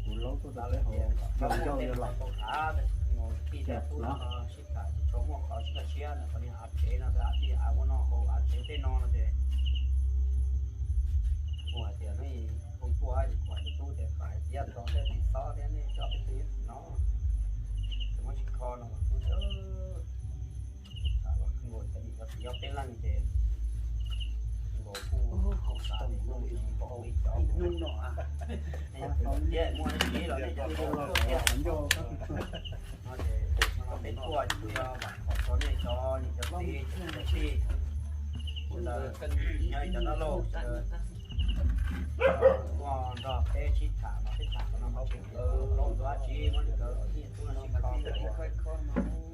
Kuv laub tuaj tau peb hauv, ncauj ncauj yog los. Tij tub sib tham tsis tshua muaj qhov sib kaj siab ntawm qhov niag av tsev no, av tij av ua no hauv av tsev tej no no ces kuv hais tias nej hu tuaj ces kuv hais rau tub tias kom hais tias txog tej tim xob thiab nej coj peb twb no, ces muab tsis kho no kuv nkaus cov niam cov txiv ob peb leeg ces nkaus kuj tsis tau mus ib cov hnub no tias muaj nej txiv los nej cov txiv tuaj thiab no ces peb tuaj ces kuj yog vam khom rau nej cov niam cov txiv cov tij ntawd nyob ib cov dab laug sawv daws tuaj nrog peb sib tham mas peb tham qhov no qhov pem plaub tus dab tsi muab li ntawd ib tub no sib kho nkawd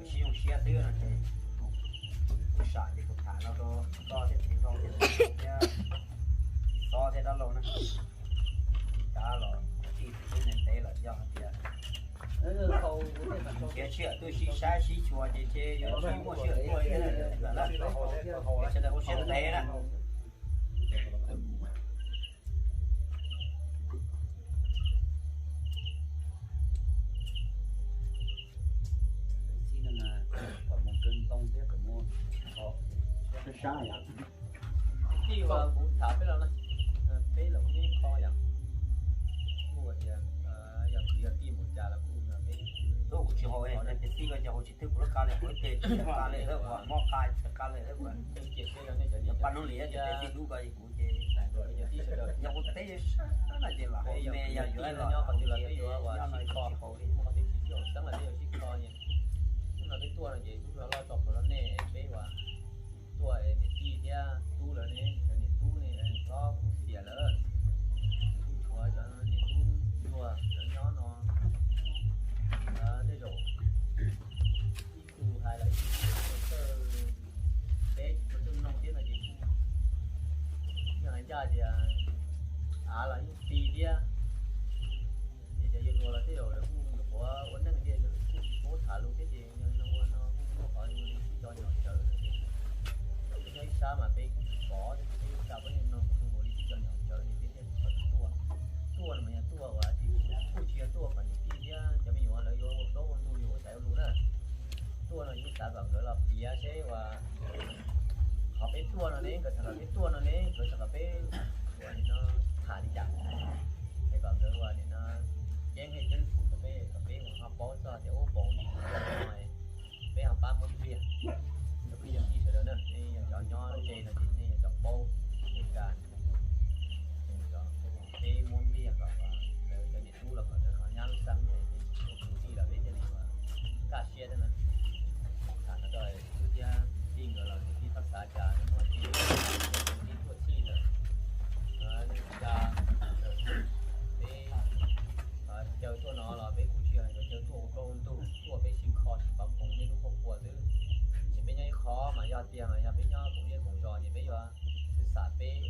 sib zoo siab xwb no ces kuv sam ces kuv tham no rau koj thiab txiv hlau thiab txiv thiab txiv xob thiab dab laug na. Li cas los tij tsis ntev lawm yog hais tias khiav sij hawm tuaj sib saib sib xyuas ces ces yuav tsis muaj sij hawm tuaj thiab na. Sawv daws ua siab ntev na. Txij no mas kom mus kawg ntoo thiab kom mus sab sab yom. Tij uas kuv tham peb los na, peb los kuj yeej kho yom. Kuj tias yog kwv yog tij mus cas los kuj peb, kuv tsis haus tias tij ko ces haus tsis thwb kuv lub qa li, kuv ib ce qa li lawm, mob qa qa li lawm, paj hnub li ces peb tij dub ko ces kuv ces yog kuv teb sab no ces lam haus me yog yuav los nyob qhov twg los peb yuav ua no tsis haus li. Hnub no peb tuaj no ces tub los loj tso plhuav rau nej peb uas tuaj niam tij thiab tub lawv ne, cov niam tub ne, txhob kuj xiam lawm. Kuj tshuav cov niam tub nyuag lawv nyob no, tej zaum ib tug hais los ib tug txawj, peb tsis tshua txawj mloog thiab no ces kuj yeej hais ncaj tias av los yeej ti thiab. Ces cov yawg hluas los tej zaum lawv kuj nyuam qhuav ua neej thiab, kuj tsis paub tham lus thiab ces yog li no ua no kuj muaj qhov li sib cov nyom tsawv no ces peb nyob ib sab mas peb kuj tsis pom thiab, peb ib sab peb yeej mloog kuj zoo nkaus li sib cov nyom tsawv ces peb thiaj tsis tau tuaj. Tuaj no mas yog tuaj uas kuj tsis yog tuaj kom niam tij thiab cov me nyuam lawv yuav ua plaub ua ntug yuav ua xaiv ua lus na. Tuaj no yeej xav kom nkawd los piav seb uas qhov peb tuaj no ne, nkawd xav kom peb tuaj no ne, nkawd xav kom peb ua nim no tham li cas, es kom nkawd ua nim no ceeb hej ceeb xwm rau peb, kom peb mus ho paub txog tias ub paus li no, peb ho pab muab npliag rau kwv yog tij sawv daws na, nej yog cov nyob ze no ces nej yog cov paub tej kas, peb muab npliag kom lawv cov niam tub los kom lawv ho nyab lub xeeb, peb ua kwv tij los peb thiaj li ua nkaj siab thiab na. Tham no rau tub thiab tij nkawd los kwv tij txhob xav cas muaj tij, kwv tij tuaj txhij lawm. Cas peb caw tuaj no los peb kuj tsis yog yuav caw tuaj ua plaub ua ntug, tuaj peb sib kho sib pab phoom nej lub qhuab qhuas xwb. Ces peb nyob ib qho mas yog tiag mas yog peb nyob koom zej koom zos ces peb yuav xwb xam peb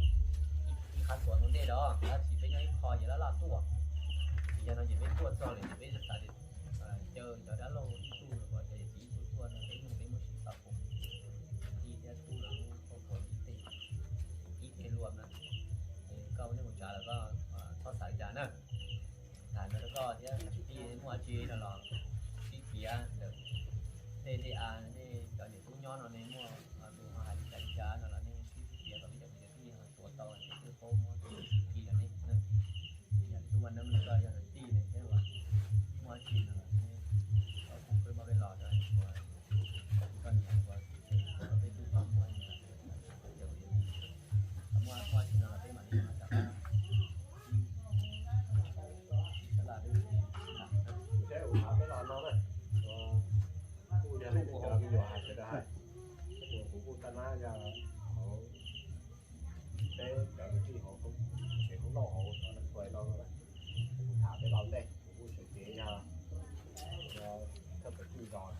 ib qhab tuas ntau ntej los tab sis peb nyob ib qho ces laj laj tuaj. Ces yog no ces peb tuaj txog lawm ces peb xav tias caw cov dab laug ib tug los cov yawm txiv ib tug tuaj no peb mloog peb muab sib pab phoom, tij thiab tub lawv lub qhuab qhuas ib teg, ib teg luam na. Ces koj ua neej ua tsav los koj txhob xav li cas na. Tham no rau koj thiab, tij muaj dab tsi no los sib piav ntawm tej dej av, nej cov niam tub nyob no nej muaj tus ho hais li cas li cas no los nej sib piav kom peb cov kwv cov tij ho tuav tau ces thiaj paub muab txuj ci rau nej. Yog tub ua neeb no koj yog tij ne thiab los muaj dab tsi no los nej koj kuj peb muab peb los rau ua koj niam ua peb tub tau muaj muaj muaj dab tsi no los peb mam li rov qab. Saib kuv thov peb los no na, kuj yog cov me nyuam hais sawv daws hais, kuv kuj taj nab yog hauv peb cov kwv tij hauv kev khoob lauj hauv xov na, kuv tham peb laus ntej, kuv kuj xyuam kev yog thawj pawg kwj zos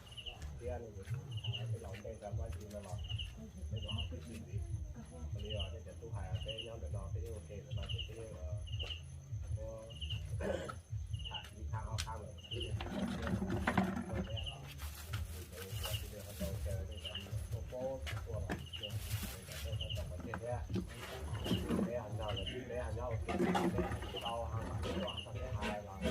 thiab no ces kuv tham peb laus ntej rau mab tsis no los peb los peb tsis ntxiv. Ua li nej cov tub hais peb nyob ntawm no peb yeej ua ke ntawm no ces peb yeej tham ib qhab ob qhab lawm. Peb ho nrog lawv peb ho nyob ua ke, peb ho tsis tau ho peb hais los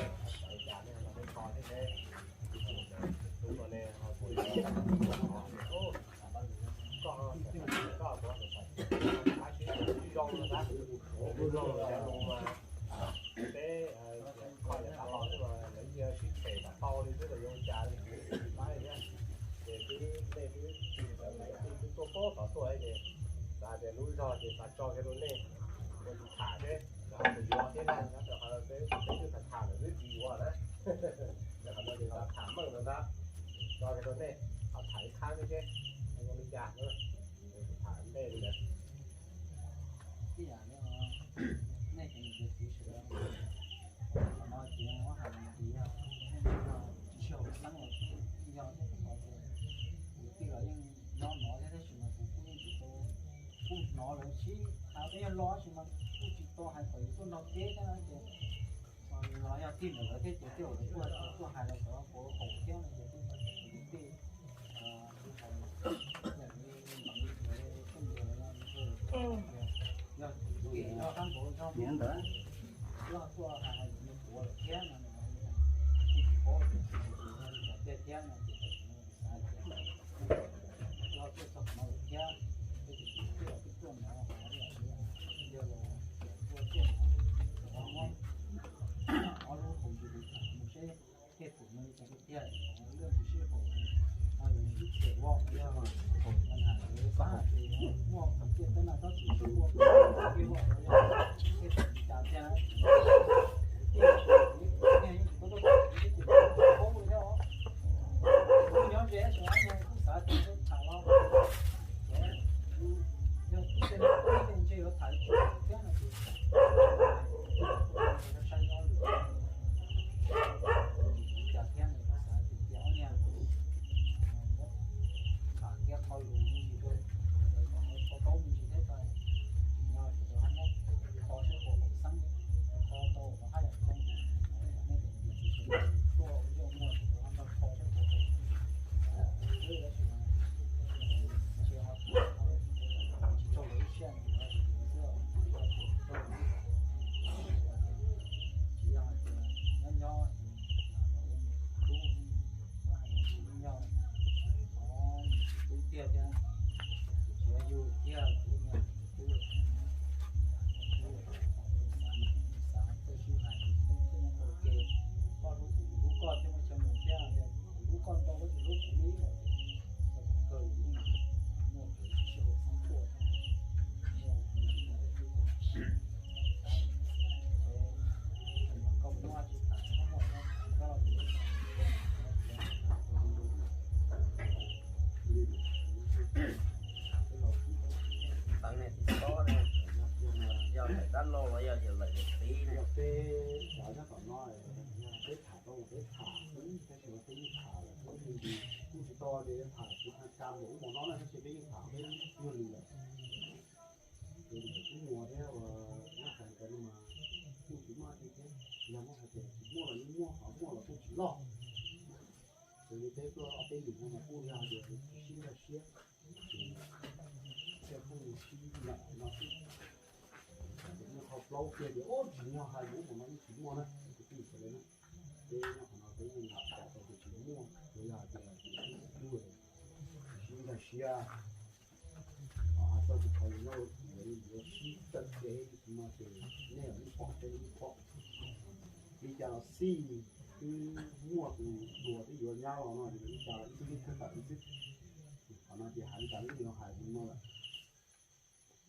Tso kiag rau nej, ua tus tham thiab, ua tus yuav thiab na, rau qhov peb twb tham tham lawm twb tsis yuav na. Rau qhov no ces tham meej no ntag, tso kiag rau nej ho tham ib qhab thiab seb ua li cas na, tham ntej li ntawd. Ib yam li nej cov niam cov txiv sawv daws, qhov no ces muab hais tias yog tsis sib haum xeeb los yeej yog thiab, rau qhov tias kuv tij los yeej nyob nov thiab, tab sis mas kuv kuj yeej tsis tau kuj hnov lawv sib hais, peb yog lo tab sis mas kuj tsis tau hais kom yus tuaj nrog peb thiab na ces los yog tij ntawm lawv thiab ces tej zaum lawv tuaj tuaj hais los kom kuv haum thiab no ces kuv tej yog kuv kem yog rab npaum zog ntawd, loj tuaj hais hais yus puav lawm thiab no, kuj tsis paub tias tsis tsis tsis yog li cas tiag thiab no ces xav tias loj tuaj txog qhov no lawm thiab, tej tus twb los twb tuaj hnov hais yog los tuaj tuaj hnov, muab ob lub hauv yus tham mus seb tej thaum no li cas tiag tiag, lub sib haum no yus sib them ua yog haum na, muaj qhov tiaj tab na tab sis sib ua tiaj ua yog tej thaum li cas tiag na. Kuv nyob ze sab no kuj xav tias tham los, yog ib tug ntshe yuav tham tsis tau thiab no ces saib ob lwm li cas thiab no kuj xav tias cia ob niag tham thiab qhov lus me ntsis rau, kom ho kho taub me ntsis thiab tsis no ces ho muab kho seb puas haum xeeb, kho tau los haj yam zoo, nej cov niam cov txiv sawv daws tuaj ua zej ua muag sawv daws ho nrog kho seb puas haum. Tsis tau lawv ib siab xwb, tsis yog hais tias nyob nyob tub, nyob hais tias yog qhov tub tiag thiab, tsuav yus tiag kuv niag tub, xav xav tej sib hais tej nyob tau ke, koj hlub kuv kuv hlub koj thiab muaj chaw mus thiab, kuv hlub koj ntau koj tsis hlub kuv li no ces kawg yus yeej muaj kev tsis sib haum xeeb tuaj. Koj muaj tsis tas koj muaj koj los teev ne tsis tob ne, yog lawm dab laug los yog tias lawm yawm txiv ne. Yog peb cov nyob tom no, peb tham tau peb tham xwb, tab sis mas peb yeej tham lawm, kuj tsis tau tias yuav tham tsis tham cas npaum ub npaum no na, tab sis peb yeej tham peb nyuag lwm lawm. Ces ntawm Tub Muas thiab uas nyob hais ntawd no mas kuj tsis muaj dab tsi thiab, yog muab hais tias tsis muaj los yeej muaj, ho muaj los kuj tsis loj. Ces li peb tuaj ob peb lwm no mas kuj yog tias tsis sib nkag siab, ces thiaj kuj sib ncaim no xwb. Ces muaj qhov plaub kiag tias ub tsis yog hais ub npaum no yeej tsis muaj na, kuv twb xav li na. Peb nyob qhov no peb yeej lam pom tau tias tsis muaj, tsuas yog hais tias ib tug tsis sib nkag siab. Ho hais txog tus qhov yus nyob ua yuav sib tawm kev no ces nej los yeej pom, peb los yeej pom. Li cas los xij twb muaj tus duas twb yuav nyab los no, li cas los ib tug yeej thawj tawm li xwb. Qhov no ces hais li cas los yeej yuav hais li no lawm.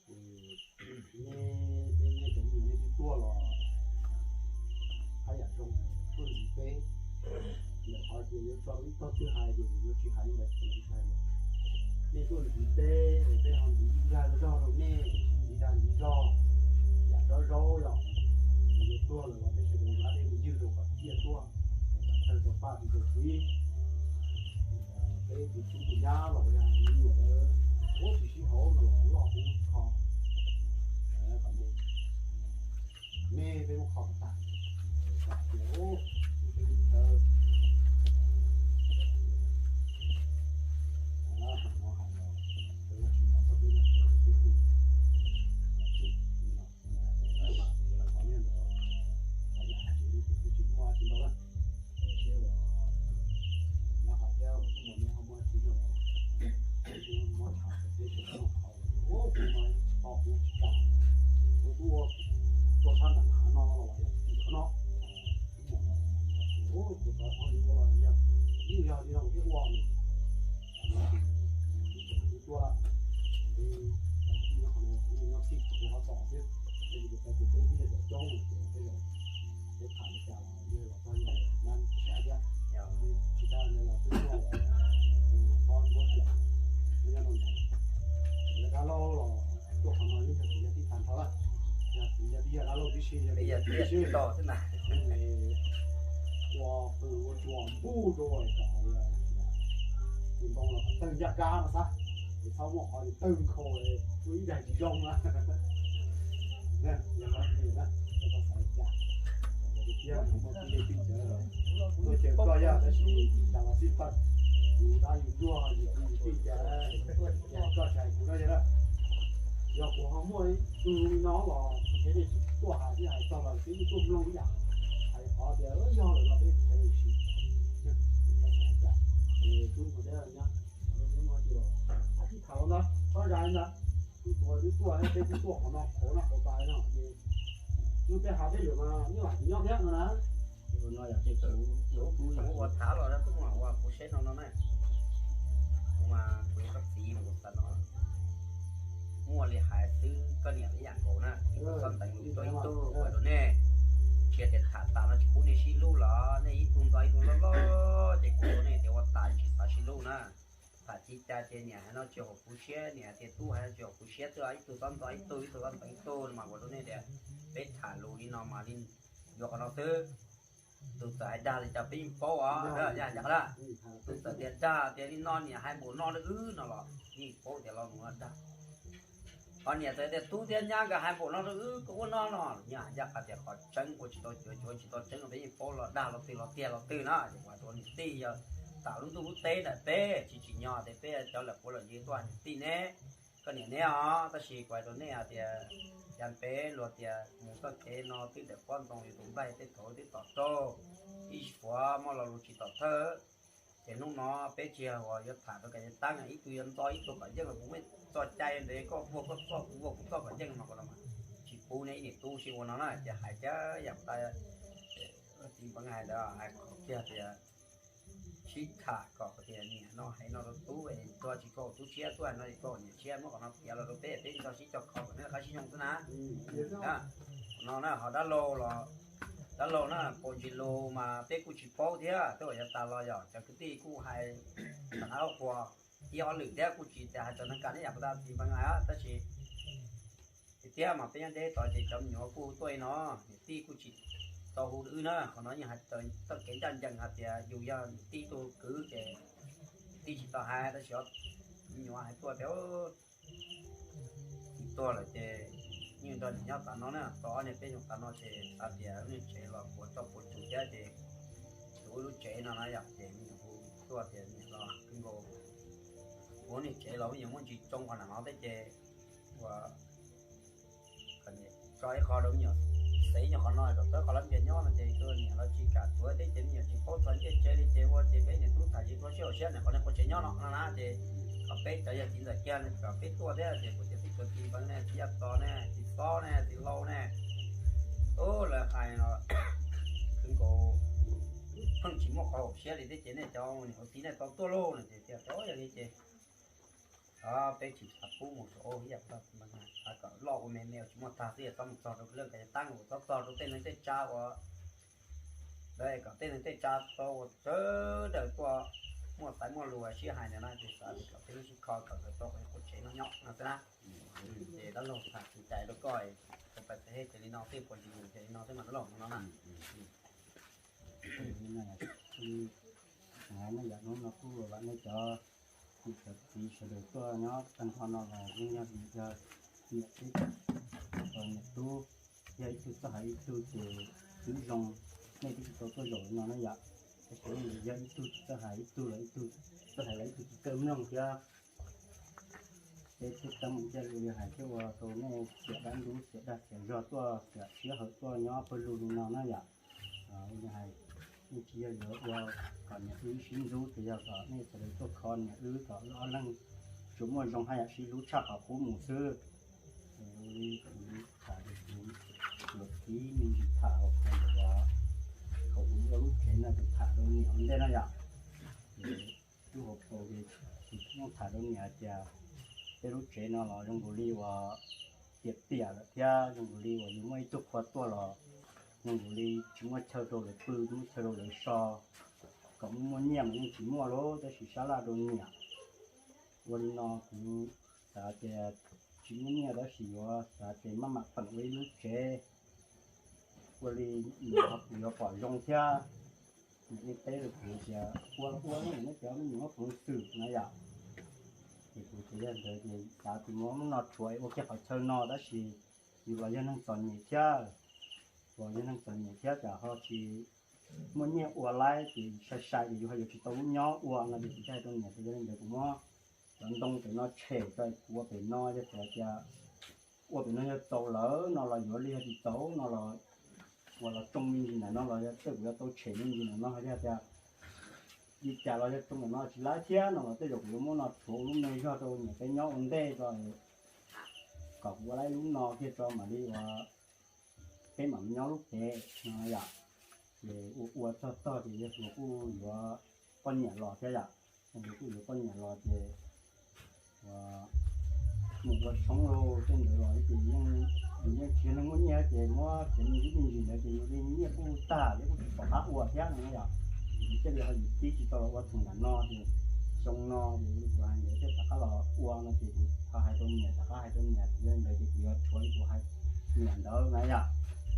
Nej, nej cov me nyuam nej twb tuaj los haj yam zoo, tuaj ntxiv peb. Ntawm qhov tias yuav tso rau ib tog twg hais ces yuav tsis hais li ntawd, tsis hais li. Nej tuaj ntxiv peb, peb ho ntxiv ib zaj zog rau nej, ntxiv dag ntxiv zog, yam tsob zaub yom. Nws yuav tuag lawm los peb sawv daws yuav dej mus ywg rau kom ciaj tuaj, kom tawg rau paj rau txiv. Peb tus tub tus nyab los yog me nyuam lawv, ub tsis sib haum no los loj peb muab kho. Kom nej peb muab kho kom tag, kom tias ub peb lub chaw no hais los, peb tsis hnov txog peb lub chaw peb kuj tsis no. Mas qhov nyob ntawm qhov yam hais tias kuj tsis muaj dab tsi ntau na. Seb uas nyob hais thiab uas tuaj mus nej ho muaj dab tsi no los kuj muab tham kom peb sawv daws noj qhov ub kuv no to kuv tsis kam. Kuv kuj ua tuaj sab nram hav no los yog tim qhov no, kuv mus los kuv tau qhov li ua los yog yeej yog li no kuv thiaj ua no. Kuv tuaj lawm, kuv nyob qhov no Nyob txij qhov tus qhov tom xwb, ces peb tias peb ib yam cov coob ces peb los, peb tham li cas los yog los txog yog nab tshav thiab, tsis tas nws los twb tuaj los, peb nyob rau ntawd, yog dab laug los tuaj qhov no yeej yog txiv yog tij tag nrho lawm, yog txiv yog tij yog dab laug tib si, yog txiv yog tij tib si. Ua qws ua tsuas npuj rau kom tus ntoo los tawg ncaj kab no xwb, es txhob muaj qhov tawg nkhaus, ua ib daig tsis zoo na. Yog li na, koj xav li cas? Tiag, muaj tij dej tij cawv tuaj caw koj yog tab sis cas los xij pawg, yus dab yus ntuag yus tij yus tij cas tuaj caw koj tsis hais kuv no yog na. Yog kuv ho muaj ib tug li no los kuv thiaj li tsis tuaj hais, twb hais txog los twb tuaj mloog ib yam, hais qhov tias yog lawm los peb tsis caw lawm siv. Koj xav li cas? Tub mus deb nyob, tij tham los ntawd txhob zais ntawd, tub tuaj twb tuaj, peb twb tuaj qhov no qhauv no qhauv tas no ces hnub peb hais peb lwm mas nyob lam tsis nyob thiab no na. Ua no yog tej tub ua thav los tub mus ua kuv seb no no na, kuv mas kuv yog koj txiv mas kuv xav no muaj li hais xwb, koj niam ib yam nkaus na, ib tug txhob nteev lus rau ib tug ua rau nej. Tsis tias tham tas no tsis pub nej sib hlub los nej ib tug ntxov ib tug loj loj ces kuv rau nej tias ua tas tsis xav sib hlub na. Tham tsis cas ces niam hais no tsis haum kuv siab, niam tias tub hais no tsis haum kuv siab, twb ib tug txhob ntxov ib tug, ib tug txhob nteev ib tug no mas kuv rau nej tias peb tham lus li no mas li yuav qhov no xwb. Tus txawm hais dag li cas peb yeej paub os, yog qhov na. Tus txawm tias dag tias li no niam hais npaum no rau wb no los yeej paub tias lo lus no dag. Ho niam txawm tias tub thiab nyab nkawd hais npaum no rau wb koj ua no no, yeej hais ncaj qha tias qhov tseeb ua tsis tau cuav, cuav tsis tau tseeb, peb yeej paub los dag los twg los tiag los twg na. Ces kuv hais rau niam tij yog tham lub ntuj lub teb ntawm peb tsis tsim nyog tias peb cov lawm puav lawm yig tuaj hais niam tij neb, koj niam neb os, tab sis kuv hais rau nej hais tias yav peb luag tias mus txoj kev no twb daim pob ntoo yus tus nplaig tej thaum twb tom raug, ib suav muaj lo lus tsis tom thawj. Ces hnub no peb tsis yog uas yuav tham rau kev tab, ib tug yuav ntxo ib tug kom yeej los kuv muaj txoj cai ntawd, koj vuag koj txoj, kuv vuag kuv txoj kom yeej no ko los mas tsis pub nej ib niam tub sib ua no na. Ces hais kiag yam tas txiv Npeev hais ntawd, hais qhov kiag tias sib tham kom tias niam no hais no rau tub es txog tsis kho tub siab, tub hais no tsis kho niam siab, muab qhov no piav los rau peb, peb nrog sib cog kho kom nej qab sib zoo xwb na. No na ho dab laug los, dab laug na, paus ntsis lus mas peb kuj tsis paub thiab, twb uas yav tas los yog cov kwv tij kuj hais qhov qhuas ib ob lwm thiab, kuj tsis tas hais txog neeg kam ne yam kuv tas txiv Npeev hais, tab sis tiag mas peb nyob deb tod ces cov me nyuam kuj tuaj li no, niam tij kuj tsis tau hu wb na. Qhov no yeej hais txog kev ncaj ncees hais tias yus yog niam tij tug kwv ces tij tsis tau hais, tab sis me nyuam hais tuaj tias tsis tuag lawm ces yeej nrog niam nyob tas no na, tau ob niag peb xyoos tas no ces xav tias lub niag tsev los puas txoj puas tsuas thiab ces tus wb lub tsev no na yom, ces me nyuam hu tuaj tias niam los kawg nkaus, ua niag tsev los me nyuam muaj ntsis tsoo qhov nam no thiab ces ua tso ib qho rau me nyuam xev nyuag qhov no kom txawb qhov lawv npias nyob no ces tus niam los tsis kam tsuav thiab ces me nyuam tsis paub txog ntiaj tsev li ces ua ces peb niam tub tham tsis tau sib haum siab, niam qhov niag qua tsev nyob no no na ces kom peb cov yog txiv ntxawm kiag kom peb tuaj thiab ces kuv tias tub tsuav txiv Npeev ne, txiv Yaj Txos ne, txiv Xob ne, txiv Lau ne, ub lawv hais no kawg nkaus pheej tsis muaj qhov haum siab li thiab ces nej cov niam txiv nej tau tuaj lauj no ces tias yog li ces peb tsis xav pub mus rau ib yam kom loj ua me me tsis muaj tag xwb, txhob mus txog rau lawv ka tab uas txhob txog rau tej neeg tej tsav uas lawv kom tej neeg tej tsav tau ua sawv daws tuaj muaj xaiv muaj lus sib hais ntawd na, ces xav kom peb lub sib kho kom lawv tau qhov qua tsev no nyob no xwb na. Ces dab laug tham tsis cais rau koj, tau pais txawv ces li no xwb, puas tsis yus ces li no xwb mas dab laug no na. Hais no yog hnub no kuj vam nej cov niam cov txiv sawv daws tuaj nyob tag nrho no los yeej yog vim yog niam tub, niam tub yog ib tug txawj hais ib tug ces twb zoo, nej twb tsis tau tuaj zaum li no na yom. Tab sis yog ib tug tsis txawj hais ib tug los ib tug txawj hais los ib tug tsis txawj mloog thiab. Peb thiaj tau mus cia li hais thiab ua rau nej xiam dab ntub xiam dag xiam zog tuaj xiam sij hawm tuaj nyob pawg lug li no na yom. Hais nej tsis yog yuav ua kom niam wb sib ntxub, tsuas yog kom nej sawv daws tuaj kho niam wb kom wb ob leeg tsuas muaj zoo haj yam sib hlub tshaj qhov qub mus xwb. Li kuv tham, kuv yuav kib me ntsis tham hauv qhov ntawd los, thaum kuv ua lub tsev no kuv tham rau niam ua ntej no yom. Lub hauv paus ces kuv yeej tham rau niam hais tias peb lub tsev no los zoo nkaus li uas tiam tiam lawm thiab, zoo nkaus li uas yus muaj ib tug qhua tuaj los zoo nkaus li tsis muaj chaw rau lawv pw, tsis muaj chaw rau lawv so, kom muaj muaj nyiaj mas yeej tsis muaj lauj, tab sis sab laj rau niam. Ua li no kuv xav tias tsis muaj nyiaj tab sis yuav xav tias maj mam peem ua ib lub tsev, ua li kuv yuav pom zoo thiab. Nws yeej teb rau kuv tias ua los ua, neb cov me nyuam muaj peev xwm no yom. Ces kuv tias yog ntawd ces xav tias muab no rhuav ua kiag qhov chaw no tab sis yus los yog neeg txom nyem thiab, los yog neeg txom nyem thiab tsam ho tsis muaj nyiaj ua laib ces sai sai ces yus ho yuav tsis tau lub nyob ua no ces kuv thiaj hais rau niam tias yog li ntawd kuv muab cov ntoo pem no tshem tso kuv ua pem no, yog tias ua pem no yog txaus lawm no los yuav li, yog tsis txaus no los uas los tsoo me ntsis ntawm no los yog tej kuv yuav tau tshem me ntsis ntawm no, yog tias li cas los yog tsoo ntawm no tsis laib thiab no los tej zaum kuv yuav muab no rhuav ua lub me zog rau niam peb nyob ua ntej tso, kom kuv ua laib lub no kiag tso mam li uas peb mam li nyob lub pem no yom. Ces ua ua txog tog ces yawg hluas kuj yuav poj niam los thiab yom, yawg hluas kuj yuav poj niam los ces mus ua tshoob lauj tej ntawd los ces yus yeej tsis yog neeg muaj nyiaj ces muab cov me ntsis me ntsis ntawd ces yus li nyiaj kuj tag thiab kuj tsis pom qab ua thiab no yom. Ces thiaj li ho yus tib tsis tau los ua theem nram no ces xyoo no ces kuv hais ntawd thiaj rov qab los ua no ces kuv ho hais rau niam, rov qab hais rau niam tias yog li ntawd ces kuv yuav rhuav li kuv hais niam ntawd na yom.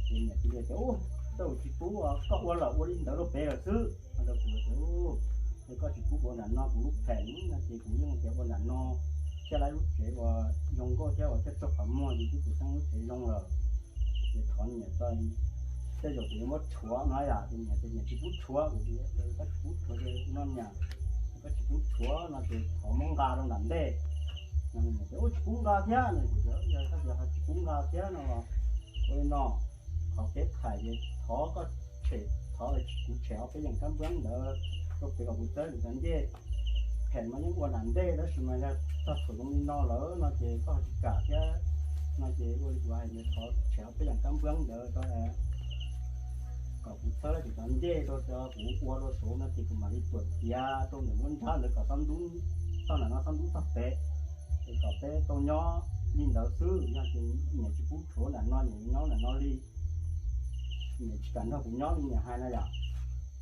Ces niam cia li tias ub, tsis pub, koj ua lawm ua li ntawd rau pem lawm xwb no rau kuv tias ub, ces koj tsis pub kuv ua nram no kuv lub phem no ces kuv yeej tias ua nram no thiaj laib lub tsev uas zoo nkauj thiab uas thiaj raug qhov muag ces twb tsis xeeb lub tsev zoo lawm. Ces thov niam tso, tej zaum kuv yuav muab rhuav no yom. Ces niam tias niam tsis pub rhuav, kuv tias koj tsis pub rhuav ces no niam, koj tsis pub rhuav no ces thov muab nqa rau nram ntej no. Niam tias ub tsis pub nqa thiab no, kuv tias yog koj tias ho tsis pub nqa thiab no los ua li no, qhov kev phem ces thov koj tshem, thov kuv tshem ob peb yeem kab npab ntawd rau pem kom kuv txawb lwm cov ncej phem mas yeej ua nram ntej tab sis mas yog txog thaum zoo li no lawm no ces koj ho tsis kam thiab no ces ua li kuv hais tias thov tshem ob peb yeem kab npab ntawd rau kom kuv txhawb lawm cov ncej rau cov kuv ua rau saud no ces kuv mam li tuam tiav rau ntawm lub nrab ntawd kom txhob ntub, txog nram no txhob ntub txog pem, es kom peb tau nyob li ntawd xwb. Yog tias niam tsis pub rhuav nram no, niam nyob nram no li, niam tsis kam nrog kuv nyob li niam hais na yom,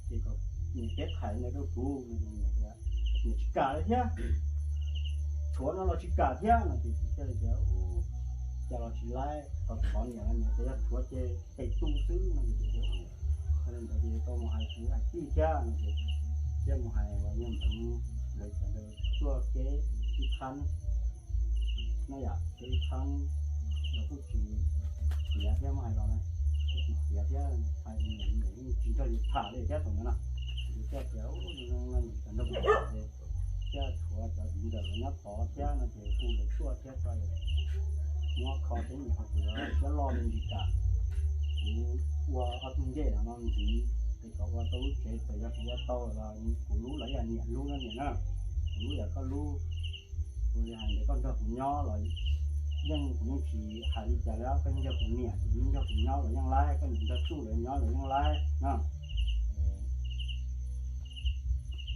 ces kom niam teb qhais ntawd rau kuv no, niam tsis kam li thiab, rhuav no los tsis kam thiab no ces kuv thiaj li tias cas los tsis laib, thov thov niam, niam tias yog rhuav ces tes tu xwb no ces kuv tias yog li ntawd ces tau mus hais kwv hais tij thiab no ces thiaj mus hais uas yawg Npeev lawv cov ntawd tuaj keb ib qhab no yom, keb ib qhab los kuj tsis tiav thiab, muab hais los kuj tsis tiav thiab, hais niam niam yeej tsis nrog yus tham li thiab thaum ntawd no. Ces thiaj tias niam tsis nrog kuv tham ces thiaj tshuav cov txiv ntxawm los nyob tod thiab no ces hu lawv tuaj thiab tso, muab kho seb niam ho puas yuav siab loj me ntsis kam kuv ua ob tug ncej no no ntxiv, ces kom ua tau lub tsev, txawm yog kuv ua tau los kuv lub los yog niam lub no niam na, kuv lub yog koj lub. Kuv li hais ntawd koj nrog kuv nyob los yeej, kuv yeej tsis hais li cas li, koj yeej yog kuv niam, kuv yeej nrog kuv nyob los yeej laib, koj nrog tsuj los nyob los yeej laib na.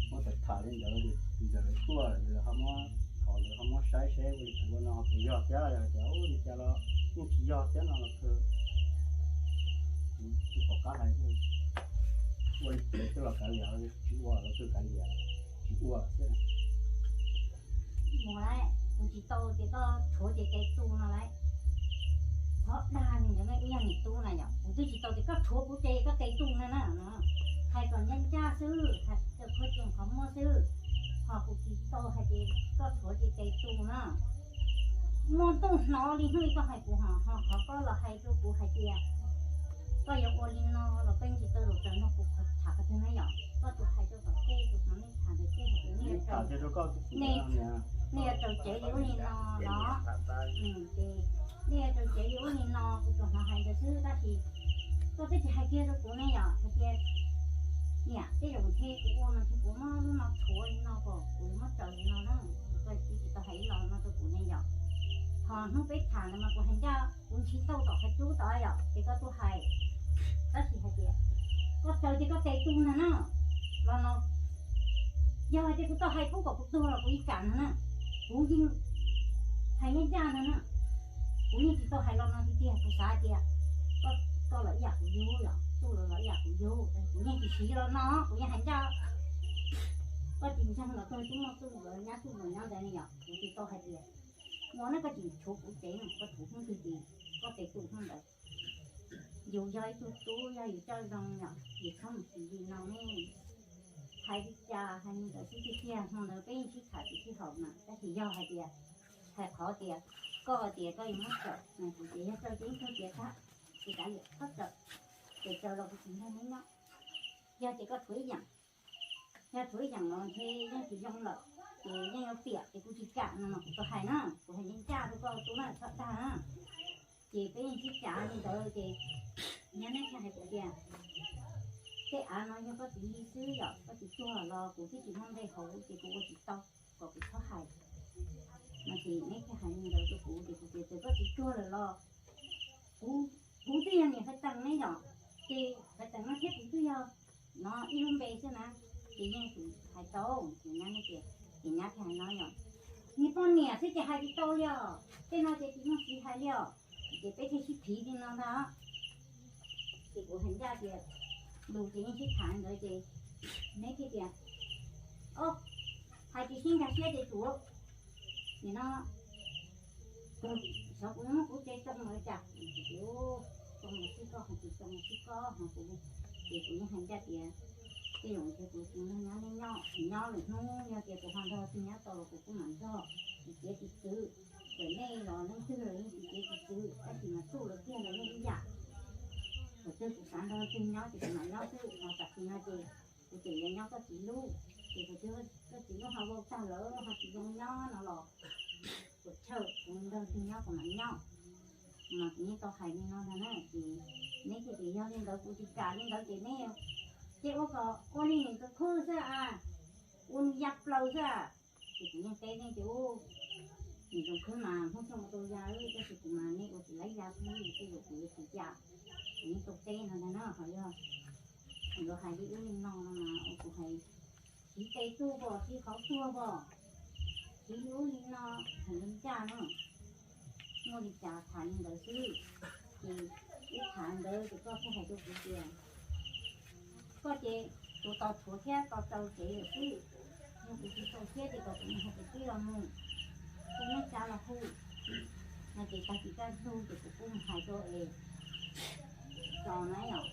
Muab tham tham li ntawd, txiv ntxawm lawv tuaj lawv ho muab, thov lawv ho muab saib seb ua li kuv ua no ho puas yog thiab, yog tias ua li cas los yeej tsis yog thiab no los kuv tsis pom qab hais, ua li kuv twb los kav liam, tsis ua los twb kav liam, tsis ua xwb. Mus lawm, kuv tsis tau tias koj rhuav ces tes tu no lawm. Qhov dag li ntawd ne, ib yog niam tub na yom, kuv twb tsis tau tias koj rhuav kuv ces koj tes tu no na. Hais kom ncaj ncaj xwb, hais kom qhuav tsees qhov muag xwb, ho kuv tsis tau hais tias koj rhuav ces tes tu na. Muaj ntuj hnov li hnub ib koj hais kuv ho, ho qhov koj los hais rau kuv hais tias koj yuav ua li no los koj yeej tsis tau zaum tawm nrog kuv tham qhov twg na yom. Koj tus hais rau tom tej tus hnov nej tham ntawd tej hais tias nej yuav raws tsev li ub li no los, ces nej yuav raws tsev li ub li no, kuv tsuas hnov hais ntawd xwb tab sis koj twb tsis hais kiag rau kuv ne yom, hais tias niam tej zaum ntshe kuv ua mas ntshe kuv muab lub no rhuav li no kom kuv muab raws li no na, koj twb tsis tau hais ib los no rau kuv ne yom. Ho hnub peb tham ntawd mas kuv hais ncaj, kuv ntsib tau tom qhov cub tod yom, ces koj tuaj hais, tab sis hais tias koj raws ces koj tes tu ntag na, los no yog hais tias kuv tau hais pub kom kuv tuag los kuv yeej kam ntag na, kuv yeej hais ncaj ncaj ntag na. Kuv yeej tsis tau hais los no tiag tiag, kuv xav hais tias koj, koj los ib yam kuv yug, yog Txuj los los ib yam kuv yug, kuv yeej tsis siv los no, kuv yeej hais ncaj. Koj tsis ntseeg los koj twb muaj Txuj nkawd nyab, Txuj nkawd nyob ntawd ne, yog kuv tsis tau hais tias ua no, koj tsis tshuav kuv cev no, koj tshuav hnub twg ces koj tes tus hnub ntawd. Yus yog ib tug tub, yog yus coj zoo yom, yus txhob mus siv li no ne. Hais li cas hais li ntawd xwb tiag tiag, hmo ntawd peb yeej sib tham tsis sib haum na, tab sis yog hais tias, hais qhov tias koj tias koj yuav muab raws, kuv tias yog raws ces yeej kawg tias tag, ces kav liam koj raws, ces raws los kuv tsis nrog neb nyob. Yog ces koj tshuav ib yam, yog tshuav ib yam los ntshe yeej tsis zoo lawm, ces yeej yuav piam ces kuv tsis kam no mas kuv tau hais na, kuv hais ncaj ncaj rau koj tus na, txhob dag na. Ces peb yeej sib cav li ntawd ces nyab neb thiaj hais kuv tias tej av no yog koj txiv li xwb yom, koj tsis tuag los kuv twb tsis muaj nqe hauv ces kuv ua tsis tau, kom kuv txhob hais. No ces neb thiaj hais li ntawd rau kuv ces kuv tias txawm koj tsis tuag lawm los kuv, kuv twb yog niam Faiv Teem ne yom, ces Faiv Teem no thiab kuv twb yog no ib lub npe xwb na, ces yeej hais tau. Ces nyab neb tias, ces nyab thiaj hais no yom, niag poj niam xwb ces hais tsis tau li os, tej no ces tsis muaj txiv hais li os, ces peb thiaj sib phiv li no ntag. Ces kuv hais ncaj tias, lus ces yeej sib tham ntawd ces neb thiaj tias, o, hais tsis sib nkag siab ces tsum, nim no xyov kuv yuav muab kuv tsev tsoo los cas, tsoo los xij koj, ho tsis tsoo los xij koj, ho kuv, ces kuv yeej hais ncaj tias, tej zaum ntshe kuv tus neeg nyob, neb nyob, nyob lwm hnub yog tias kuv ho nrog leej twg nyob tau los kuv kuj mam nrog, tsis txiav tsis txwv, txawm nej los leej twg los yeej tsis txiav tsis txwv, tab sis mas Txuj lawv kiag los yeej ib yam. Thaum twg kuv xav nrog leej twg nyob ces kuv mam nyob xwb, ho tam sim no ces kuv tseem yuav nyob koj txiv lub, ces thaum twg koj txiv lub ho vau tag lawm ho tsis zoo nyob no los kuv chawj, kuv nrog leej twg nyob kuv mam nyob. Mas kuv yeej tau hais li no ntag na, ces neb thiaj tias yog li ntawd kuv tsis kam li ntawd ces neb, ces ua kom ua li niam tus khwb xwb a, ua ya plaws xwb a. Ces kuv yeej teb nej tias, niam tus khwb mas Hmoob Xyooj ua tau ya, tab sis kuv mas nej ua tsis laib ya xwb, tej zaum kuv yuav tsis ya. Kuv yeej tau teb no ntag na, ho yog yuav hais li ub li no no mas ua kuv hais, siv tes tuag pom siv qhov tuag pom, siv li ub li no, hais li ncaj na. Muaj li cas tham li ntawd xwb. Ces wb tham ntawd ces koj thiaj hais rau kuv tias, koj ces tus tos tshuav thiab tos raws cev lawm xwb, yog kuv tsis tau thiab ces kom tus mus hais tias tib los mus, kuv muab tsav los hu. No ces tag kis kaj ntug ces kuv kuj mus hais rau es Txos na yom,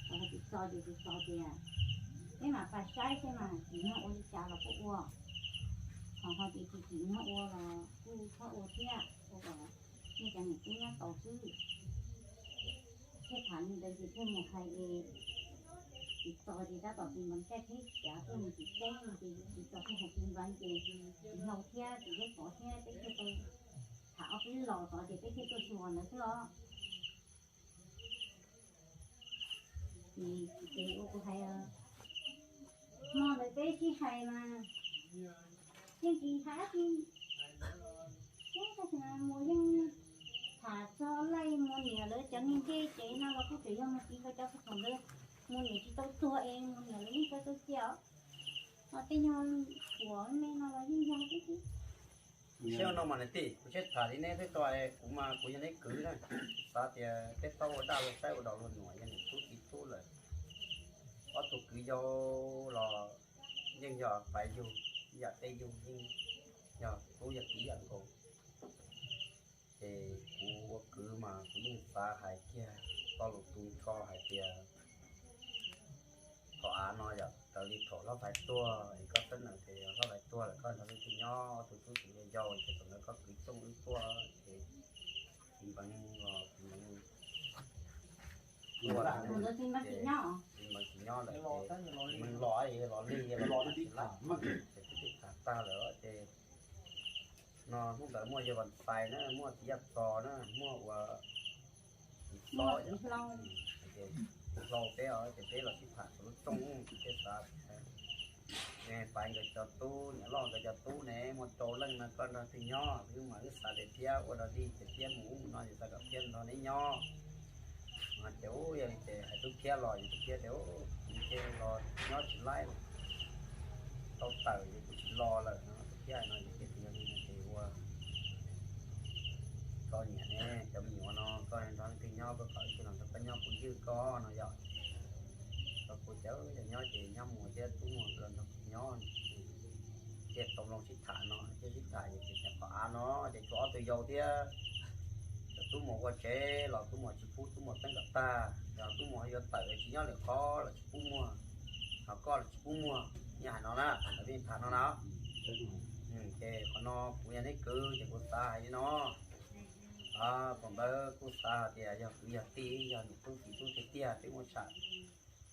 kuv hais tus Txos ces tus Txos tias, peb mam pais saib seb mas tsim nyog ua li cas los kuj ua, ho ho ces tsis tsim nyog ua los kuj txhob ua thiab, ua kom nej cov niam tub nyob tau xwb. Thiaj tham li ntawd ces thiaj mus hais es tus Txos ces tab tom tus npawg caij tsheb cav tuaj mus tsis teb no ces tus Txos thiaj hais tus npawg ces tsis hlau thiab tsis deb pov thiab peb thiaj tau tham ob peb los tod ces peb thiaj tuaj xyuas ntawd xwb os. Ces ua kuv hais, hmo ntawd peb sib hais mas yeej tsis hais dab tsi, tab sis mas mus yeej tham txog laij mus niam lawv cov niag ncej ces no los kuj tseem yog mus txiv nkawd cov txog thaum ntawd mus niam tsis tau tuag es mus niam lawv yeej tau tau cia os. Ho tej nyuag uas me no los yeej yog tib si. Seb no mas niam tij, kuv seb tham li neb twb tau, kuv mas kuv yog neb kwv na, xav tias peb tau ua daj ua saib ua dog ua nuam yog niam tub txiv tub lawm, ob tug kwv yau los yeej yog pais yug ib yam tej yug, yeej yog tub yog kiv ib yam nkaus. Ces kuv ua kwv mas kuv yeej xav hais kiag txoj lus tu nrho hais tias, thaum av no yog raws li thaum Hlob Faiv tuag es koj xeeb ntawm ces Hlob Faiv tuag lawm koj nrog leej twg nyob, tus tub tseem yau yau ces thaum ntawd koj kwv Xyooj wb tuaj ces txiv Npeev los txiv Npeev tuaj, txiv Npeev tsis nyob lawm ces Npeev los los lig los tsis lab ces twb tham tag lawm ces no hnub ntawd muaj yawg Vaj Xais na, muaj txiv Yaj Txos na, muaj ua txiv Txos, txiv Hlau peb os, ces peb los sib tham txog lub rooj ces peb xav tias Faiv nkawd cov tub, niam loj nkawd cov tub ne muaj rau leej no koj nrog twg nyob, wb mas wb xav tias thiab ua dog dig ces thiab mus ub mus no ces xav kom thiab nrog neb nyob. Ces ub yog li ces hais tub Khiab los ces tub Khiab tias kuv ces los nyob tsis laib, tau tawm ces kuv tsis los lawm no, tub Khiab hais no ces thiaj li no ces ua Koj niam ne, cov me nyuam no koj nrog leej twg nyob, koj kom ib tug los nrog koj nyob, kuv ywg koj no yom. Koj kuv cov yog nyob ces nyob muag thiab tub muag los nrog kuv nyob, thiaj tau loo sib tham no, thiaj sib tham ces tias qhov av no ces tshuav ob tug yau thiab. Cov tub muag ua tsev los tub muag tsis pub tub muag txeeb kom tag, yog tub muag yuav tawm tsis nyob lwm qhov los tsis pub muag, ho koj los tsis pub muag, nyias hais no na, lawv pheej tham no na. Ces qhov no kuv yog neb kwv ces kuv xav hais li no. Thaum ntawd kuj xav hais tias yog kwv yog tij, yog niam tub txiv tub tiag tiag, peb muab tham,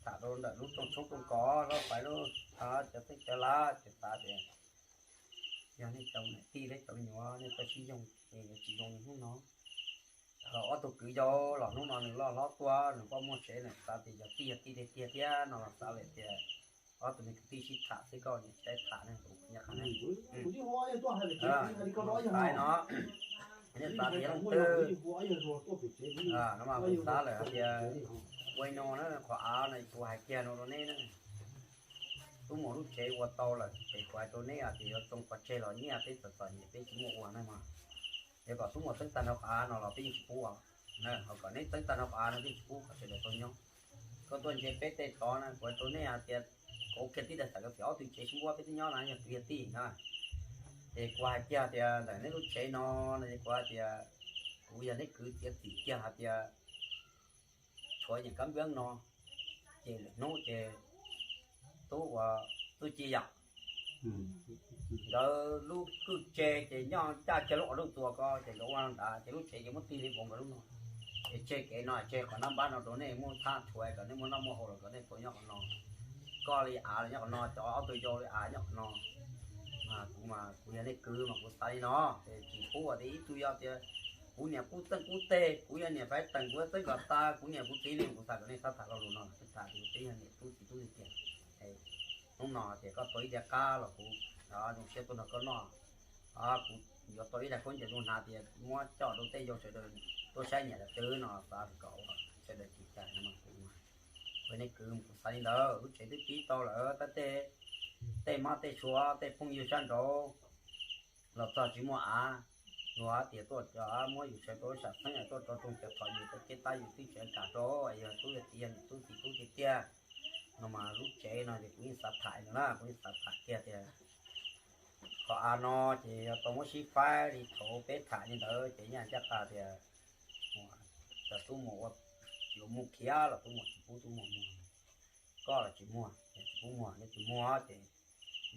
tham rau ntawm lub rooj tshoob rooj kos hlob Faiv lub, cov txeeb cov lav ces xav tias yog nej cov niam tij thiab cov me nyuam nej tau sib yoog es yuav tsis zoo li hnub no. Ob tug kwv yau los hnub no nws loj hlob tuaj, nws poj muaj tsev, nws xav tias yog tij yog tij tiag tiag thiab no los xav lawm tias ob tug me kwv tij sib tham xwb, koj niam tsis tham ne, kuv nyob qhov no, nej xav tias leej twg no mas kuv xav lawm hais tias ua no na, qhov av no kuv hais kiag no rau neb na. Tub muag lub tsev ua tau lawm ces kuv hais rau neb hais tias yuav tsoo pov tseg los nyiaj peb txom txom nyem peb tsis muaj ua na mas, yog kom tub muag txeeb tag nrho qhov av no los peb yeej tsis pub os. Ho kom neb txeeb tag nrho qhov av no peb yeej tsis pub, kom sawv daws tau nyob. Koj tuaj ntsia peb tej tod na, kuv hais rau neb hais tias kuv kiag tib daim xam kov txiv ob tug tsev sib npuab peb twb nyob na, yog kwv yog tij na. Ces kuv hais kiag tias ntawm neb lub tsev no no ces kuv hais tias kuv yog neb kwv txiav txim kiag hais tias tshuav yam kab npab no, ces lwm hnub ces tub ua tub ci yom, nkawd lub kwj tse ces nyob ncaj kiag lub qhov rooj txuas ko ces nkawd ua nrad ces lub tsev ces muab tig li nkaus nkawd lub no. Es tseg kev no, tseg qhov nab npab no rau nej muab thab tshuav kom nej muaj noj muaj haus los kom nej tau nyob qhov no. Koj li av los nyob qhov no, cov ob tug yau li av nyob qhov no. Kuv mas kuv yog nej kwv mas kuv xav li no, ces tsis pub tias ib tug yog tias kuv niam kuv txeeb kuv teg, kuv yog niam faiv teem kuv txeeb kom tas kuv niam kuv txiv li, kuv xav kom nej txhob tham lo lus no, tham tias peb yog niam tub txiv tub tiag tiag. Hnub no tias koj tau ib diav qab los kuv zoo siab tuaj nrog koj noj. Kuv yuav tau ib daig khaub ncaws zoo hnav tias muab coj rau tej yau sawv daws tuaj saib nyiam lawm twg no, xav kom sawv daws tsis cais no mas kuv, kuv nej kwv kuv xav li ntawd. Lub tsev twb pib tau lawm, tab tej, tej mab tej suav tej phooj ywg sab nraud los txog tsis muaj av, luag tias tuaj muab yus sawv rau lub sam xeeb tuaj tso rooj cov thom yus tej keb tab yus twb tseem kam rau, yog tub yog txiv yog niam tub txiv tub tiag tiag no mas lub tsev no ces kuv yeej xav tham no na, kuv yeej xav tham kiag tias qhov av no ces yog tau muab sib faib li thaum peb tham li ntawd ces yeej ncaj qha tias cov tub muag ua, yuav mus khiav los tub muag tsis pub tub muag muag, koj los tsis muag, tsis pub muag, nej tsis muag ces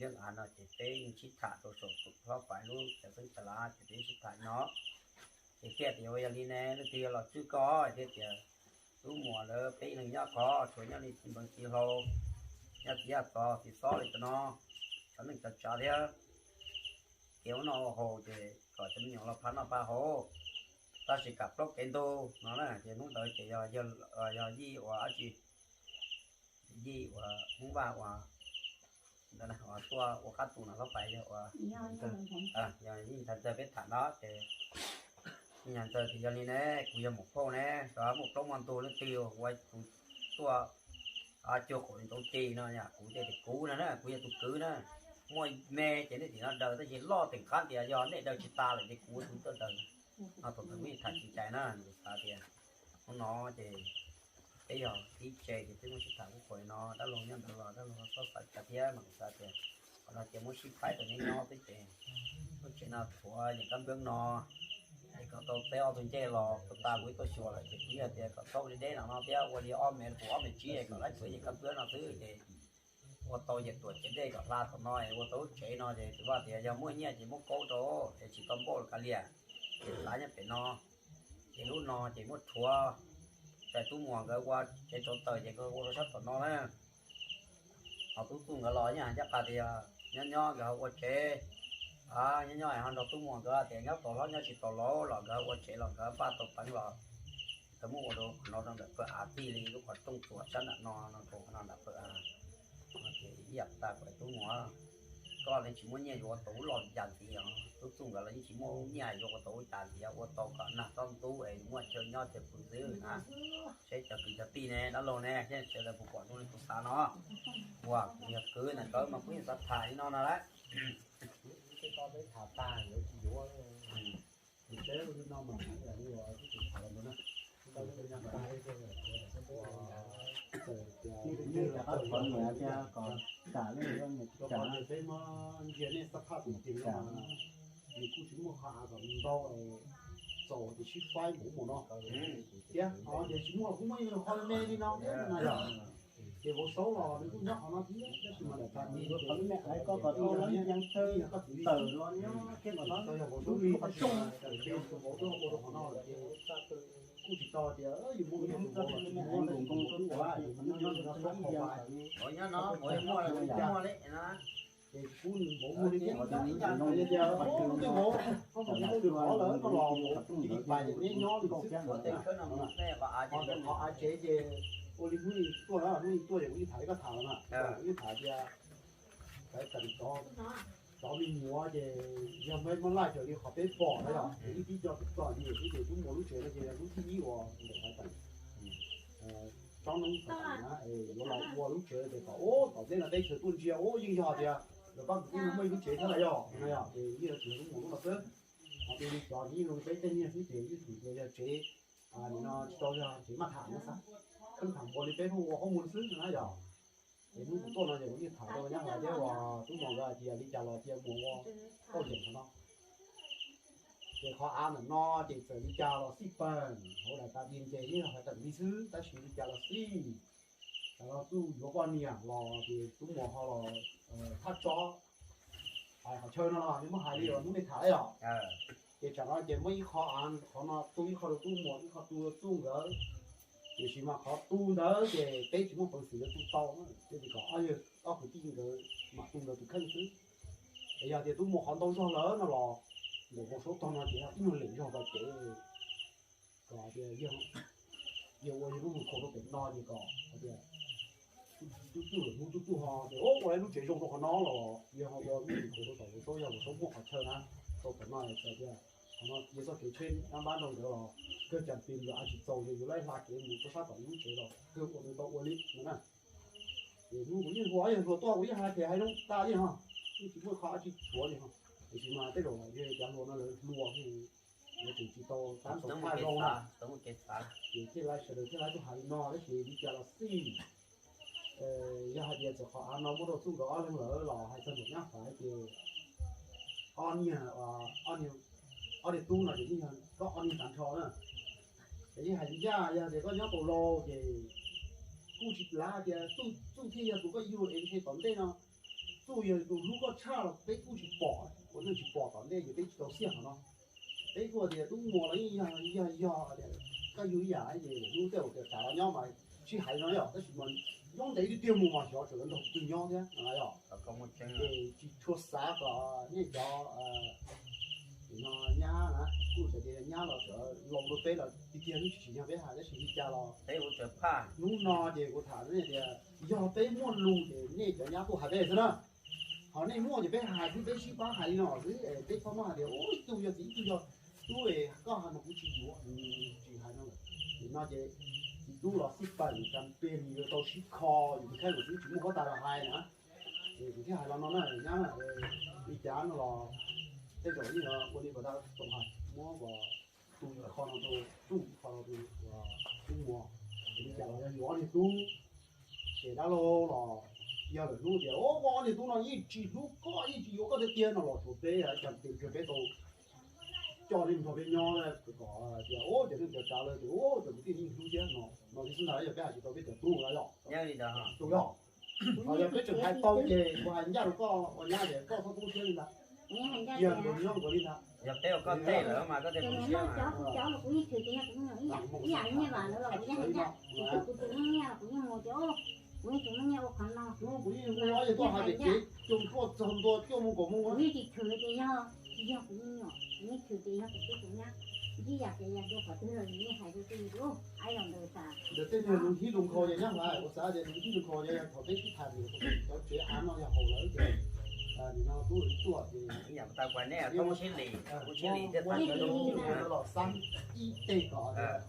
yeej av no ces peb yeej sib tham rau saum hlob Faiv lub cov xeeb cov lav ces peb yeej sib tham no. Ces thiaj tias ua yog li ne, leej twg yog los tswj koj thiaj tias tub muag lawv peb leeg nyob qhov tshuav nyob li txiv npeev txiv hlau, nyob txiv yaj txov txiv xob li cov no, cov neej cov tsav thiab. Ces ua noj ua haus ces kom cov me nyuam los pab noj pab haus, tab sis kam plaub kev ntug no na. Ces hnub ntawd ces yog yij uas dab tsi, yij uas Hmoob Vaj uas tuaj ua qab tu no hlob Faiv yog, yog yij ntxhais ntxawg peb tham no ces yij ntxhais ntxawg tias yog li ne, kuv yog muam phauj ne, muaj plaub muaj ntug leej twg ua tus tuaj cuag qaum ntawd ces no yog kuv tias kuv no na, kuv yog tus kwv na, muaj me ces nej tim no daws, tab sis loj teem qab tias yog nej daws tsis tas lawm ces kuv ua tus tuaj daws. No thaum ntawd kuv yeej tham tsis cais na, kuv xav tias hnub no ces peb yog ib tse ces peb muab sib tham kuj qhuas li no, dab laug nyob ntawd los dab laug txhob xav cas thiab mas kuv xav tias qhov no ces muab sib faib rau neb nyob xwb ces lub tsev no tshuav yam kab npab no es kom tau teb ob tug ncej los puas tas kuv ib tuaj xyuas lawm ces kuv yog tias kom txhob ua deb deb no no thiab ua li ob me puas ob me tsib es kom lab tshuav yam kab npab no xwb ces ua tau yam tuam cev dej kom hla tom no es ua tau lub tsev no ces tsis vaj tias yog muaj nyiaj ces muab kaub rau es tsis tau npauj los kav liam, ces xav nyob pem no. Ces lub no ces muab rhuav, txais tub muag nkawd ua tsev rau taws ces nkawd ua rau sab tom no na. Ho tub txuj nkawd los yeej hais ncaj qha tias nyob nyob nkawd ho ua tsev, nyob nyob ho nrog tub muag nkawd tias nyob tau hlob nyob tsis tau laus los nkawd ho ua tsev los nkawd npaj tau peev los nkawd muab ua rau qhov no rau ntawm pawg av txij li lub qhov rooj txuas sab nram no no rau qhov no nram pawg av. Ces ib yam tas kuv tub muag, koj los tsis muaj nyiaj yuav ua tau lub loj li cas ntxiv os, tub txuj nkawd los yeej tsis muaj nyiaj yuav ua tau lub cas ntxiv, ua tau kom nag txob ntub es muaj chaw nyob chaw pw xwb na. Seb cov kwv cov tij ne, dab laug ne, seb sawv daws puas pom zoo li kuv xav no. Uas kuv yog kwv ntawm nkawd mas kuv yeej xav tham li no no lawm. Teb ua li no mas, ua li tus tham los ntawd na. Tau li tus nyab tas, txawm tias nws rov qab thov niam tias kom kam li niam kam, peb muab ntsia nej xab phaj tus cev no, nws kuj tsis muaj qhov av kom ntau, txaus tias sib faib npaum mus no. Thiab ho ces tsis muaj, kuj muaj ib qho me me li no thiab no yog. Ces vauv Saub los nws kuj nyob qhov no thiab, tab sis mas daim plag ni, koj kom tau los ib yees chaw tawm los nyob thiab no, tau yog vauv Saub li, tab sis mas tus vauv twb ua rau qhov no lawm ces kuj tsis tau tias yus muaj ib tug vauv los tsis muaj, nkoos nkoos rau tus ua, yus nyob nyob nyob ib yees. Nyob no muaj li, ces kuj vauv muaj li thiab, tias tus vauv, koj mus tus vauv lawm no los vauv cia li pais ces neb nyob li xwb. Qhov av tsev ces ua li hnub ib tuaj, hnub ib tuaj ces kuv yeej tham li koj tham los na, kuv yeej tham tias Txawm cov me nyuam ces yog muab laij raws li qhov peb pom na yog, ib tib co txom nyem xwb ces Tub Muas lub tsev no ces yog lub thib ib uas ntawm Txawm tsob noob Txawm na, yuav los ua lub tsev ces kom ub tom ntej no teb chaws tuaj ntsia ub yeej yog tias lawv pab kwv tij no muaj ib lub tsev thiab los yog no yog ces yeej yuav tsum yog Tub Muas lub no xwb. Ho tias li cov yeej zoo peb tej niag xwb ces yeej tseem tias yog tsev, nim no tsis tau yog tsev maj tham no xwb, kheej tham ua li peb hnub ua qoob mus xwb na yog. Ces hnub kuv tuaj no ces kuv yeej tham rau nyab hais thiab uas Tub Muas nkawd hais tias li cas los cia Muas ua tauj yeem qhov no. Ces qhov av ntawm no ces txawm li cas los xij peem hauv daim tas di ces yeej yog hais tawm li xwb tab sis li cas los xij, tas los txuj yuav poj niam los ces Tub Muas ho los thaj tsob hais qhov chaw no los yeej muab hais li uas hnub nej tham os. Ces tsam no ces muab ib qho av qhov no tu ib qho rau Tub Muas ib qho tu rau txuj nkawd. Tiam sis mas qhov tu ntawd ces peb tsis muaj peev xwm yuav tu tau, ces kom ob kwv tij nkawd mam tu nkawd tus kheej xwb. Es yog tias Tub Muas qhov ntau zog lawm no los ntawm Vau Saub tog no ces yog ib nyuag lem zog rau pem, kom tias yog ua yog lub mus khaus rau pem no ces kom tias tub tub lawm hnub tub tub ho tias ua lub tsev zoo rau qhov no los yog ho ua lub mus khaus rau tom Vau Saub, yog Vau Saub muaj qhov chaw na rau tom no txawm tias qhov no yog txoj kev tsheb nab npab nrog nkawd los kawg cas pes los av tsis txaus ces yuav laib hla kev mus rau sab tom lub tsev los kawg ua tau ua li no na. Ces hnub kuv yeej hluas, yog hluas tuaj kuv yeej hais phem hais zoo tas li ho, yeej tsis muaj qhov av tsis tshuav li ho. Tiam sis mas tej zaum yog cov hluas no lawv hluas lawv tseem tsis tau tab tau thaj zoo na. Ces thiaj li sawv daws thiaj li tuaj hais li no tab sis li cas los xij, yog hais tias txawm qhov av no muab rau txuj nkawd ob leeg lawm los hais txog ntawm nyab faiv ces ob niag, ob niag tub no ces yeej yog koj ob niag tav nrho na. Ces yeej hais ncaj yog tias koj nyob tau laus ces kuj tsis lav tias txuj thiaj yog tus koj yug es ntshe tom ntej no txuj yog tus hlub koj tshaj los peb kuj tsis pom, ua neej tsis pom tom ntej ces peb tsis tau xiaj qhov no. Peb kuj tias Tub Muas los yeej yog yog yog tias koj yug ib yam ces hnub tej zaum tias tsam los nyob mas sib hais no yom, tab sis mas nyob ntev tiag tiag mus mas xyov tseem nrog twg nyob thiab no yom. Ces tsis tshua xav kom nej cov no nyab na, kuj txawm tias nyab los tseem laus dua peb los tiag tiag hnub tsis tsim nyog peb hais tab sis li cas los hnub no ces kuv tham nej tias yog peb muaj lus ces nej cov nyab tuaj hais peb xwb na. Ho nej muaj ces peb hais xwb, peb sib pab hais li no xwb, peb txhob muab hais tias ib tug yog txiv ib tug yog tub, koj hais mas kuv tsis yuav, tsis hais no lawm. Nim no ces txiv tub los xij pawg cas pes nws yuav tau sib kho, yus tus kheej los twb tsis muaj huab tais los hais na. Ces kuv thiaj hais los no na nyab na, li cas no los tej zaum yeej ua li kom tau tau hais muab kom tu ib qho no rau txuj, ib qho rau Tub Muas, li cas los yog yus ob niag tub. Ces dab laug los yog lawm hnub tias koj ob niag tub no yeej tsis hlub koj, yeej tsis yuav koj tiag tiag no los tsuav peb cas tes kiag peb tau coj nej nrog peb nyob kom tias cov neej cov tsav lawm tias cov kwv tij yeej hlub thiab no, no thiab xwb ntag. Yog peb hais tsis tau peb cov tub no yom, tus yog, ho yog peb tseem hais tau ces kuv hais ncaj rau koj ua nyab tias koj txhob tu siab li ntag, yog nkaus nyob nkaus li ntag. Yog peb ua koj tej lawm mas koj tej tu siab mas. Cov kuv cov los kuv yeej chwv tias yog kuv me nyuam ib yam, ib yam li nyiaj vam lawv los kuv yeej hais ncaj, kuv tus tus me nyiaj los kuv yeej mus tias kuv yeej tus me nyiaj ua qhov no, kuv yeej hais ncaj, kuv yeej tsis chwv tias yog, yog kuv me nyuam, kuv yeej chwv tias yog kuv tub kuv nyab. Ib yam tias yog rau qhov twg los yeej hais rau twg, aib los ntawd tas. Ntawm tej niag lus hib lus nkhaus ces nyab hais ua xav tias lus hib lus nkhaus ces yog thaum peb sib tham tias cov tsev av no yog haum lawm ces nim no tub tuaj ces ib yam tas kuv nej tub Tshib Lis, tub Tshib Lis thiaj tham los xab ib teg kom tias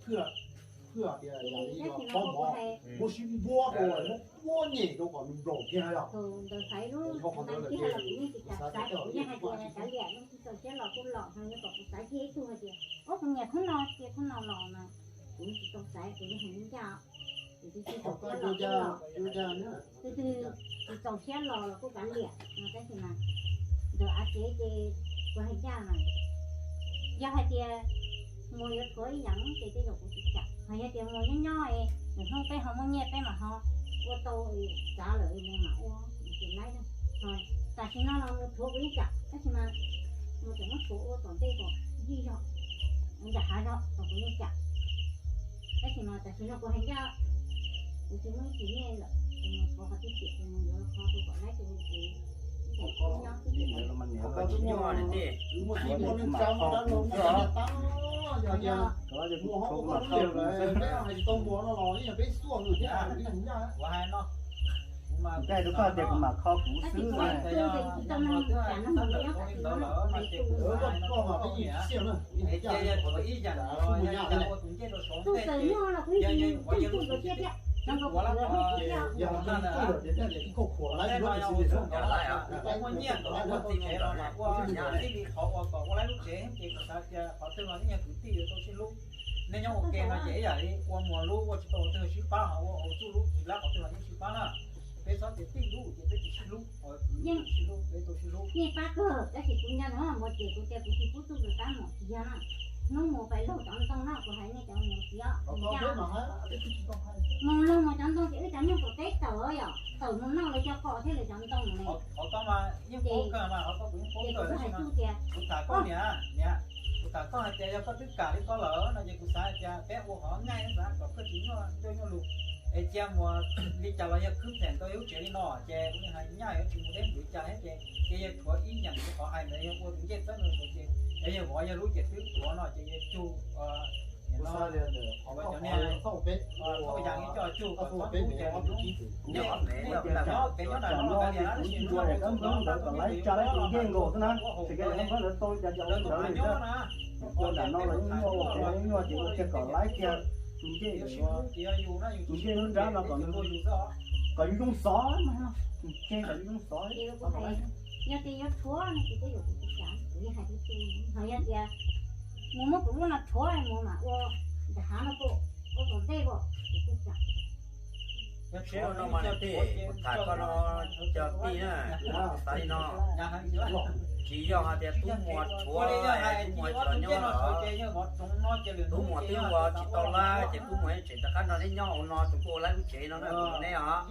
phwj, phwj tias yam li yog pob mov, muab sib npuab rau, muab npuab nyem rau kom nws nplaum kiag yog. Tus ntawd xaiv lub ntawd kiag los kuv yeej tsis kam xaiv, kuv yeej hais tias kav liam, nws tsis txaus siab los kuj los, ho yog kom kuv xaiv kiag ib tug hais tias, ob, kuv nyiam khub no ces khub no los mas kuv tsis tau xaiv, kuv yeej hais li ncaj. Tus twg tsis txaus siab los kuj los, tus twg tsis txaus siab los los kuj kav liam no, tab sis mas ntawm av tsev ces kuv hais ncaj mas yog hais tias mus yuav thuav ib yam ces tej zaum kuv tsis kam, ho yog tias mus nyob nyob es nws hnub peb ho muaj nyiaj peb mam ho ua tau, txav lawm nws mam ua, ces laib. Ho tam sim no los mus thuav kuv yeej kam, tab sis mas mus tseem muab thuav ua tom ntej kom yij zog, nram hav zog kom kuv yeej kam. Tab sis mas tam sim no kuv hais ncaj, kuv tsis muaj ib tsis nyiaj lawm, ces mus thuav qhov twg tiam ces mus yuav qhov tus kom laib tus, ces nyob xwb ces ua tsis nyuaj li tej. Ua tsis nyuaj, ua tsis nyuaj. Kuv hais rau koj tias kuv mam kho kuv xwb. Tus txawm nyuaj los kuv yeej tsis mus, kuv yeej tsis mus thiab. Yog muaj nyiaj ntawd ua txiv mus los ua txij li qhov uas kom ua laib lub tsev ces kuv xav tias qhov twg los yeej yog kwv tij yuav tau sib hlub. Nej nyob ua ke no ces ib yam li ua muag lub ua tsis tau qhov twg sib pab, ho ua hauv txuj lub tsis laib qhov twg los yeej sib pab na. Peb txhob tias tij lub ces peb tsis sib hlub, sib hlub peb tau sib hlub. Yeej pab kawg, tab sis kuv nco ntsoov mus ces kuv tias kuv tsis pub txuj lwm pab mus tsis yog na. Hnub mus pais laug cov ntoo na, kuv hais nej cov mus txiv os, mus laug mus cov ntoo ces wb cov nyuj kaum teb tawm yom, tawm mus noj lawv cov qos thiab lawv cov ntoo ne. Ces kuv hais txuj tias, kuv tham koj niam, niam, kuv tham koj hais tias yog koj twb kam li koj lawm no ces kuv xav hais tias peb ua qhov ngaij xav kom koj tsis nyuaj ncauj nyuaj lus, es cia mus li cas los yog khwb phem rau yus tsev li no ces ua li hais nyaj yuav tsis mus deb npaum li cas thiab ces cia yawg thuav ib yam li qhov hais ntawd, yog ua tus ncej txawb nws ces yog yawg vov yawg lub ces twb thuav no ces yawg cug cov niag, cov yas coj cug kom txhob kub ces nyob pem nyob nram no los kav liam na, tab sis nyob hauv tus ntawd kom laib tsa laib tus ncej nkaus xwb na, tsis kev lawv muab lawv tau li cas ces ua li ntawd li xwb. Ua nram no los yeej nyuaj, ua pem los yeej nyuaj ces ua kiag kom laib kiag tus ncej, tus ncej lub nrab no kom, kom yus zoo xov, tus ncej kom yus zoo xov. Yog tias yuav rhuav no ces tej zaum kuv tsis kam, kuv yeej hais tias, ho yog tias mus muab kuv lub no rhuav mus mam ua nram hav no, ua tom ntej as, kuv tsis kam. Hnub no mas nej tij, kuv tham koj no cov tij na, xav li no, tsis yog hais tias tub muag rhuav, tub muag tsis los nyob lawm, tub muag twb ua tsis tau lawm ces tub muag yeej tseem rov qab nrog neb nyob hauv no, tus kuj ua laib lub tsev no na, kuv neb os.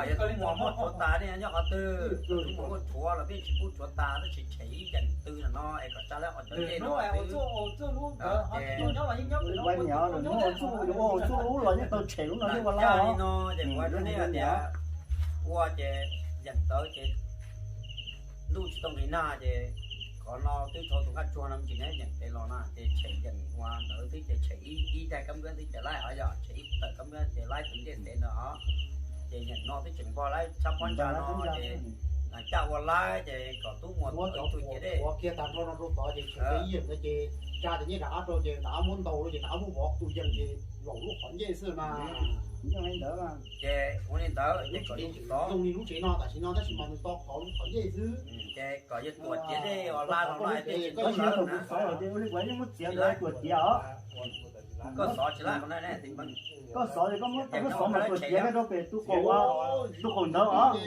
Yog tub muag muab rhuav tas nej nyob qhov twg, tub muag muab rhuav los peb tsis pub rhuav tas, tab sis tshem ib yam twg no es kom tsa laib qhov cov ncej no xwb. Ua txuj, ua txuj lub los yeej tau tshem lub no thiab ua laib li no ces kuv hais rau nej hais tias ua ces yeem ntawd ces ntuj tsis tau nqis nag ces qhov no twb rau tus nqaj tsuag no me ntsis neb yeem pem los na ces tshem yeem ua ntawd xwb ces tshem ib daim kab npab xwb ces laib os, yog tshem ib tawm kab npab ces laib tus ncej ntev ntawd os. Ces yeem no twb tseem npog laib tshab pob ntsa no ces caj ua laib ces kom tub muag ua ib tug ciav dej. Ua kiag tag nrho no rau tod ces tshem ib yeem ntawd ces tsa cov ncej rov qab rau ces rov qab muab ntaus rau ces rov qab muab vov tus yeem ces laum lub qhov ncej xwb mas. Ces ua li ntawd ces kom zoo li lub tsev no tam sim no tab sis mas nws to qhov lub qhov ncej xwb. Ces kom yawg tuam ciav dej os, laj los no es koj tsis yog tuam kuv xov los ces ua li kuv yeej muab txiav ntawd tuam ciav os. Koj xov tsis laj, koj xov ces koj muab koj xov mas tuam ciav rau pem tus qaum, tus qaum ntawd os.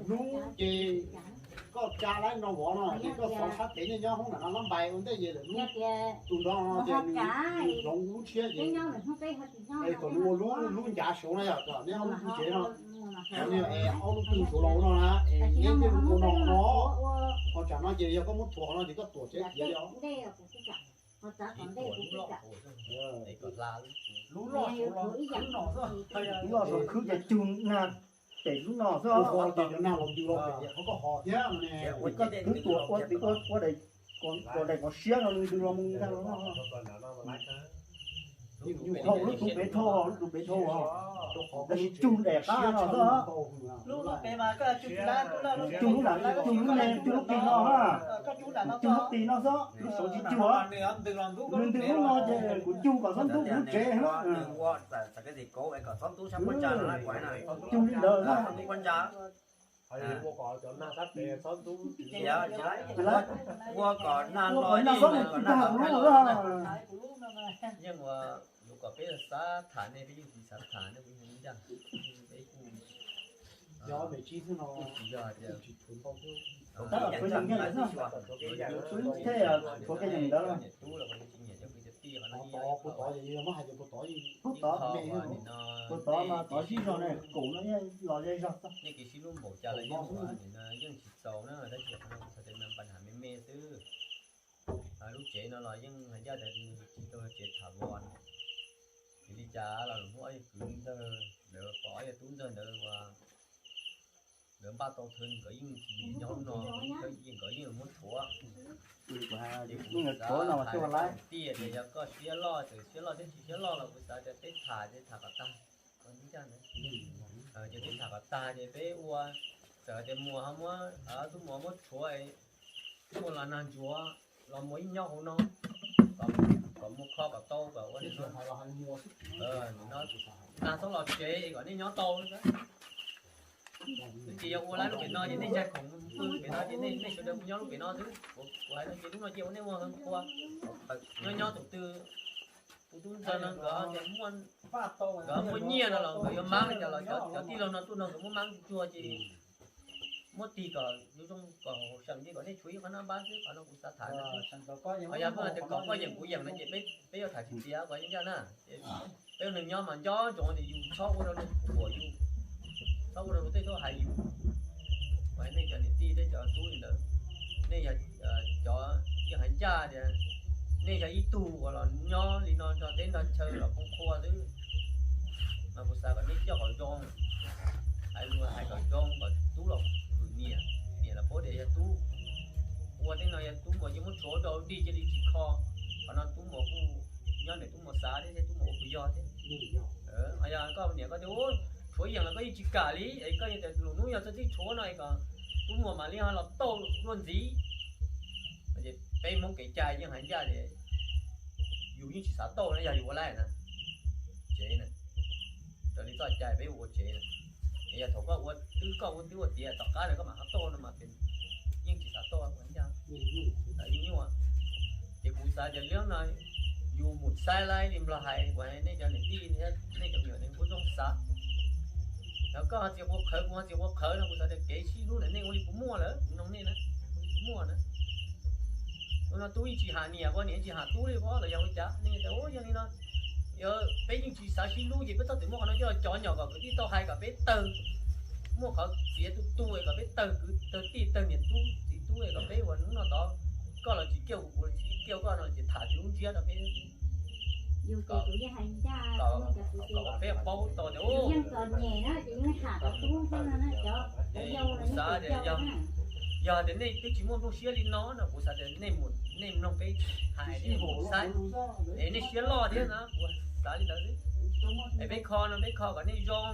Lwm hnub ces koj tsa laib no vov no ces koj xov sab pem nyob nyob hoob nram no lab npais ua ntej ces lwm hnub tus nrov no ces nws hloov lub tshiab ces es kom nws ua lub lub ncav saud no yog kom neb ob lub tsev no, ob lub tsev saud los no na es neb ua no no. Ho tsam no ces yog koj muab thuam no ces koj tuam tsev tiav li os. Lub loj saum khwb ces cug nag pem lub no xwb. Ua ces cov nag los ncws los pem koj ho thiab no ne. Koj twb tuam ua, ua daim, ua daim kov siab no ncws los mus ntag los no. Haum lub tug pem dhau, lub tug pem dhau, tab sis cug daim qab no xwb. Cug lub nram, cug lub ne, cug lub qis no, cug lub qis no xwb, lub saud tsis cug. Nws ntws lub no ces kuv cug kom txhob ntub kuv lub tsev na. Tes kauv es kom txhob ntub sab pob ntsa no, kuv hais no, txhob ntub pob ntsa. Ua kom nag los nag los, yeej ua, yuav kom peb xav tham nej peb yeej tsis xav tham nej, kuv yeej ncaj, peb kuj tsis yog tias, puag tod mas tod sib zog ne, kaum no los ze zog. Nej kev sib hlub npaum cas los yeej, yeej tsis txaus na, tab sis qhov no kuv txhais tes nag pas nag me me xwb. Lub tsev no los yeej hais ncaj tias tsis tau tsev tham vos no. Vim li cas los lwm hnub ob yawg kwv ntxawg ntawd, ob yawg tub ntxawg ntawd ua, lawv npaj tau thawj nkawd yeej tsis nyob no, nkawd yeej muab tshuav. Ces kuv xav hais tias yog koj siab loj, txawm siab loj thiab tsis siab loj los kuv xav tias peb tham ces tham kom tag. Ces peb tham kom tag ces peb ua, txawm tias muas ho muab, tub muas muab tshuav, tub muas los nag ntsuav los muas ib nyob hauv no, kom muas kho kom tau kom ua li no. Nag txhob los tsev kom nej nyob tau. Twb tsis yog ua lawm lub pem no ces nej ntshai khoom pw pem no ces nej sawv daws mus nyob lub pem no xwb. Kuv hais no ces lub no ces ua nej ua qhua. Nyob nyob tus twg, tus tub ntxawg no nkawd, nkawd muaj nyiaj no los nkawd yuav mab li cas los cov tij laug no tuaj no nkawd muab mab tsuag ces muab tig kom zoo zoo kom haum xeem ces kom nej tshuav ib qho nab npab xwb, qhov no kuv xav tham. Qhov yog koj hais tias kom koj yeem kuv yeem no ces peb yuav tham tsis tiav, koj yeej ncaj na. Peb ua neeg nyob mas nco ntsoov tias yus txhob ua rau luag thuam yus, txhob ua rau luag tej txhob hais yus. Mas nej cov niam tij thiab cov tub li ntawd, nej yog cov yeej hais ncaj tias nej yog ib tug uas los nyob li no nrog teb nrog chaw los poob qhua xwb. Mas kuv xav kom nej coj kom zoo, hais lus hais kom zoo kom tub los hwm niam, niam los paub tias yog tub. Ua tej no yog tub muas yeej muab tshuav rau dig cia li tsis kho. Qhov no tub muas kuj nyob ntawm tub muas xav thiab, tub muas ua kuv yog thiab. Yog koj niam koj tias tshuav yeem los koj yeej tsis kam li, es koj yeej tias lwm hnub yog txog txij tshuav no es kom tub muas mam li ho los tauj dua ntxiv. Peb Hmoob kev cai yeej hais ncaj tias yus yeej tsis xav tauj na, yog yus ua laib na, tsev na, raws li txoj cai peb ua tsev na. Es yog thaum koj ua twb koj ua twb ua tiav tom qab ntawd koj mam ho tauj no mas yeej tsis xav tauj ua ncaj, yeej nyuaj. Ces kuv xav tias liab no yus mus saib laib li Nplog hais, kuv hais nej cov niam tij, nej cov me nyuam nej kuj zoo xav. Yog koj ho txiv quav qhawv kuv ho txiv quav qhawv no kuv xav tias kev sib hlub ntawm nej ua li puas muaj lawm, kuv nug nej na, ua li puas muaj na. Ua no tub yeej tsis ham niam, niam yeej tsis ham tub li os los yog ua cas? Nej tias yog li no, yog peb yeej tsis xav sib hlub ces peb txhob txwm muaj qhov no coj los cov nyom kom kwv tij tau hais kom peb tawg, muaj qhov txiav tu tu kom peb tawg kwv tawg tij tawg niam tub txiv tub kom peb ua hnub no tod koj los tsis kiaj kuv, kuv los tsis kiaj koj no ces tham tsis lub ntsiab rau peb. Kom peb paub tau tias kuv xav tias yog tias nej twb tsis muaj nplooj siab li no no kuv xav tias nej mloog peb hais, nej mus saib es nej siab loj thiab no kuv xav li ntawd xwb. Es peb kho no peb kho kom nej zoo,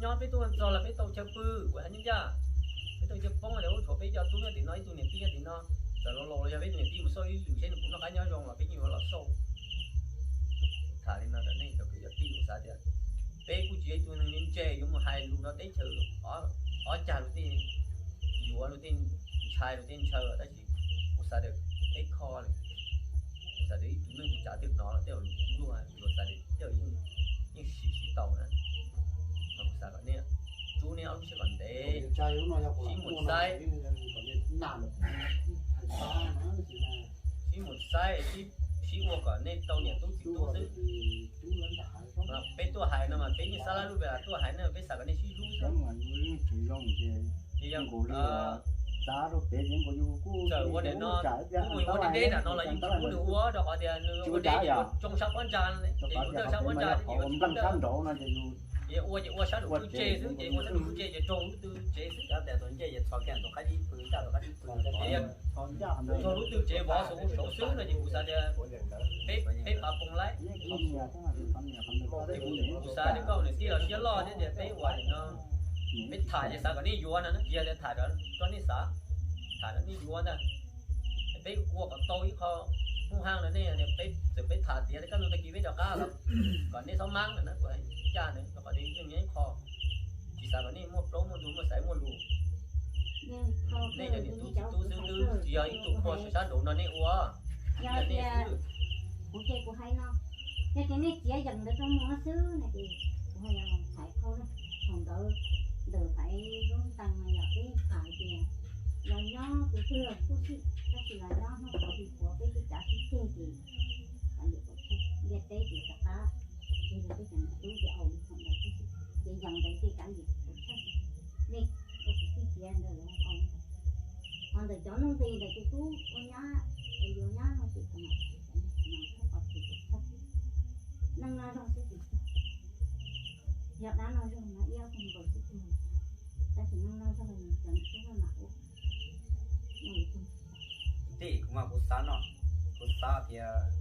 nyob peb tuaj txog los peb tau chaw pw, kuv hais nej ncaj. Peb tau chaw poob tias ub tshuav peb cov tub nyob tim no, ib tug niam tij nyob tim no, txawm laus laus los yog peb tus niam tij mus xauj ib lwm seb nws puas noj qab nyob zoo los peb yeej yuav los xauj. Tham li no rau nej cov kwv cov tij, kuv xav tias peb kuj tsis yog ib tug neeg ntse yuav mus hais lus rau teb chaws ob cag lus tej, yuav lus tej, ntshai lus tej ntshaw, tab sis kuv xav tias peb kho li, kuv xav tias ib tug neeg tus tsav twg hnov los tej zaum luag, kuv xav tias tej zaum yeej siv sib tau na. Mas kuv xav kom nej rub nej ob lub siab kom ntev, sib mus saib, sib mus saib, sib ua kom nej tau niam tub txiv tub xwb. Peb tuaj hais no mas peb yeej xab laj lub peb tuaj hais no peb xav kom nej sib hlub xwb. Txawm ua niam no, kuv mus ua deb deb nram no los yeej tsis pub nws ua rau qhov tias nws ua deb ces yuav tsoo sab pob ntsa, ces yuav tsoo sab pob ntsa ces yuav tsoo nraum, ces ua ces ua sab nraum twg tsev xwb, ces ua sab nraum twg tsev ces raug lub twg tsev xwb. Raug lub twg tsev vov xwb, ua saud xwb no ces kuv xav tias peb pab poob laib. Kuv xav tias koj niam tij los siab loj thiab tias peb ua no, peb tham ces xav kom nej yuav no, yog tias tham rau nej xav, tham rau nej yuav ntag. Peb ua kom tau ib qho hoob haj rau nej, peb txawm peb tham tiav tej kab ntug tag kis peb rov qab los kom nej txhob mab no na. Caj ntawd rau qhov tias yeej yog ib qho, tsis xav kom nej muaj plaub muaj ntug muaj xaiv muaj lus. Nej cov niam tub txiv tub xwb twb tsis yog ib tug qhua sab nraud no nej ua. Yog nej xwb. Kuv ces kuv hais no, yog tias nej txiav yeem ntawd rau muag xwb no ces kuv hais yog Faiv qhau na, thaum ntawd ntawm Faiv lub ntees no yog peb tham tias los nyob tus twg los kuj xij, tab sis los nyob hnub qhuav hli qhuav peb sib cav sib ceg ces kav liam kaum tshaj, ntiaj teb ces rov qab tseg li peb cov niam tub ces au li thaum ntawd xwb, ces yeem ntawd ces kav liam kaum tshaj, nej ua kwv tij tiav ntawd los au ntawd. Ho ntawm cov nuj nqis ntawm tus tub ua nyab es yuav nyab no ces kuv mam tham cov niam tub qhov txhia kaum tshaj. Neej noj zog xwb ces txog, yog dab noj zog no ib ob tug nkaus xwb txog, tab sis neej noj zog cov niam tub mam ua. Tij, kuv mas kuv xav no, kuv xav tias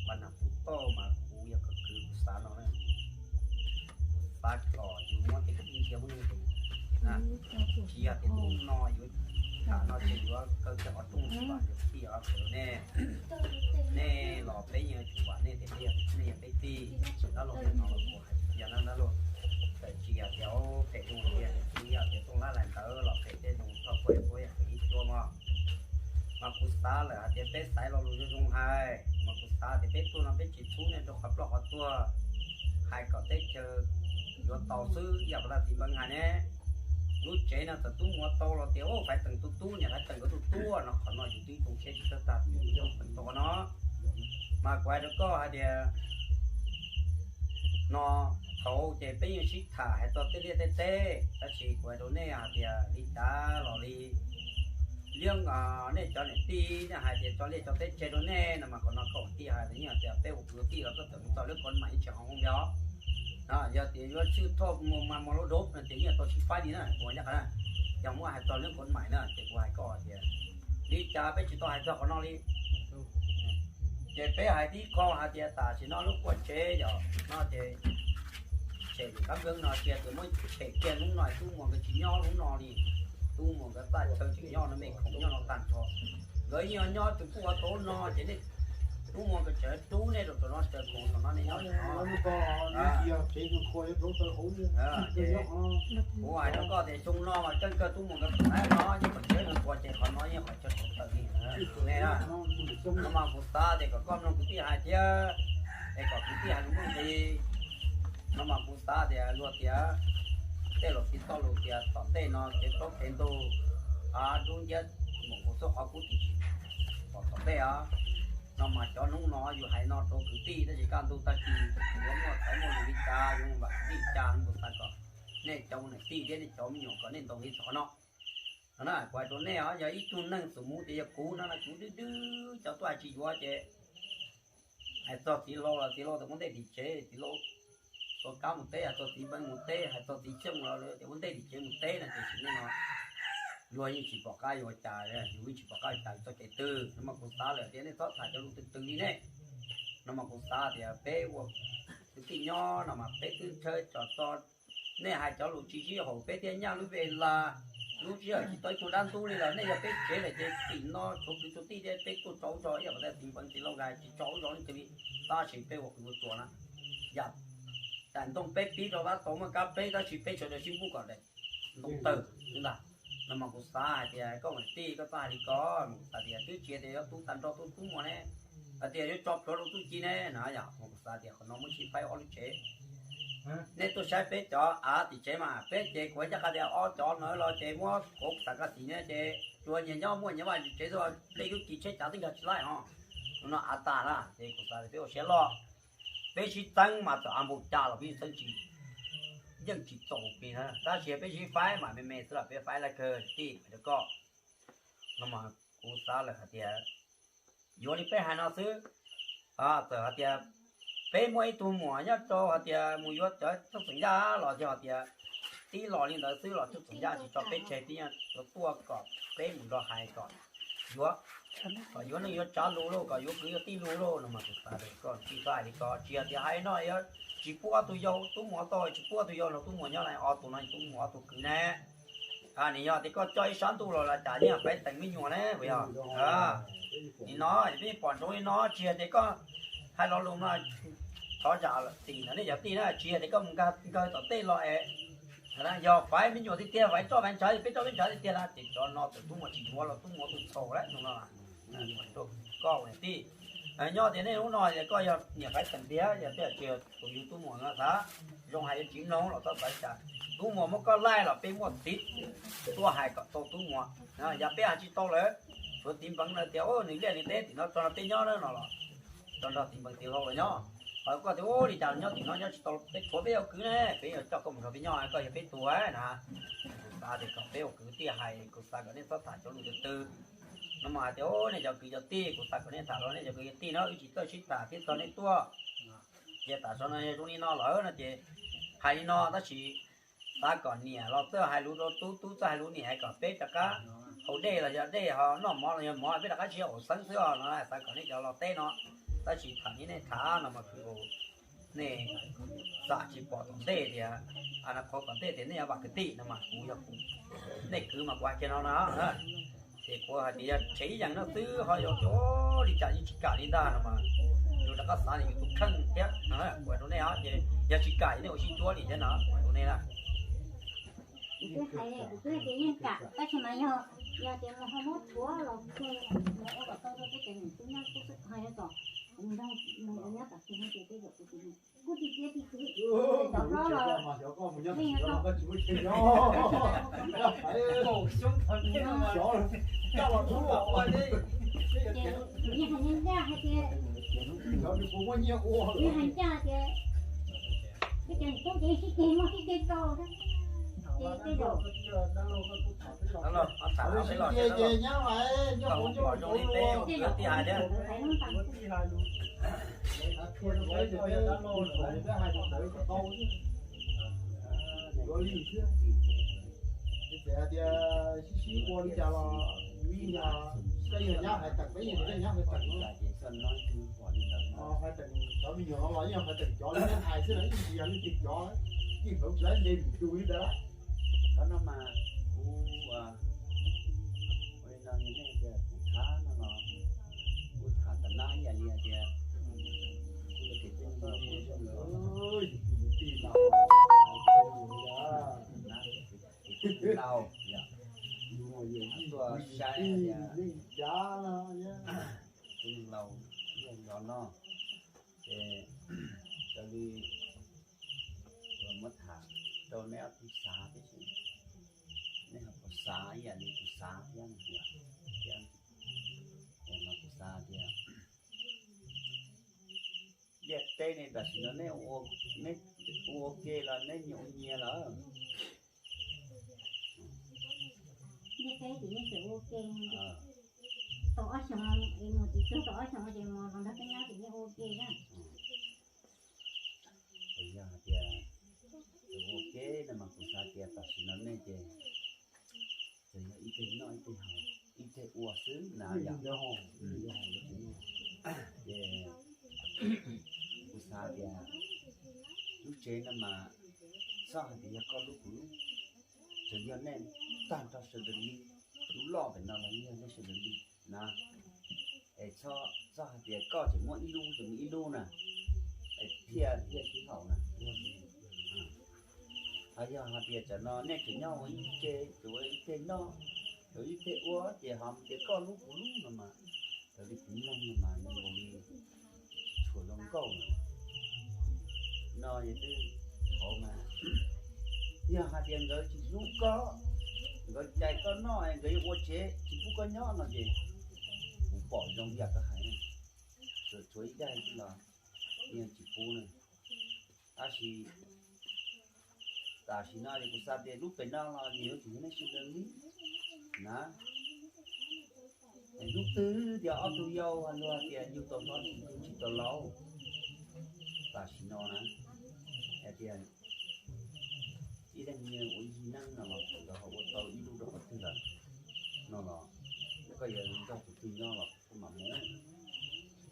Vaj Nam Pub Tauj mas kuv yog kom kwv kuv xav no na. Kuv xav kom yus muab tej kwv tij ntsia muab nug tus, tsis yog tias hnub no yuav tham no ces yuav kaw cov qhov rooj tsis vam yuav tij os, nej, nej los peb yeej yuav tsum vam nej tias nej yog peb tij. Dab laug no los kuv hais tias no dab laug, txawm tsis yog tias phem zoo li, tsis yog tias Tooj Lab Lais ntawd los phem tej zoo txog puab puab yog phem ib tug mog. Mas kuv xav lawm hais tias peb xaiv lo lus zoo zoo hais, mas kuv xav tias peb tuaj no peb tsis txhub nej rau qhov ploj qhov tuag, hais kom teb chaws yuav tau xwb ib yam pab txiv npeev hais ne. Lub tsev no txawm tub muam tau los tias ua Faiv Teem tus tub, niam Faiv Teem nkawd tus tub no, qhov no yus twb zoo siab tsis txawj tag, yus twb zoo peev tau qhov no. Mas kuv hais rau koj hais tias no, thaum ces peb yeej sib tham hais txog tej liaj tej teb, tab sis kuv hais rau nej hais tias li cas los li, liab nej cov niam tij nej hais tias tso liaj tso teb tseg rau nej no mas qhov no koj ua tij hais los yeej hais tias peb ua kwv ua tij los koj txawm mus txog lub kov maim ib tseem ho zoo li os. Yog tias yuav tshwj thoj mus mas mos lub dub no ces yeej tau sib faib li na, kuv ua nyab qhov na. Yog muab hais txog lub kov maim na ces kuv hais koj tias li cas peb tsis tau hais txog qhov no li. Ces peb hais tib qho hais tias tam sim no lub qua tsev yom no ces tshem lub kab nkeeb no cia tias muab tshem kiag hnub no, tub muam nkawd tsis nyob hnub no li. Tub muam nkawd txaj chaw tseem nyob no, me khoom nyob no tag nrho. Nkawd yeej nyob tus pub ua tau no ces nej tub muam nkawd tseem rub nej rau tom no, tseem khoom tom no nej nyob no. Kuv hais rau koj tias xyoo no mas keej kawg tub muam nkawd pom no yeej kom tsev nkawd ua ces qhov no yeej qhov chaw tseem tawm li ne na. No mas kuv xav tias kom koj mloog kwv tij hais thiab, es kom kwv tij hais lus muaj nqis. No mas kuv xav tias luag tias tej laus txiv txoj lus tias tom ntej no kev plaub kev ntug, dub nciab mus kuv xub qhov kub tim pom tom ntej os. No mas cov hnub no yus hais no rau kwv tij tab sis kaj ntug tag kis yuav muaj xaiv muaj lus li cas, yuav vam kwv tij li cas no kuv xav kom nej cov niam tij thiab nej cov me nyuam kom nej ntaus li txog qhov no. No na kuv hais rau nej os, yog ib tug neeg xum mus tias yog kuv no na kuv dwb dwb cov tuaj hais tsis yuav ces hais txog txiv hlau los txiv hlau tias ua ntej tim tsev, txiv hlau tua kab mus teb, hais txog txiv npeev mus teb, hais txog txiv xyooj los tias ua ntej tim tsev mus teb no ces sim neej no luag yeej tsis pom qab yuav ua cas, yus yeej tsis pom qab ua cas txoj kev twg. No mas kuv xav lawm tias nej txhob tham cov lus twg twg li nej. No mas kuv xav tias peb ua kwv tij nyob no mas peb twb ntshaw tso txo, nej hais cov lus tsis sib haum peb thiaj nyaj lub vej lag, lub sij hawm tsis tau ib tug dab ntub li lawm. Nej yog peb tsev lawm ces tim no tshuav kwv tshuav tij thiab peb tuaj tsaus zog ib yam li txiv npeev txiv hlau nkawd tsis tsaus zog leej twg li, tab sis peb ua kwv ua tij na. Yam daim ntoo peb pib rau tab tom muaj kab pleb tab sis peb sawv daws sib npuj kom daim ntoo tawg ntag. No mas kuv xav hais tias koj niam tij koj txhob hais li ko, mas kuv xav tias twb tsis tias yuav tu tag nrho tus tub muam ne, hais tias yuav tso plhuav rau txuj ci ne na yom, mas kuv xav tias qhov no muab sib faib ob lub tsev. Nej tuaj saib peb cov av tim tsev mas peb ces kuv caj qhia tias ob cov no los ces muab kauv xav kaj xim ne ces tsuas nyias nyob muaj nyias vaj nyias tsev xwb, tej lub ci tsheb cav tib nrog tsis laij ho. No av tas na ces kuv xav tias peb ua siab loj, peb sib txeeb mas txawm av npaum cas los peb yeej txeeb tsis, yeej tsis txaus plig na, tab sis peb sib faib mas me me xwb los peb faib laj kawg tij rau koj. No mas kuv xav lawm hais tias yuav li peb hais no xwb. Txawm hais tias peb muaj ib tug muam nyob rau hais tias mus yuav cov tub txeem yaj los yog hais tias tib los li ntawd xwb los tub txeem yaj tsis tso peb tseg, peb yeej yuav tuaj kom peb mus nrog hais kom yuav, kom yuav neej yuav tsav lus lauj, kom yuav kwv yuav tij lus lauj. No mas kuv xav tias koj tij txhob hais li ko, tsis yog tias hais no yuav tsis pub ob tug yau, tub muam tau tsis pub ob tug yau no, tub muam nyob li ob tug no, tub muam ob tug kwv ne. Nim yog tias koj coj ib sab ntuj los los cas yeej peb teem me nyuam ne puas yog? Nim no peb pom ntsoov li no, tsis yog tias koj hais lo lus no thov zam lawm tim no nej cov tij na, tsis yog tias koj mus nkag tom tej los es yog faiv me nyuam tiag tiag, faiv roj faiv ntshav, peb roj peb ntshav tiag tiag na ces cov no txawm tub muam tsis yuav los tub muam tus txhaum lawm no. Koj ua tij, nyob tias nej lub no koj yog niam faiv teem tiag, yog tej tsis yog tus yug tub muam no xav zoo hais yuav tsis mloog los txhob xav li cas. Tub muam muab koj laij los peb muaj txiv tuaj hais kom tau tub muam. Yog peb hais tsis tau lawm, tshuav tiv npeev lawm tias nws liaj nws teb tim no tso nrog peb nyob na no los tso nrog tiv npeev tiv hlau los nyob. Ho koj tias ua li cas los nyob tim no nyob tsis tau, peb tshuav peb ua kwv ne, peb yuav coj koj mus nrog peb nyob, koj yog peb tus na. Kuv xav tias kom peb ua kwv tij hais, kuv xav kom nej txhob tham cov lus twg twg no mas hais tias nej cov kwv cov tij, kuv xav kom nej tham los nej cov kwv cov tij no wb tsis txawj sib tham thiab txog nej tuaj. Ces tam sim no zoo li no lawm no ces hais li no tab sis xav kom niam los txawj hais lus rau tub, tub txawj hais lus niam, kom peb rov qab haus dej los yog dej, ho noj mov los yog mov, peb rov qab tsis yog haus xeeb xwb os no. Xav kom nej cov los teb no tab sis tham li nej tham no mas kwv ua nej xam tsis pom tom ntej tias, a no qhov tom ntej tias nej yuav vam kwv tij no mas kuv yog kuv, nej kwv mas kuv hais kiag no na. Ces kuv hais tias yog tshev ib yees no xwb ho yog cov li cas yeej tsis kam li ntag no mas yus rov qab xav tias yus tus kheej thiab. Kuv hais rau nej os, ces yog tsis kam ces nej ua sib cuab li thiab no, kuv hais rau nej na. Kuv twb hais, kuv twb hais tias yeej kam, tab sis mas yog, yog tias mus ho muab tshuav los mus ua kom tau rau peb cov niam tub nyob xwb, ho yog kom mus nrog mus nyob tam sim no ces tej zaum kuv tsis, kuv tsis tias tsis khwv, cov hlob los yeej yog tau. Ces kuv yeej hais ncaj hais tias, yeej hais ncaj tias peb cov niam tub ces sib ceg muaj sib ceg tau, ces tej zaum Ces nyab hais, nyab puas nyab puas li peb ua kwv tij hais thiab. Peb hais tau li thiab. Ces hais tias sib sib ua li cas los yus yeej yog, koj yeej yog nyab hais teem, peb yeej yog nyab hais teem. Hais teem cov me nyuam no los yeej yog hais teem cov li nej hais xwb na, yeej tsis yog leej twg cov, yeej hlawv tsis tau nce lwm tus li ntawd. Qhov no mas kuv ua li no, nej tias kuv tham no los kuv tham ntawm no ib yam li hais tias kuv yog kev tij neeg los kuv zoo li tus tij no, tus tij laug yom, tuaj saib hais tias tus tij laug yog nrog no, ces raws li kuv muab tham rau neb ob tug xav tib si, nej ho puas xav ib yam li kuv xav thiab no, thiab no kuv xav tias liaj teb ne tam sim no nej ua, nej ua ua ke los nej nyias ua nyias lawm? Liaj teb ces nej tseem ua ke, tau ob xyoos, mus txiv tug tau ob xyoos ces mus los nrog peb nyob ces nej ua ke na. Yog hais tias ua ke no mas kuv xav tias tam sim no nej ces tsuas yog ib teg noj ib teg haus, ib teg ua xwb na yom. Ces kuv xav tias lub tsev no mas txhob hais tias yog koj lub kuv lub, tsuas yog nej tag nrho sawv daws li. Lub loj pem no los yog nej sawv daws li na. Es txhob hais tias koj tseem muaj ib lub tseem muaj ib lub na, es thiaj thiaj sib haum na. Ho yog hais tias tam no nej tseem nyob ua ib teg, tseem ua ib teg noj, tseem ib teg ua ces ho tias koj lub kuv lub no mas, raws li kuv mloog no mas nkaus li tshuav zoo nkauj no es twb hauv mas. Yog hais tias nkawd tsis hlub koj, nkawd cais koj noj, nkawd yuav ua tsev tsis pub koj nyob no ces kuv pom zoo ib yam koj hais, tsuas tshuav ib daig xwb los yeej tsis pub na. Tab sis tam sim no ces kuv xav tias lub pem no los nyias yuav tsum yog nej sawv daws li na. Hnub twg tias ob tug yau luag tias yug tau hlob yug tsis tau laus, tam sim no na, hais tias ib leeg nyias ua ib neeg no los nkawd ho ua tau ib lub rau qhov twg lawm no los koj yuav nrog tus twg nyob los kuj mam mus,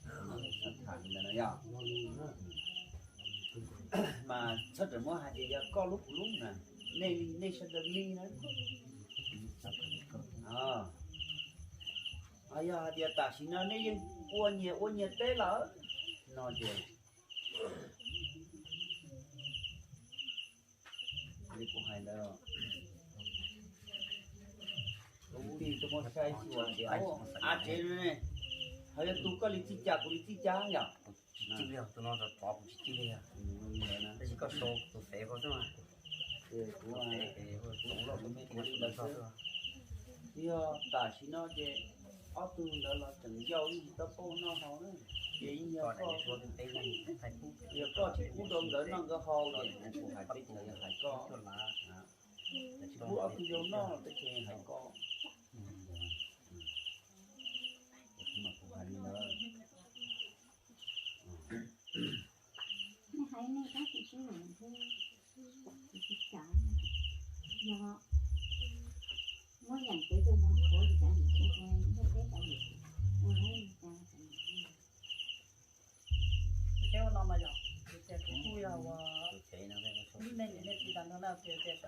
kuj mam mus tham li ntawd no yog. Mas txhob rawm muab hais tias yog koj lub kuv lub na, nej, nej sawv daws li na. Yog hais tias tam sim no nej yeej ua nyias ua nyias teb lawm no ces Li kuv hais ntawd, kuv tus muaj saib xyuas tias av tsev ne, ho yog tus koj li txij cas kuv li txij cas yom. Tsis txij li, tus no rov rov kuv tsis txij li. Tab sis koj sau tus fev ko xwb mas. Kuv, kuv li ntawd xwb. Yog tam sim no ces ob tug ntawd los tseem yau ib tsis tau paub noj haus na, ces yeej yog koj, yog koj tsis pub rau nkawd noj nkawd haus ces kuv hais teb chaws yog hais koj, tsis pub ob tug yau noj teb chaws hais koj. Kuv hais li ntawd. Ua no mas yog, kuv tias kuv kuj yog ua nej niam nej txiv tas nrho na, kuv tias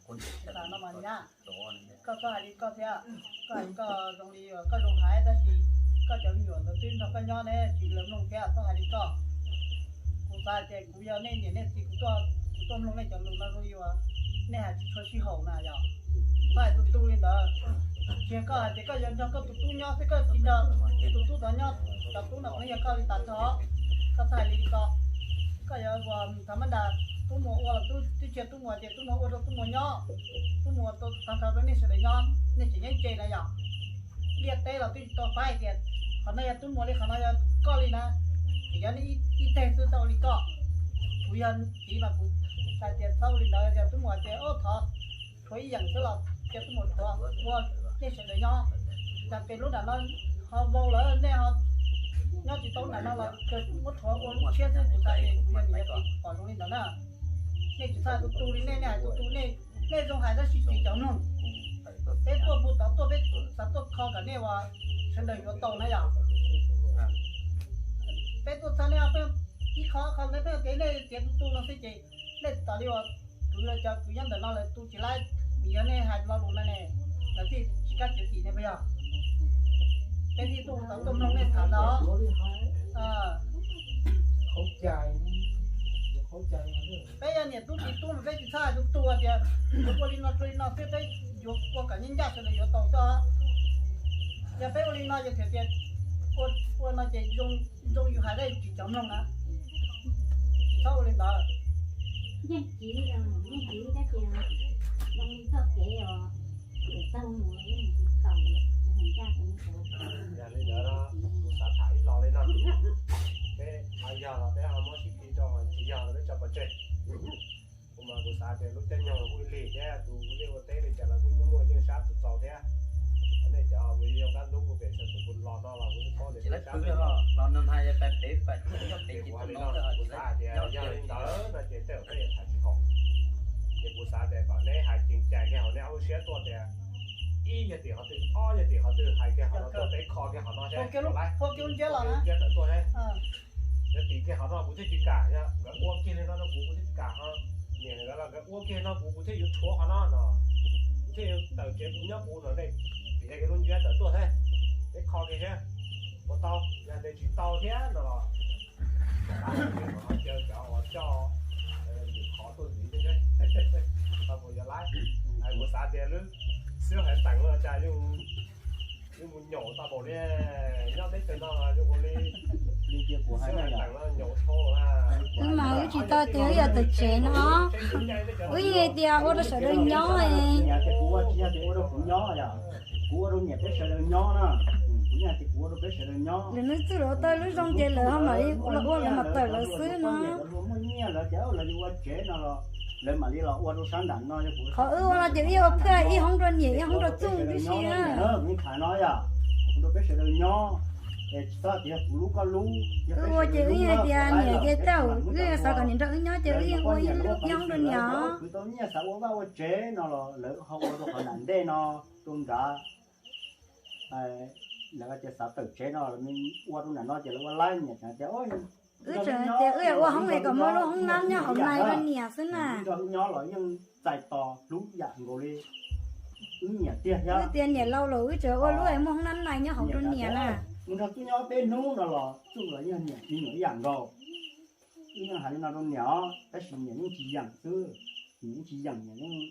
kuv tas no mas nyab, koj txhob hais li koj thiab. Koj hais li koj zoo li koj zoo hais tab sis koj cov me nyuam ntawd twb nrog koj nyob ne, tsis lawv mloog thiab, txhob hais li koj. Kuv xav hais tias kuv yog nej niam nej txiv, kuv tuaj, kuv tuaj mloog nej cov lus no zoo li uas nej hais tsis tshua sib haum na yom. Txhob hais tu tu li ntawd. Tsis koj hais tias koj yuav nrog koj tus tub nyob xwb, koj tsis nrog tus tub tod nyob, cov tub no puav leej yog koj li tas txog. Koj txhob hais li ko. Koj yuav ua thav mab das, tub muas ua los tub, twb tsis tub muas ces tub muas ua rau tub muas nyob, tub muas tau tag nrho rau nej sawv daws nyob, nej tseem nyob tsev na yom. Liaj teb los twb tsis tau faib hais tias qhov no yog tub muas li, qhov no yog koj li na, ces yog nej ib teg xwb tau ua li koj. Kuv yog txiv mas kuv hais tias txhob ua li ntawd, yog tub muas tias thov rhuav ib yeem xwb los cia tub muas rhuav ua nej sawv daws nyob. Tam pem lub nram no ho vau lawm, nej ho nyob tsis tau nram no los muab rhuav ua lub tshiab xwb, kuv xav tias kuv yog niam yog txiv pom zoo li ntawd na. Nej tsis txhob tu tu li nej, nej hais tu tu nej, nej zoo hais tab sis tsis cov mloog. Peb tuaj puag tod tuaj peb xav tuaj kho kom nej ua sawv daws yuav tau na yom. Peb tuaj txhawb nej ib qho qho nej pheej tias nej tias tu tu no xwb ces nej tos li uas kwv lawv cov kwv nyob ntawm no lawv tu tsis laib, vim yog nej hais lo lus no ne, lawv thiaj tsis kam txiav txim nej puas yog? Peb thiaj tuaj tau tuaj mloog nej tham ntawd. Peb yog niam tub txiv tub mas peb tsis txhob hais tu tu tias yuav ua li no ua li no xwb, peb yuav ua kom nyob ncaj sawv daws yuav tau xwb. Yog peb ua li no ces thiaj tias ua no ces zoo yus hais tab tsis cov mloog na. Tsis txhob ua li ntawd. Yeej tsis, yeej tsis tab sis zoo li txoj kev os, txawg mus yeej tsis tau, ncaj. Yog li ntawd kuv xav tham ib lo li no, peb ho yog los peb ho muab sib khi rau, tsis yog los peb tso pov tseg. Kuv mas kuv xav tias lub caij nyoog kuj lig thiab, tus kuv liaj ua teb li cas los kuj muaj yeej sab tus txaus thiab. Nej cov kuv yuav yoo kab ntub kuv pem sawv tus kuv los no los kuv paub tias lub sab los no hais pais pem pais ces kuv hais li no, kuv xav tias yog li ntawd no ces tej zaum peb yuav tham tsis haum. Ces kuv xav tias kom neb hais ceev cai kiag hauv neb ob lub siab tuaj tias ib yog tim qhov twg, ob yog tim qhov twg, hais kiag qhov no tuaj, peb kho kiag qhov no seb, ua kiag lub nciab tawm tuaj seb. Yog tim kiag qhov no kuv thiaj tsis kam, yog nkawd ua kiag li no rau kuv kuv thiaj tsis kam ho. Niam nkawd los nkawd ua kiag no kuv kuv thiaj yuav rhuav qhov no no, kuv thiaj yuav tawm tsev kuv nyob kuv no, nej piav kiag lub nciab tawm tuaj thiab, peb kho kiag thiab. Puas tau? Yog tias tsis tau thiab no los caw cov uas coj ntws qhov tuaj ntxiv thiab seb puas yuav laib. Kuv xav tias lub xib hwb Haiv Teem no cas yeej mus nyaum tau npaum li, nyob teb chaws no zoo nkaus li xib hwb Haiv Teem no nyaum dhau na. Wb mas wb tsis tau tias wb yog tawm tsev no, wb yeej tias ua rau sawv daws nyob. Kuv ua tsis yog tias ua rau kuv nyob yom, kuv ua rau niam peb sawv daws nyob na. Kuv yeej hais tias kuv ua rau peb sawv daws nyob. Lwm hnub txuj lawv tau lub zoo ces lawv ho mam li los ua lawv mam tawm lawv xwb no. Lawv muaj nyiaj lawv tias lawv yuav ua tsev no los lawv mam li los ua rau sab nram no. Qhov wb ua no ces wb ua phaj ib hoob rau niam ib hoob rau txuj tib si. Kuv tham no yom, ua rau peb sawv daws nyob, tsis txhob tias yog kuv lub koj lub. Wb ua ces wb yeej hais tias niam ces tau, wb xav kom niam nrog wb nyob ces wb yeej ua ib hoob rau niam. Khwv tau nyiaj xav ua vaj ua tsev no los lawv ho ua rau qhov nram ntej no rau nrad. Lawv tias xav tawm tsev no ua rau nram no ces lawv ua laib, niam tias wb tseem tias wb ua hoob es kom muaj lub hoob nab nyob hauv nais rau niam xwb na. Nrog wb nyob los yeej txais tos hlub yam nkaus li wb niam tiag thiab. Wb tias niam laus los wb tseem ua lub es muaj hoob nab nais nyob hauv rau niam na. Mus nrog txuj nyob peb hnub no los txuj los yeej niam me nyuam ib yam nkaus. Wb yeej hais li no rau niam os, tab sis niam yeej tsis yeem xwb. nws yeej tsis yeem, nws yeej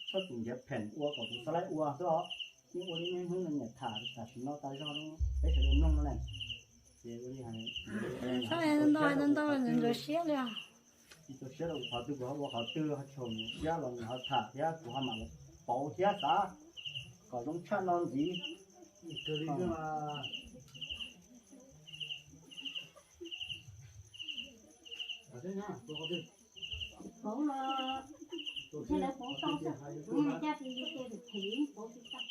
txhob txwm nrhiav pheem ua kom kuv txhob laib ua xwb os. Yeej ua li niaj hnub no nyiam tham tam sim no tas zog peb sawv daws mloog no lawm. Ces ua li hais, ntau ntau ntau ntau siab li. Tsis txaus siab rau kuv qhov twg kuv ho ua qhov twg, ho tshaum nws siab los nws ho tham thiab kuv ho mam li pauv thiab xav kom zoo tshaj no ntxiv. Pauv los, thiaj li pauv tau xwb, cas tus yus ces tus them pauv tsis tau.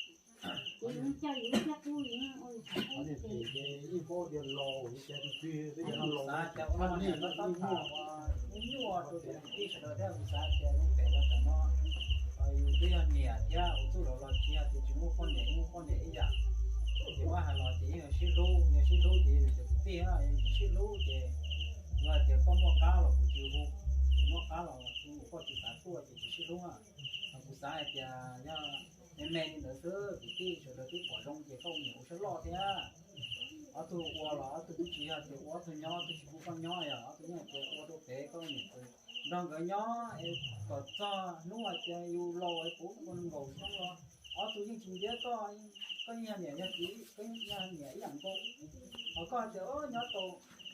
Ces yus coj yus thiab qub yus ua yus qhov qub ces, xav tias ua no niam no tau tham ua nyuaj rau cov kwv tij sawv daws thiab, kuv xav tias zoo pem los tam no yus twb yog niam thiab ua txuj los los tsis yog tias tsis muaj poj niam, muaj poj niam ib yam. Ces muab hais los ces yeej sib hlub, yog sib hlub ces yus cov kwv tij na, yus tsis sib hlub ces luag hais tias koj muaj qab los kuv tsis hu, kuv muaj qab los kuv hu, koj tsis xav tuaj ces tsis sib hlub na. Kuv xav hais tias yog me me li ntawd xwb, kwv tij sawv daws twb pom zoo ces koj ua niam ua siab loj thiab. Ob tug ua los ob tug twb tsis yog tias ua ob tug nyob, ob tug tsis pub koj nyob, yog ob tug yeej hais tias ua rau pem koj ua niam nrog nkawd nyob es kom txog hnub hais tias yus laus es puv ua nees nkaum xyoo los ob tug yeej tsis ntiab koj, koj yeej yog niam yog txiv, koj yeej yog niam ib yam nkaus. Ho koj hais tias nyob tau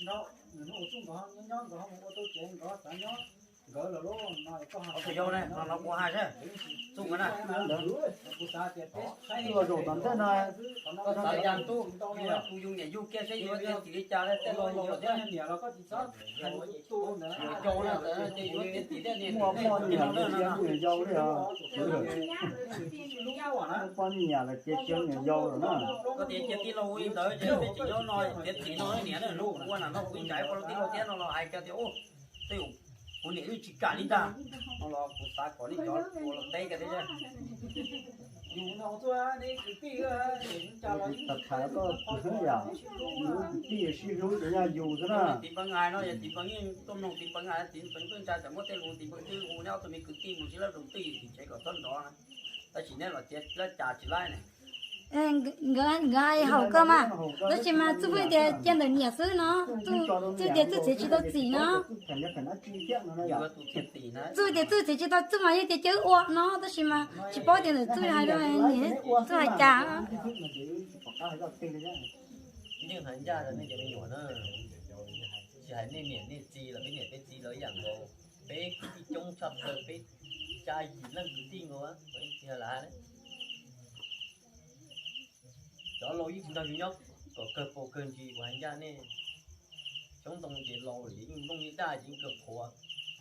nrog nws ua txuj nkawd nyob, nkawd ho mus ua tau tsev nkawd xav nyob nkawd lawm lauj no, koj ho tsis yau ne, no no kuv hais seb, txuj nkawd na. Kuv xav tias peb saib zaum tom ntej no, koj xav li cas tub, yus yug niam yug kiag seb yus tias txim li cas, tej laus yog niam los koj tsis txhob tu ntawd, yus yau na, ces yus tias txim thiab niam, muaj poj niam los cia niam yau li os. Muaj poj niam los cia cia niam yau lawm na. Koj tias cia tij laug ua li ntawd ces peb tsis nyob no, tias txim no niam na, ua na no kuv ib tsam poj laug tij laug thiab no los hais kiag tias, tej zaum kuv niam yeej tsis kam li ntag. No los kuv xav kom nej cov ua los teb kiag thiab. Yus no txuj nej kwv tij, tham tham koj kwv yam, yus kwv tij sib hlub ces yog yus xwb na. Tiv Npawg Ngais no yog Tiv Npawg yeej tuaj mloog Tiv Npawg Ngais, Tiv Npawg twb ntshai txawm muab tej lus Tiv Npawg twb hu neb ob tug me kwv tij mus sib lab roos twj ywm tim tsev kom txhob nrov na. Tab sis neb los cia lab cas tsis laib ne. Nkawd, nkawd hais haum koj mas, tab sis mas txuj pheej tias cia ntawm niam xwb no, txuj tias txuj txiav tsis tau txim no. Txuj tias txuj txiav tsis tau txuj mas yog tias cia wb ua no, tab sis mas tsis paub tias ntawm txuj hais rau niam, txuj hais cas. Yeej hais ncaj rau nej cov me nyuam na, tsis hais nej niam nej txiv los peb niam peb txiv los ib yam nkaus, peb kwv tij coob tshaj plaws, peb xya yim leej kwv tij nkaus, tsis yog lam hais na. Cov laus yeej tsis nrog yus nyob kom kawg paus kawg ntsis, kuv hais ncaj nej. Xyoob ntoo ces laus lawm ces yeej nplooj yeej daj ces yeej kawg qhuav,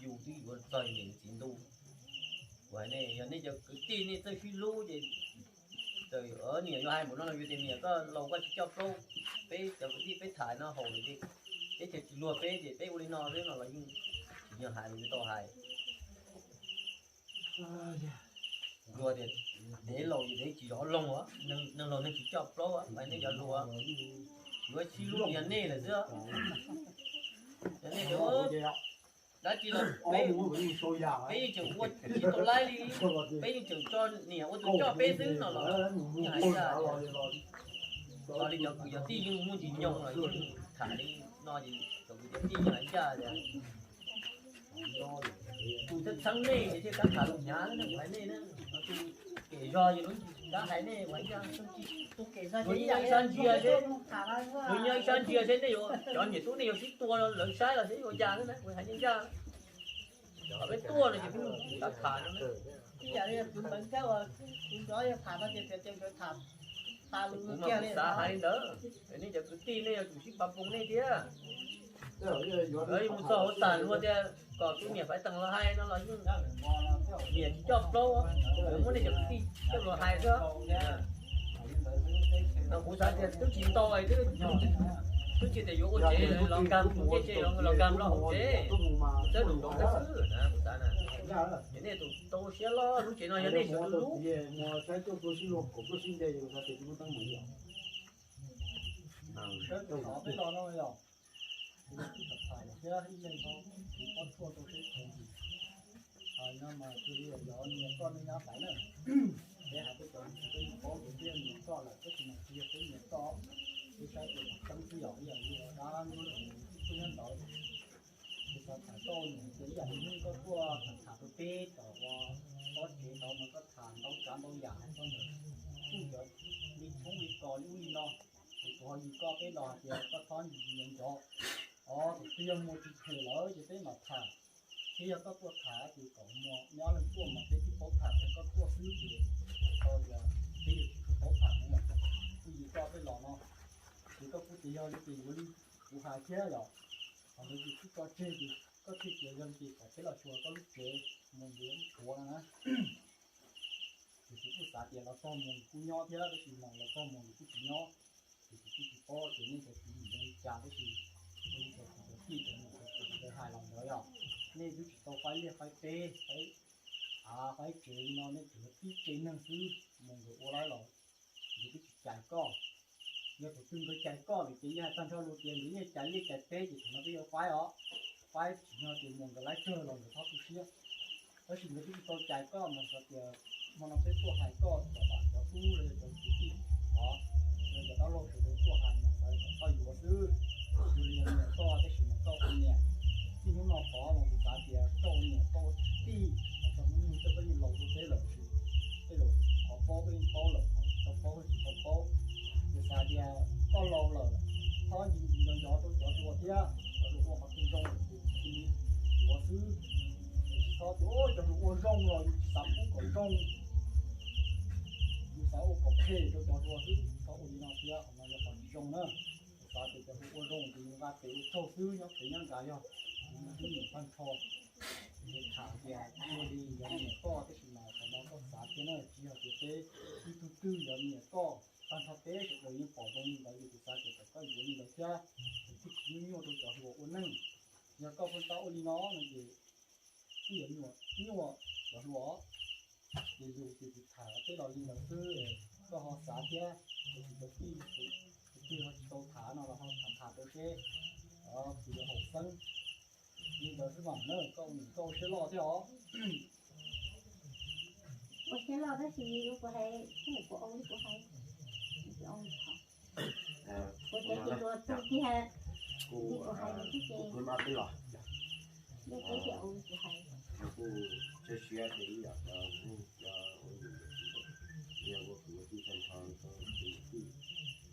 yus twb yuav txog yus niam yus txiv ntu. Kuv hais nej, yog nej cov kwv tij nej txawj sib hlub ces, niam yuav hais npaum no los yus tias niam koj laus koj tsis coj plaub, peb cov kwv tij peb tham no haum lawm ces teb chaws tsis luag peb ces peb ua li no xwb no los yeej tsis yog hais los yus tau hais. Luag tias dev laus ces dev tsis zov loog, neeg laus neeg tsis coj plaub, nej cov hluas yuav sib hlub yog nej lawm xwb. Yog nej tias dab tsi los peb yeej tseem ua tsis tau laib li, peb yeej tseem tso niam ua tus coj peb xwb no los yeej hais ncaj. Los li cov kwv cov tij yeej muaj ntsis nyoog los yeej tham li no ces cov kwv cov tij yeej hais ncaj tias tus txheeb txheeb nej ces thiaj tab tham lus hnyav xwb ne, kuv hais nej na. Tus kem zog ces lub ntsis tab hais nej, kuv hais ncaj, tus kem zog ces ib sab ntsia seb, tus nyob ib sab ntsia seb nej yuav, cov niam tub nej yuav sib tua lawv saib los seb ua cas xwb na, kuv hais ncaj ncaj. Peb tuaj no ces peb tab tham no. Ib yam li tus ntawd thiab uas tus ntawd tham no ces tias nkawd tham tas lus kiag li. Xav hais li ntawd, nej cov kwv tij nej yuav tsum sib pab poo nej thiab. Lawv yuav mus txog hauv tas luag tias kom tus niam Faiv Teem los hais no los yeej niam tsis coj plaub, muab nej cov kwv tij coj los hais xwb. No kuv xav tias twb tsis ntau, twb tsis tias yuav ua tsev los nkag mus ncej tsev, los nkag los hauv tsev, txawb lus nrov xwb na kuv xav na. Ces nej tus tau siab loj lub tsev no yog nej sawv daws lub. Hais no mas cia li yog niam koj nej nyab pais na. Peb hais peb cov niam peb yeej paub tias peb yog niam koj lawm, tab sis mas tsis yog peb niam koj, peb saib tias tseeb xwb yom, ib yam li dab nyob ntawd, Tham koj ua niam ces ib yam li hnub koj tuaj tham tham rau peb tom ua pob tsev tod mas koj tham ntau tsav ntau yam hais koj niam kuj cov li tshoob li kos li ub li no, ces kuv ho yws koj peb los hais tias koj txhob nco nco. Os, thaum twg yog muag tsis them lawm ces peb mam tham, thiab yog koj tuaj tham ces kom muag nyob leej tuaj mas peb thiaj paub tham, yog koj tuaj xwb ces tau tias peb yuav tsis tshua paub tham no yom. Kuj yws koj peb los no ces koj kuj tias yog li ces yuav li kuv hais thiab yom. Qhov ntawd ces kuj tso tseg ces koj thiaj tias yog li ces kom peb los xyuas koj lub tsev mus ntiav lub tuav no na. Ces kuv kuj xav tias los txog mus kuj nyob thiab, tab sis mas los txog mus kuj tsis nyob. Ces kuv kuj tsis paub tias nej cov tswv yim zoo li cas, tab sis zoo li cov kwv cov tij cov niam cov txiv lawv hais los ntawd yog nej twb tsis tau faib liaj faib teb, faib av faib tsev li no, nej tsuas yog tib tsev neeg xwb, mus nkawd ua laib los nkawd twb tsis cais koj. Yog thaum twg nkawd cais koj lawm ces yeej hais tag nrho lus tias nkawd yeej cais liaj cais teb ces thaum no peb yuav faib os, faib tsis yog tias mus nkawd laib kawg los nkawd txhob tu siab. Tab sis nkawd twb tsis tau cais koj mas xav tias hmo no peb tuaj hais koj kom cov tub los yog cov kwv tij os, los cov dab laug sawv daws tuaj hais mas xav kom koj yuav xwb. Yog li yog niam koj tab sis mas koj ua niam, txij hnub no tod los kuv xav tias koj ua niam koj ua kwv tij, hais txog hnub nyoog koj yeej laus dua peb lawm ces tej zaum qhov paub koj yeej paub lawm, qhov tsis tau paub koj tsis tau paub. Ces xav tias koj laus lawm, txhob ncig ncig nco nco rau cov hluas thiab, cov hluas ua qhov twg zoo ces cia li yuav xwb. Tsis txhob tias cov hluas ua zoo los yus tsis xav pub kom zoo, yus xav ua kom phem rau cov hluas xwb, txhob ua li no thiab, qhov no yog qhov tsis zoo na. Kuv xav tias cov hluas ua zoo ces yus nqa tes ua tsaug xwb, nyob pem nyob nrad yog yus tus me nyuam tag nrho. Ces tham tias ua li yog niam koj, tab sis mas qhov no koj xav thiab na, tsis yog tias peb ib tug twg yog niam koj, tag nrho peb sawv daws yeej pom zoo li ntawd, ces kuv xav tias kom koj yuav li ntawd thiab, es thiaj tsis nyuaj nyuaj rau cov hluas ua neej. Yog koj pheej tab ua li no no ces kuj yuav nyuaj cov hluas. Ces yus ces kuv tham teb los li ntawd xwb, koj ho xav thiab, ces kuv cov tij tus twg ho tsis tau tham no los ho tham tham rau seb kuv yuav haum xeeb. Li ntawd xwb mas na, koj ua niam koj ua siab loj thiab os. Ua siab loj tab sis kuv hais, kuv ua li kuv hais, kuv ces tus hluas txog kiag li kuv hais xwb ces. Yog peb ces ua li kuv hais. Kuv tshawb siab ces ib yam cov ua niam ua txiv, yog ua kwv ua tij tag nrho, txhua tus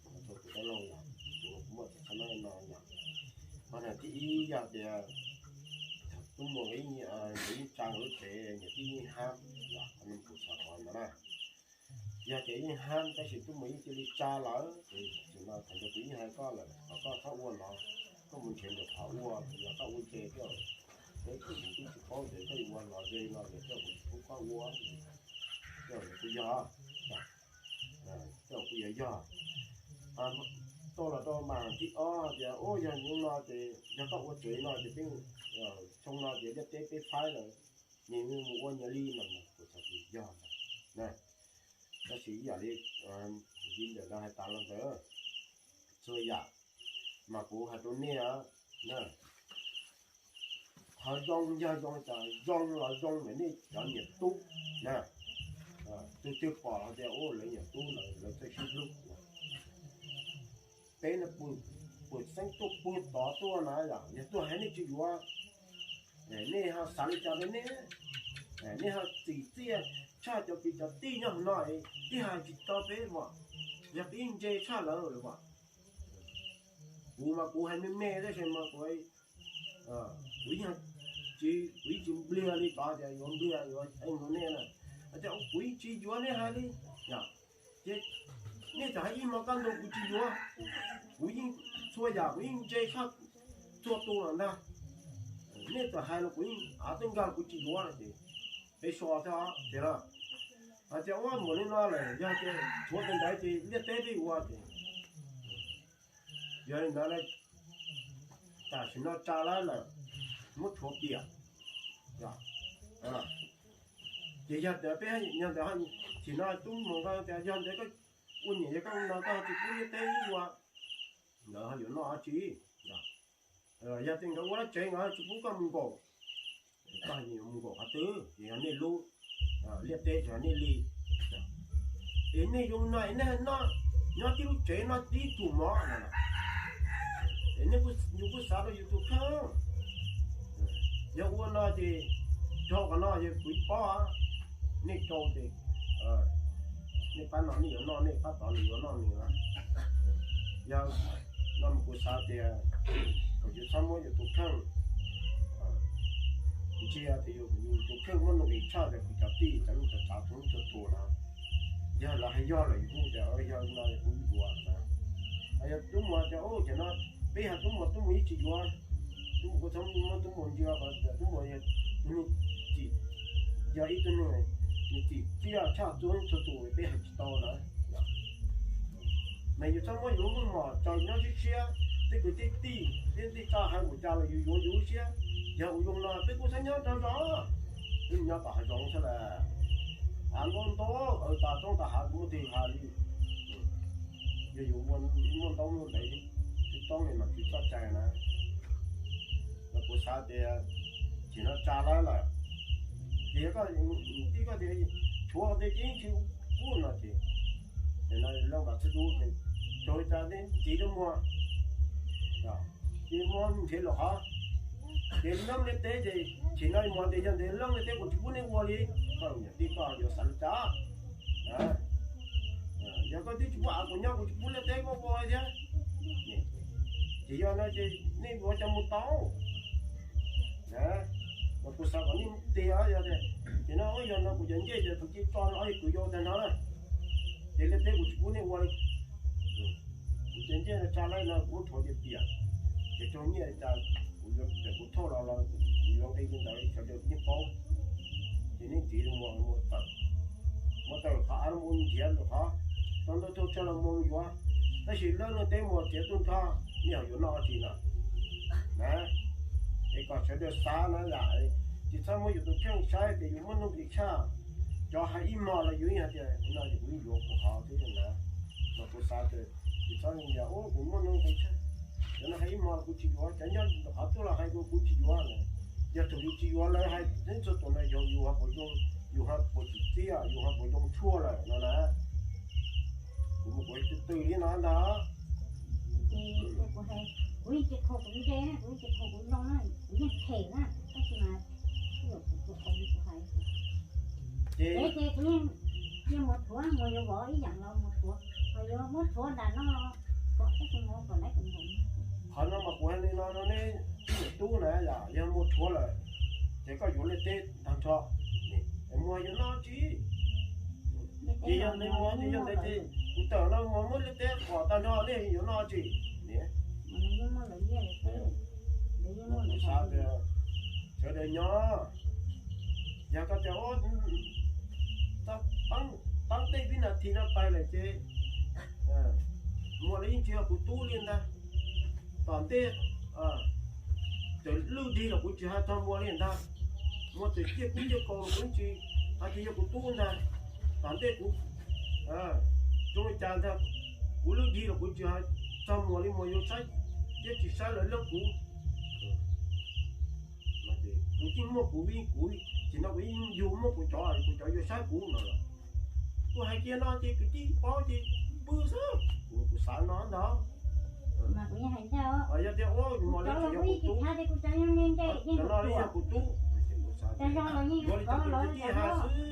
txhua tus dab laug yom, kuv muaj txhua txhua no no yom. Qhov no thib ib yog tias tub muam nkawd yeej tsa nkawd lub tsev, niam tij yeej hab yom, qhov no kuv xav qhov ntawd na. Yog tias yeej hab tab sis tub muam yeej cia li tsa lawm ces thaum no thaum ntawd kuv yeej hais koj lawm kom koj txhob ua no, koj mus nrhiav ntawm qhov ua, yog koj ua ntse thiab, peb kuv twb tsis paub tias koj yuav ua no ze no ces koj kuv tsis pub koj ua, koj kuj yog, koj kuj yog yog. Tau los rau mas thib ob tias ua yog no ces yog koj ua tsev no ces peb xyoo no ces liaj teb peb faib lawm, nyias mus ua nyias li no, kuv xav tias yog na. Tab sis ib yam li viv ncaws lawv hais tas los ntawd, txhua yam mas kuv hais rau nej na, qhov zoo yog zoo tas zoo los zoo ntawm nej cov niam tub na. Tus twg pom hais tias ua lawv niam tub lawv txawj sib hlub, peb no puag xeeb tuaj puag tod tuaj na yom, yog tuaj hais nej tsis yuav, nej ho xav li cas rau nej? Nej ho txim txiaj tshaj cov kwv cov tij nyob hauv no, tib hais tsis tau peb mas, yog peb yeej ntse tshaj lawv lawm as. Kuv mas kuv hais me me tab sis mas kuv, kuv yeej tsis, kuv yeej tsis npliag li cov tias yuav npliag yuav eeg rau nej na. Hais tias kuv yeej tsis yuav nej hais li, ces nej txawm hais ib hmo kaj ntug kuv tsis yuav, kuv yeej txhua yam kuv yeej ntse tshaj txhua tus lawm ntag. Nej txawm hais los kuv yeej av tej nkag kuv tsis yuav no ces peb so thiab ces na. Hais tias ua npaum li no lawm yog tias tshuav tus ntawd ces liaj teb peb ua ces, yog li ntawd tam sim no tsa lawm lawm, muab tshuav piam. Ces yog tias peb, yog ntawd, tsis no tub mus nqa tias yog ntawd koj ua niam yog koj no koj tsis pub liaj teb ua, nkawd ho yuav noj dab tsi? Yog tias nkawd ua dab tsev nkawd tsis pub koj mus nkaum, koj mus nkaum qhov twg ces yog nej lub, liaj teb ces yog nej li. Es nej zoo no es nej noj nyob tib lub tsev noj tib tug mov no, es nej, yus kuj xav rau yus tus kheej. Yog ua no ces rau qhov no yog kuv ib pob, nej rau ces nej pab no nej yuav noj, nej pab tod nws yuav noj nws na. Yog no mas kuv xav tias kom yus txhob muab yus tus kheej ntsia tias yus tus kheej muaj nuj nqis tshaj cov kwv cov tij cov neej cov tsav txhua leej txhua tus na. Yog lawv hais yog lawm yus kuj tias yog no yog kuv yuav na. Yog tub muam tias ces no peb hais tub muam, tub muam yeej tsis yuav. Tub muam kuv txhob muab tub muam ntsia, tub muam yog ib tug neeg txim txiaj tshaj txhua leej txhua tus, peb hais tsis tau na. Mas yus txhob muab yus lub meej mom tso nyob siab siab, tej kwv tej tij tej tij tsa hais ua cas los yus yuav yus lub siab. Yog ua zoo no peb kuj txhob nyob nrog zos, peb mus nyob tom hav zoov xwb las. Hav ntaub ntaub tas roob tas hav kuv muaj tig hav li. Yog yus muaj ntaub muaj ntawv, tsis toob li mas tsis txhob cai na. Mas kuv xav tias tsim no tsa lawm lawm, ces yog koj tij koj tias tshuav tej ces yeej tsis pub no ces, ces no leej vam txwj dub ces raug li cas ntxiv rau muag, ces muag nrhiav lawm qhov, ces leej liaj teb ces tsim no muag tias yog ntev leej liaj teb kuv tsis pub nej ua li, koj niam tij koj yuav xav li cas? Yog koj twb tsis pub av kuv nyob kuv tsis pub liaj teb koj ua thiab. Ces yog no ces nej yuav coj mus tau. Mas kuv xav kom nej tias yog, ces no yog no kuv cov ncej ces kuv cia tso rau ob kwv yau tag nrho na. Ces liaj teb kuv tsis pub nej ua li. Kuv cov ncej no tsa lawm no kuv muab rhuav tias piam, ces raug nyiaj li cas kuv yuav, kuv thauj los los kuv yuav nqi li ntawd sawv daws yeej paub. Ces nej ntxiv mus mus tawm, mus tawm qhov av mus nrhiav lawm qhov, tau ntau tau tsawg los mus yuav, tab sis leej liaj teb mus txiav tuaj nrho, nej ho yuav noj tsi no na? Es kom sawv daws xav na yom, tsis txhob muab yus tus kheej saib tias yus muaj nuj nqis tshaj. Cov hais ib hmos los yus yeej hais tias no yog kuv yuav kuv qhov thiab na. Mas kuv xav tias tsis txhob tias kuv muaj nuj nqis tshaj, cov no hais ib hmos kuv tsis yuav, cov nyob qhov tuaj los hais kuv kuv tsis yuav. Yog tus yus tsis yuav lawv hais txhua tus no yog yus ho puas zoo, yus ho puas tsim txiaj, yus ho puas zoo tshuaj lawm no na. Kuv mus kuv twb twb li no ntag. Ces kuv hais, kuv yeej tsis qhuas kuv nce na, kuv yeej tsis qhuas kuv zoo na, kuv yeej them na, tab sis mas kuv tus qhov kuv hais. Ces ces kuv yeej, yeej mus rhuav, mus yuav vov ib yam los mus rhuav, ho yuav muab rhuav nram no, kom tab sis mus kom lawv tus nkaus. Qhov no mas kuv hais li no rau nej tub na yom, yog mus rhuav lawm, ces koj yuav liaj teb tag nrho, es mus yuav noj tsi? Ces yog li mus ces yog ntawd ces kuv tawm no mus muab liaj teb kom tag nrho nej yuav noj tsi? Kuv xav tias sawv daws nyob, yog koj tias tau pab tej vib nas this no pais lawm ces muaj lawv yeej tsis yog kuv tub li ntag. Tom ntej txawm lwj dig los kuv tsis hais txog muaj li ntag. Muaj txawm ciaj kub ciaj kaus los kuv yeej tsis hais tias yog kuv tub ntag. Tom ntej kuv zoo li cas ntag, kuv lwj dig los kuv tsis hais txog muaj li, muaj yuav saib thiab tsis saib lawv lub kuv. Kuv yeej muaj kuv vib kuv, ces no kuv yeej yug muaj kuv cov, kuv cov yuav saib kuv no los kuv hais kiag no ces kwv tij paub ces pw xwb, kuv xav no ntag. Yog tias ua mos li tsis yog kuv tub, cov no li yog kuv tub, ua li tsis yog kwv tij hais xwb.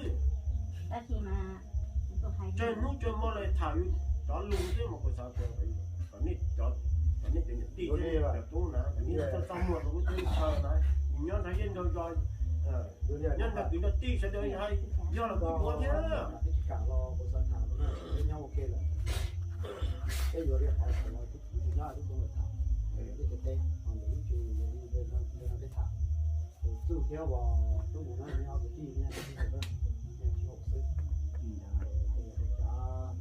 Tsawg hnub tsawg hmo los tham yus cov lus xwb mas kuv xav tias kom nej cov, kom nej cov niam tij thiab cov tub na, kom nej txaj txaj muag rau lub teb chaws na, yus nyob nrog yeej nrog zos, nyob nrog kwv nrog tij sawv daws hais yog los kuv yuav thiab. Txuj thiab uas tub mus no ob kwv tij ne, tsis haum xwb. Ces yog li cas,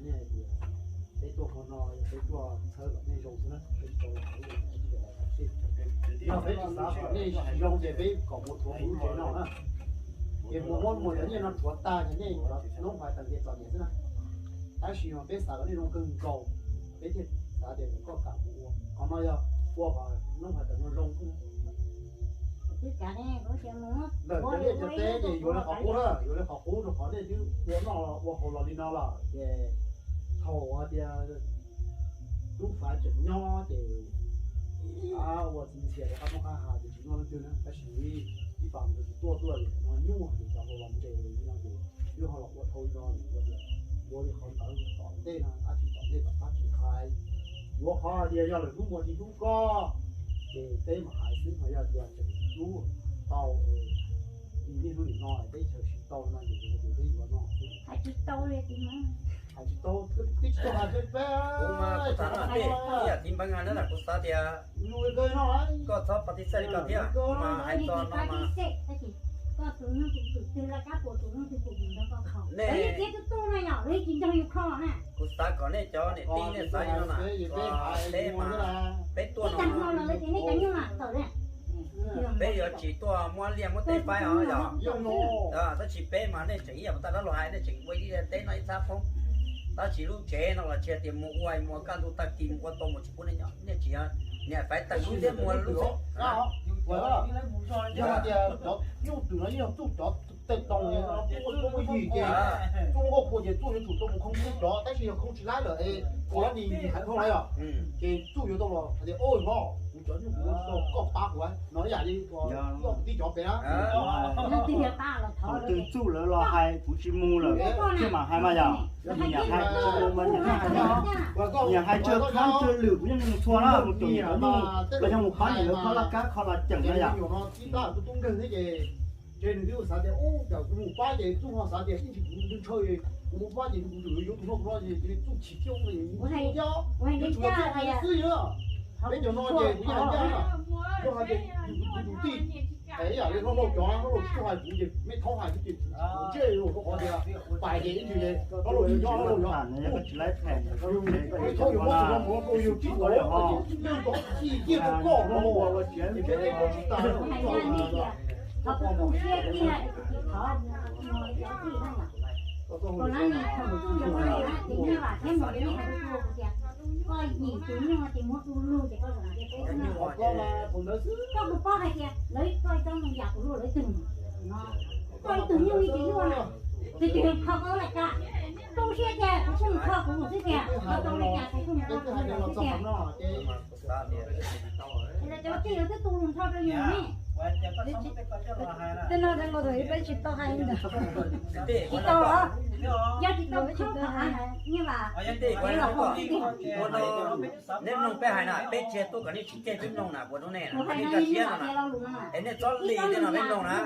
nej tias peb tuaj qhov no yog peb tuaj txhawb kom nej zoo xwb na, peb tsis tau los hauv, peb tsis tau los hauv sij. Yog peb tsis xav kom nej zoo ces peb kom mus rhuav kuv tsev no na. Ces mus muab mus cov nyiaj no rhuav tag ces nej cov noob hais tag ces txom nyem xwb na. Tab sis mas peb xav kom nej zoo kawg nkaus, peb thiaj xav tias kom koj kam mus ua. Qhov no yog ua kom noob hais tag no zoo xwb na. Ntawm cov liaj cov teb ces yuav li qhov qub na, yuav li qhov qub rau qhov nej twb ua noj ua haus los li no lawm ces thaum hais tias tub Faiv tseem nyob ces Ua txiv ntxhias rov qab muab qab has ces tsis noj leej twg na, tab sis ib pab ntawd tsis tuaj tuaj li no nyuaj ces cov hluas los nres li no ces twb ho los ua dhau li no ces ua tias ua li qhov ntawd tom ntej no, dab tsi tom ntej tom qab tsis hais. Yuav qhov hais tias yog lawm hnub muaj tsis hlub koj ces peb mam hais xwb, mas yog tias tseem hlub tau li niaj hnub nim no teb chaws siv tau no ces peb yuav noj xwb. Hais tsis tau li, hais tsis tau, twb tsis tau hais peb. Kuv mas kuv xav no tej ib yam tib npeev na, kuv xav tias koj txhob pas tis xej li ko thiab, kuv mas hais txog no mas nej kuv xav kom nej cov niam tij nej xav li no na, peb mas peb tuaj no peb yuav tsis tuaj muab liaj muab teb faib os yog. Tab sis peb mas nej tseem ib yam tas dab laug hais, nej tseem ua ib teb noj ib txhab poob, tab sis lub tsev no los tsis hais tias mus ua mus kaj ntug tag kis mus ua tau mus tsis pub nej nyob, nej tsis niam faiv tawm lub thiab muag lub xwb. Yog tias cov nyuj twm no yeej yog txuj cov tej tau txuj muaj yig ces txuj muaj nkauj puas ces txuj yuav tsum tau mus khoo txuj cov, tab sis yog khoo tsis laib lawm es ua ni hais dhau lawm yom, ces txuj yuav tau los hais tias, o, no kuv cov nyuj kuv tau koj pab kuv no ib yam li tij cov pem na. Thaum twg txuj lawv los hais kuv tsis mus lawm thiaj mam hais mas yom. Nyiam hais, nyiam hais tsawg qhab tsawg lwm kuv yeej mus txhua na, mus caum cov nyuj los yog mus pab nyiam lawv kho laj kab kho los ceem na yom. Ces nws twb xav tias, ub, cas kuv mus pab ces txuj ho xav tias ib ntsis kuv ntshaw, kuv mus pab ces kuv tsum yuav tus no tus no ces txuj chim thiab ua, yuav tsum yog txuj hais xwb na. Peb cov no ces kuv yeej hais ncaj na, yog hais tias yus tus tij, ib yam li hlob laug cov, hlob laug tsis tau hais kuv ces mej thaub hais kuv ces kuv ntsej los rau qhov tias pais ces ib ntsis ces hlob laug tsis nyob, hlob laug nyob, mej thaub yus muab tus no mus rau yus tsis tau ces yeej tau txij kiag rau koj no, ces peb teb koj tsis tas. Koj yim tus nyuj ces muab tus lug ces koj zoo cia peb xwb. Koj tus poj hais tias lawv koj txhob mus yam kuv luaj lawv twg no. Koj ib tug nyuj li ces luaj na, tus twg kho koj laj kab, tu siab tiag, kuv tsis mus kho kuv mus xwb tiag, koj tau li cas kuv kuj mus kho kuv mus xwb tiag. Ces cov tij lawv twb tu lus nrho rau yus ne. Tej no zoo nkaus li peb tsis tau hais li ntawd. Tsis tau, yog tsis tau khob hais, neb mloog peb hais na, peb tsis tuaj kom nej tsis cem peb mloog na, puas hnub nej na, nej kaj siab no na, es nej txhob li tej no peb mloog na.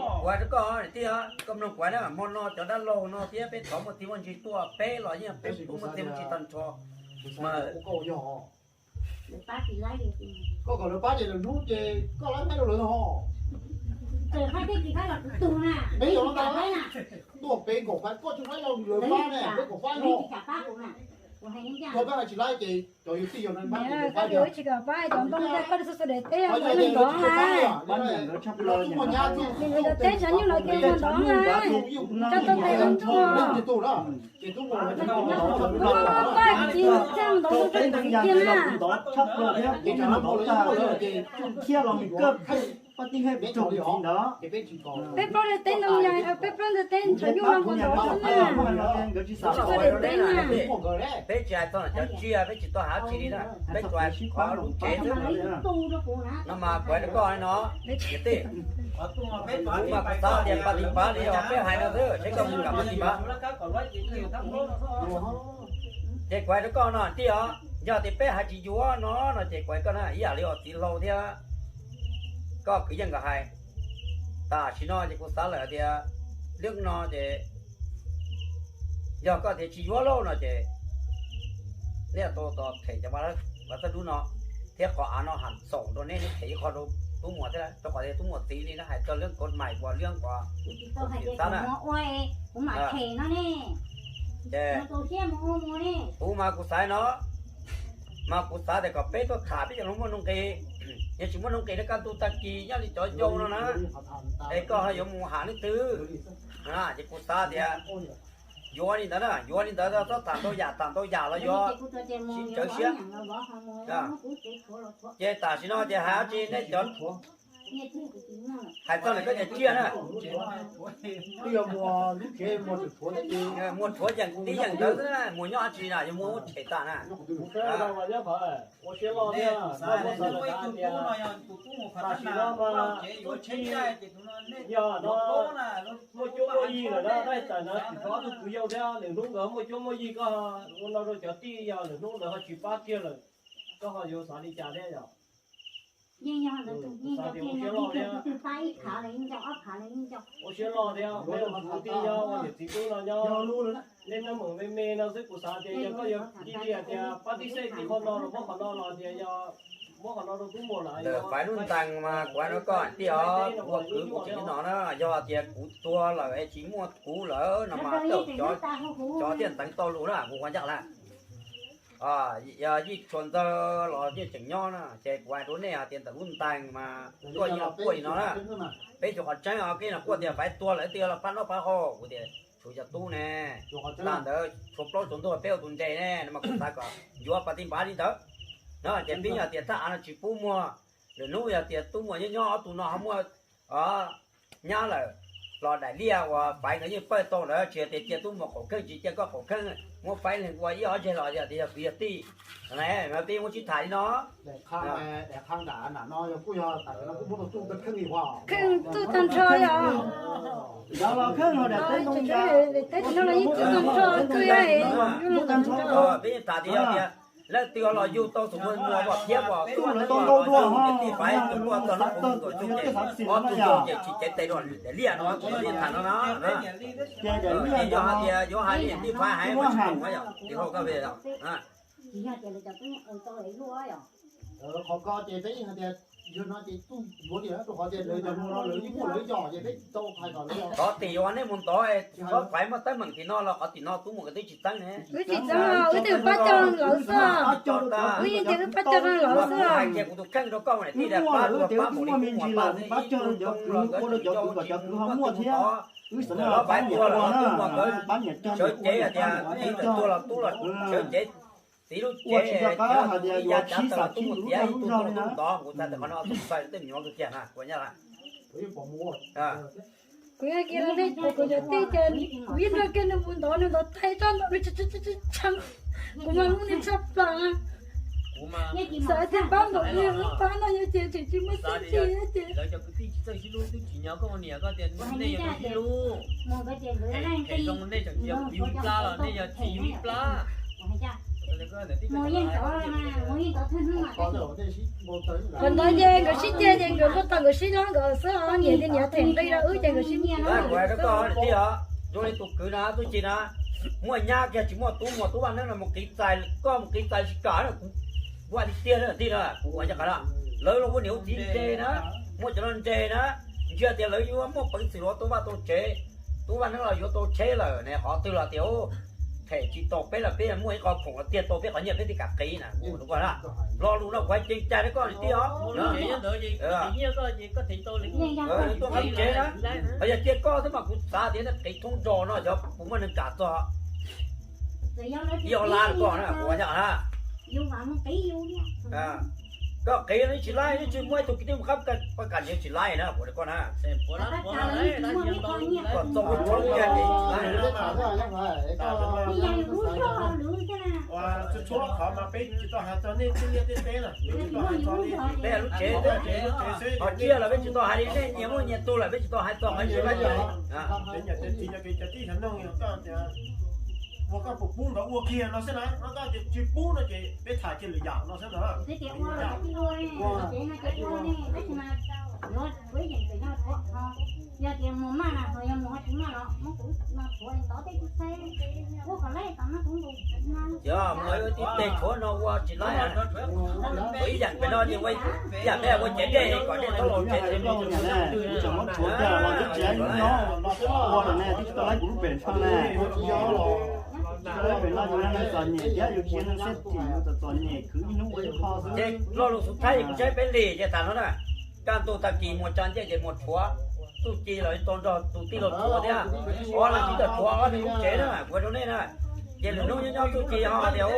Kuv hais rau koj tij, koj mloog kuv hais na, hmo no cov dab laug no thiab peb thov muaj txiv muaj ntsis tuaj, peb los yeej peb kuj muaj txiv muaj ntsis tag nrho mas. Koj kom lawv pab ces lawv hnub ces koj laib faib rau lawv ho. Peb tuaj peb nkaum faib, koj tsis faib los lawv pab ne, peb kom faib no. Koj pab hais tsis laib ces cov yus tij yog no pab ces lawv faib tiag. Koj tsis kom pab cov nplooj ntag, koj xub xub dev teb, nkawd tshaj plaws, nkawd teb tsav nyuj lawv ces ua ntov na, tso tau tes ua ntsuag. Koj tsis txheej ntov ntsuag tso tes kiag na. Ntov tshaj plaws thiab, ntov tag thiab los mus kaj pab tij hej peb tsoom txiv ntawd. Peb plaub ntawd teb ntoo yog peb plaub ntawd teb ntshav nyuj los mus ntov xwb na. Nkawd tsis xav teb na. Peb tsis hais txog cov tsiaj, peb tsis tau hais dab tsi li na, peb tsuas hais qhov lub tsev xwb. No mas kuv hais rau koj no, niam tij, kuv mas kuv xav tias pas tis pav li os, peb hais no xwb, seb koj mus kam pas tis pav. Ces kuv hais rau koj no tij os, yog tias peb hais tsis yuav no no ces kuv hais koj na ib yam li os txiv hlau thiab koj kwv yeej nkawd hais. Tam sim no ces kuv xav lawm tias lub no ces yog koj tias tsis yuav lauj no ces nej tau tos them cov vaj txaj dub no thiab qhov av no ham txaus rau nej, nej them ib qho rau tub muam thiab, rau qhov tias tub muam txiv li no hais txog lub kod mais uas lub uas xab na. Ces kuv mas kuv xav no, mas kuv xav tias kom peb tuaj tham peb cov hluas muaj nuj nqis, yog tsis muaj nuj nqis rau kaj ntug tag kis nyob li cov yau no na, es koj ho yuav mus ham leej twg? Ces kuv xav tias yuav li ntawd na, yuav li ntawd txhob tham ntau yam, tham ntau yam los yuav sib tsawv siab. Ces tam sim no ces hais dab tsi nej cov Hais txog lawm koj cov tsiaj na, muag rhuav yeem tib yeem ntawd xwb na, muag nyob dab tsi na, yog muag muab tshem tas na. Tam sim no mas muaj cuab muaj yig lawm na, dab tam na, tsis txhob tus kwv yau thiab, lwm hnub nkawd muaj cuab muaj yig koj ua no rau cov tij, yog lwm hnub lawv ho tsis pab kiag lawm, koj ho yuav xav li cas thiab yom? Yeej yog ntawd, yeej yog tiag, tus twg pab ib phav los yeej nco, ob phav los yeej nco. Ua siab loj thiab, peb ua kwv tij nyob, ua niam txiv tub no nyob, nej naj meem me me no xwb, kuv xav tias yog koj yuav cia li hais tias pab tib xej tib qho no los muab qhov no los tias yog muab qhov no rau tub muam lawm. Ntawm Faiv lub ntees mas kuv hais rau koj tij os, kuv ua kwv kuv tseem no na, yog tias kuv tuag lawm es tsis muaj kuv lawm no mas tej zaum cov thiaj nteev tau lus na, kuv ua ncaj qha na. Yog Yij Tshua Ntxawg los yeej tseem nyob na, ces kuv hais rau nej hais tias ntawm lub ntees mas koj yeej los quaj li no na. Peb tshuav qhov tseeb os, koj yeej los quaj tias Faiv tuag lawm twb yuav los pab noj pab haus, kuv tias tshuav cov tub ne, tag ntawd tshuav plaub tsuav ntug peb ua tus nres ne, no mas kuv xav kom yuav pas tij npav li ntawd. No ces peb yog tias thaj av no tsis pub muag, lwm hnub yog tias tub muam nyob nyob ob tug no ho muaj nyab lawm, los daim liaj uas Faiv nkawd yeej pawj tau ntawd, tsis yog tias cia tub muam qaum kheej tsis cia koj qaum kheej, muab Faiv leeg ua ib ob zeg los yog tias yog kwv yog tij. Peb muab sib tham li no. Kheej txuj tag nrho yom. Peb yeej tham tias yog tias leej twg los yug tau tus muam muag kom thiab kom tub muam tau tau dua, tij Faiv tus muam tau lub tus tuam txuj ces ob tug ces tsis cev tes dua daim liaj no, kuv yeej tham no na. Ces yog hais tias yuav hais li tij Faiv hais mas tsis muaj yom, tis hau koj ve. Qhov ko ces peb yeej hais tias yog no ces txuj yuav li rau qhov tias lawv cov hluas no lawv yeej muaj lawv yom, ces peb tsis tau hais kom lawv. Qhov tim uas nej mus ntov, qhov Faiv muaj teeb meem tim no los qhov tim no tub muam nkawd twb tsis txeeb ne. Wb tsis txeeb os, wb twb pab cog lawv xwb. Wb yeej tias wb pab cog lawv xwb. Hais tias kuv tus kheej rau koj mas niam tij, pab tus pab mus li tub muam pab ib tug zoo los nkawd tsis zoo, tsis muaj tub tod. Lawv pab tuag los tub muam nkawd sawv cev hais tias txiv tawm tuag los tub los sawv cev txiv lub cev, ib yav cav tawm los tub muam tiav ib tug zoo tub tod, kuv txhais tias qhov no tus txais tej me nyuam kawg kiag na, kuv ua ncaj qha. Kuv yog kiag los nej kuv cov tij ces kuv yeej nrog kiag nws mus ntov, nws ntov tag tsob ntoo nws tshee, kuv mas lub niag tshaj plaws na. Xav tias pab npaum li lub pab no yog ces tseem tsis muaj txim ces lawv cov kwv tij tsis txawj sib hlub twb tsis nyob koj ua niam koj tias nej yog txawj sib hlub. Phem zoo nej tseem cia kuv yug ib plab los nej yog txiv yug ib plab. Qhov ntawd ces nkawd sib ceg ces nkawd muaj tau nkawd sib hlob nkawd xwb os, niam ces niam them nqi rau wb ces nkawd sib muaj. Kuv hais rau koj niam tij os, zoo li tus kwv no tub ci na, muaj nyab kiag tsis muaj tub muam, tub Vaj Neeb no mus qiv txais, koj mus qiv txais tsis kam na, kuv vaj li tiag na tij na, kuv ua ncaj qha na. Lawv los ua niam ua txiv nres na, muaj cov no nres na, ntsia tias lawv yuav muaj peev xwm los tau vaj tau tsev, tub Vaj Neeb los yuav tau tsheb lawm ne, qhov twg los tias them tsis tau peb los peb muaj ib qho khoom los tiag tau peb qhov nyiaj peb thiaj kam qiv na, kuv na. Lo lus no kuv hais ceev cai rau koj niam tij os. Tuaj qhov tsev na, qhov yog cia koj xwb mas kuv xav tias nej qiv thoob nrog no xyov puas muaj neeg kam txog ib ob lab rau koj na, kuv ua ncaj qha na. Koj qiv no tsis laib, tsis muaj ib tug kwv tij mus qab paj kam nyiav tsis laib na, kuv hais rau koj na. Kom txaus ua tshoob kiag ces tsis laib. Peb lub tsev, ho tsiaj los peb tsis tau hais li, nej nyias muaj nyias tug lawm peb tsis tau hais txog qhov tsev. Ua koj puas pub nkawd ua kiag no xwb na, koj tias tsis pub no ces peb tham kiag lwm yam no xwb na. Yog tias mus maj na, yog mus maj los muab kuv no tshuav ntov tej tub txhab, ua kom laib tom no kuv nkaus no. Yog muaj ib tib teg tshuav no ua tsis laib. Ua ib yam pem no ces ua ib yam peb ua cev dej kom dej txhob los tsev. Kuv tseem muab tshuav kiag los twb tsis laib lub no, ua lawm ne twb tsis tau laib kuv lub pem ntsha ne. Tsis tau laib pem no yus neeg txom nyem thiab yus tsis yog neeg xeb tim yus txom txom nyem khwv ib hnub ua ib qho xwb. Ces lo lus xub thawj kuv saib peb lim ces tas no na. Kaj ntug tag kis muag tsa ncej ces muag tshuav, txuj ci los tau nrog tus tij laug tshuav thiab. Ob leeg tsis tau tshuav ob leeg lub tsev na, kuv hais rau nej na. Ces lwm hnub nyob nyob txuj ci ho tias,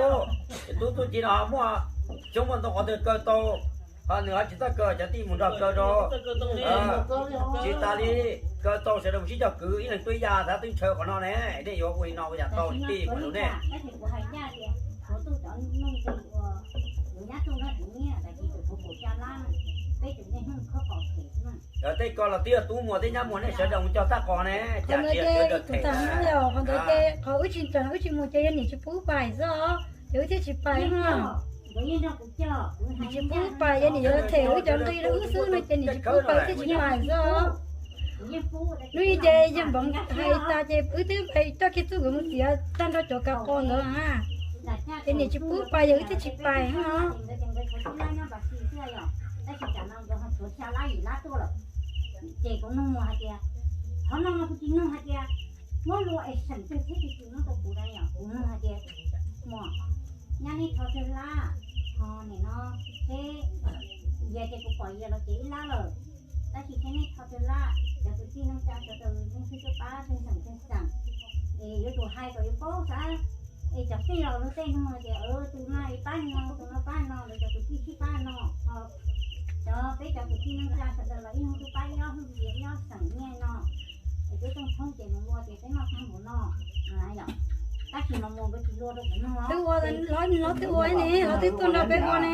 ces tub txuj ci no ho muaj xyoob muaj ntoo qhov twg kaw tau, Nws ho tsis txawj kaw, cov tij mus nrog kaw rau. Tsis tas li, kaw tau sawv daws mus sib cog kwv ib leeg tuaj ib yam, xav twb ntshaw qhov no ne, nej yuav ua li no ua yam tau tij mus rau nej. Tej ko los twb yog tub muam tej nyab muag, nej sawv daws mus cog tag qos ne, cas tsis sawv daws them. Qhov ntawd ces qhov wb tsis tseem wb tsis mus ces yog niam tsis pub pais xwb os, ces wb thiaj tsis pais no. Niam tsis pub pais, yog niam yuav them wb cov nqi rau wb xwb no ces niam tsis pub pais thiaj tsis pais xwb os. Hnub i ces yawg Npoov hais tas ces wb twb pais coj kiag txuj nkawd mus txiav tag nrho cov kav qos ntawd na. Ces niam tsis pub pais yog wb thiaj tsis pais no. Ces kuv nug hais tias, qhov no no kuv tsis nug hais tias muab lua es seem twg thiab tsis tsis muab rau kuv na yom, kuv nug hais tias, muam, nyab nej tho twg lab, ho nim no seb yias ces kuv pom yias los ces ib lab lawm, tab sis seb nej tho twg lab, cov kwv tij neej tsa sawv daws leej twg tuaj pab twg xeem twg xeem, es yuav tsum hais kom yuav paub xav, es cov tij laug luag tej nug tias tus no pab no, tus no pab no, lawv cov kwv tij sib pab no, ho cov peb cov kwv tij neej tsa sawv daws los ib leeg tuaj pab ib ob hwj ib ob xeem nyiaj no, es peb rooj thoob ces mus lua ces peb noj thoob mus no, yom. Tab sis mas mus nkawd tsis lua rau kuv nug. Twb ua, los twb ua ne, los twb tuaj nrog peb ua ne.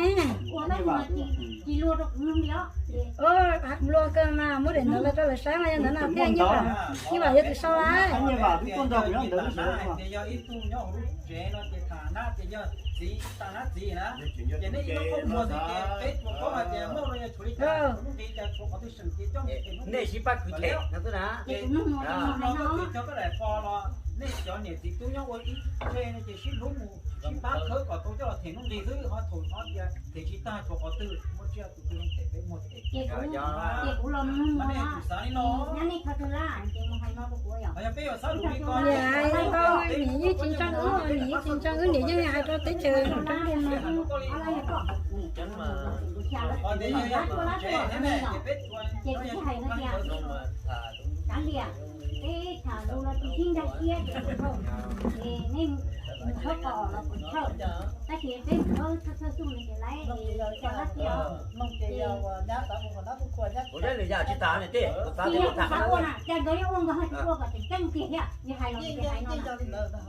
Ua tab sis mas tsis lua rau kuv nug li os. Lua kawg mas muab daim ntawd los rau lawv saib mas yog ntawd no thiaj nyiaj vam, nyiaj vam yog tus sau lawm. Nej sib pab kwv them no xwb na. Nej cov niam txiv tub nyob ua ib tse no ces sib hlub mus sib pab khawb kom tau coj los them nuj nqis xwb, ho thaum no tias them tsis tag tshuav qhov twg muaj tsiaj tus twg them peb muag them. Ces kuv los mus no, nej tus xav li no, nyab nej tho twg lab ces mus hais no rau kuv yom. Yog peb yuav xav lus li ko, niam yeej tsis ntseeg wb, niam yeej tsis ntseeg wb, niam yeej hais rau teb chaws rau li no. Ces kuv hais no tias, kav liam, peb tham lus los tsis sib nkag siab ces, es nej mus khawb qos los kuv chawj, tab sis peb mus khawb txhawj txhawj xub nws ces laiv, es cov lab tiag os. Kuv nyob nws yam tsis tas ne tej, kuv xav tias kuv tham ua na, cas nkawd yuav ua nkawd ho tsis ua kom tseem ceeb tiag thiab, yog hais los ces hais no.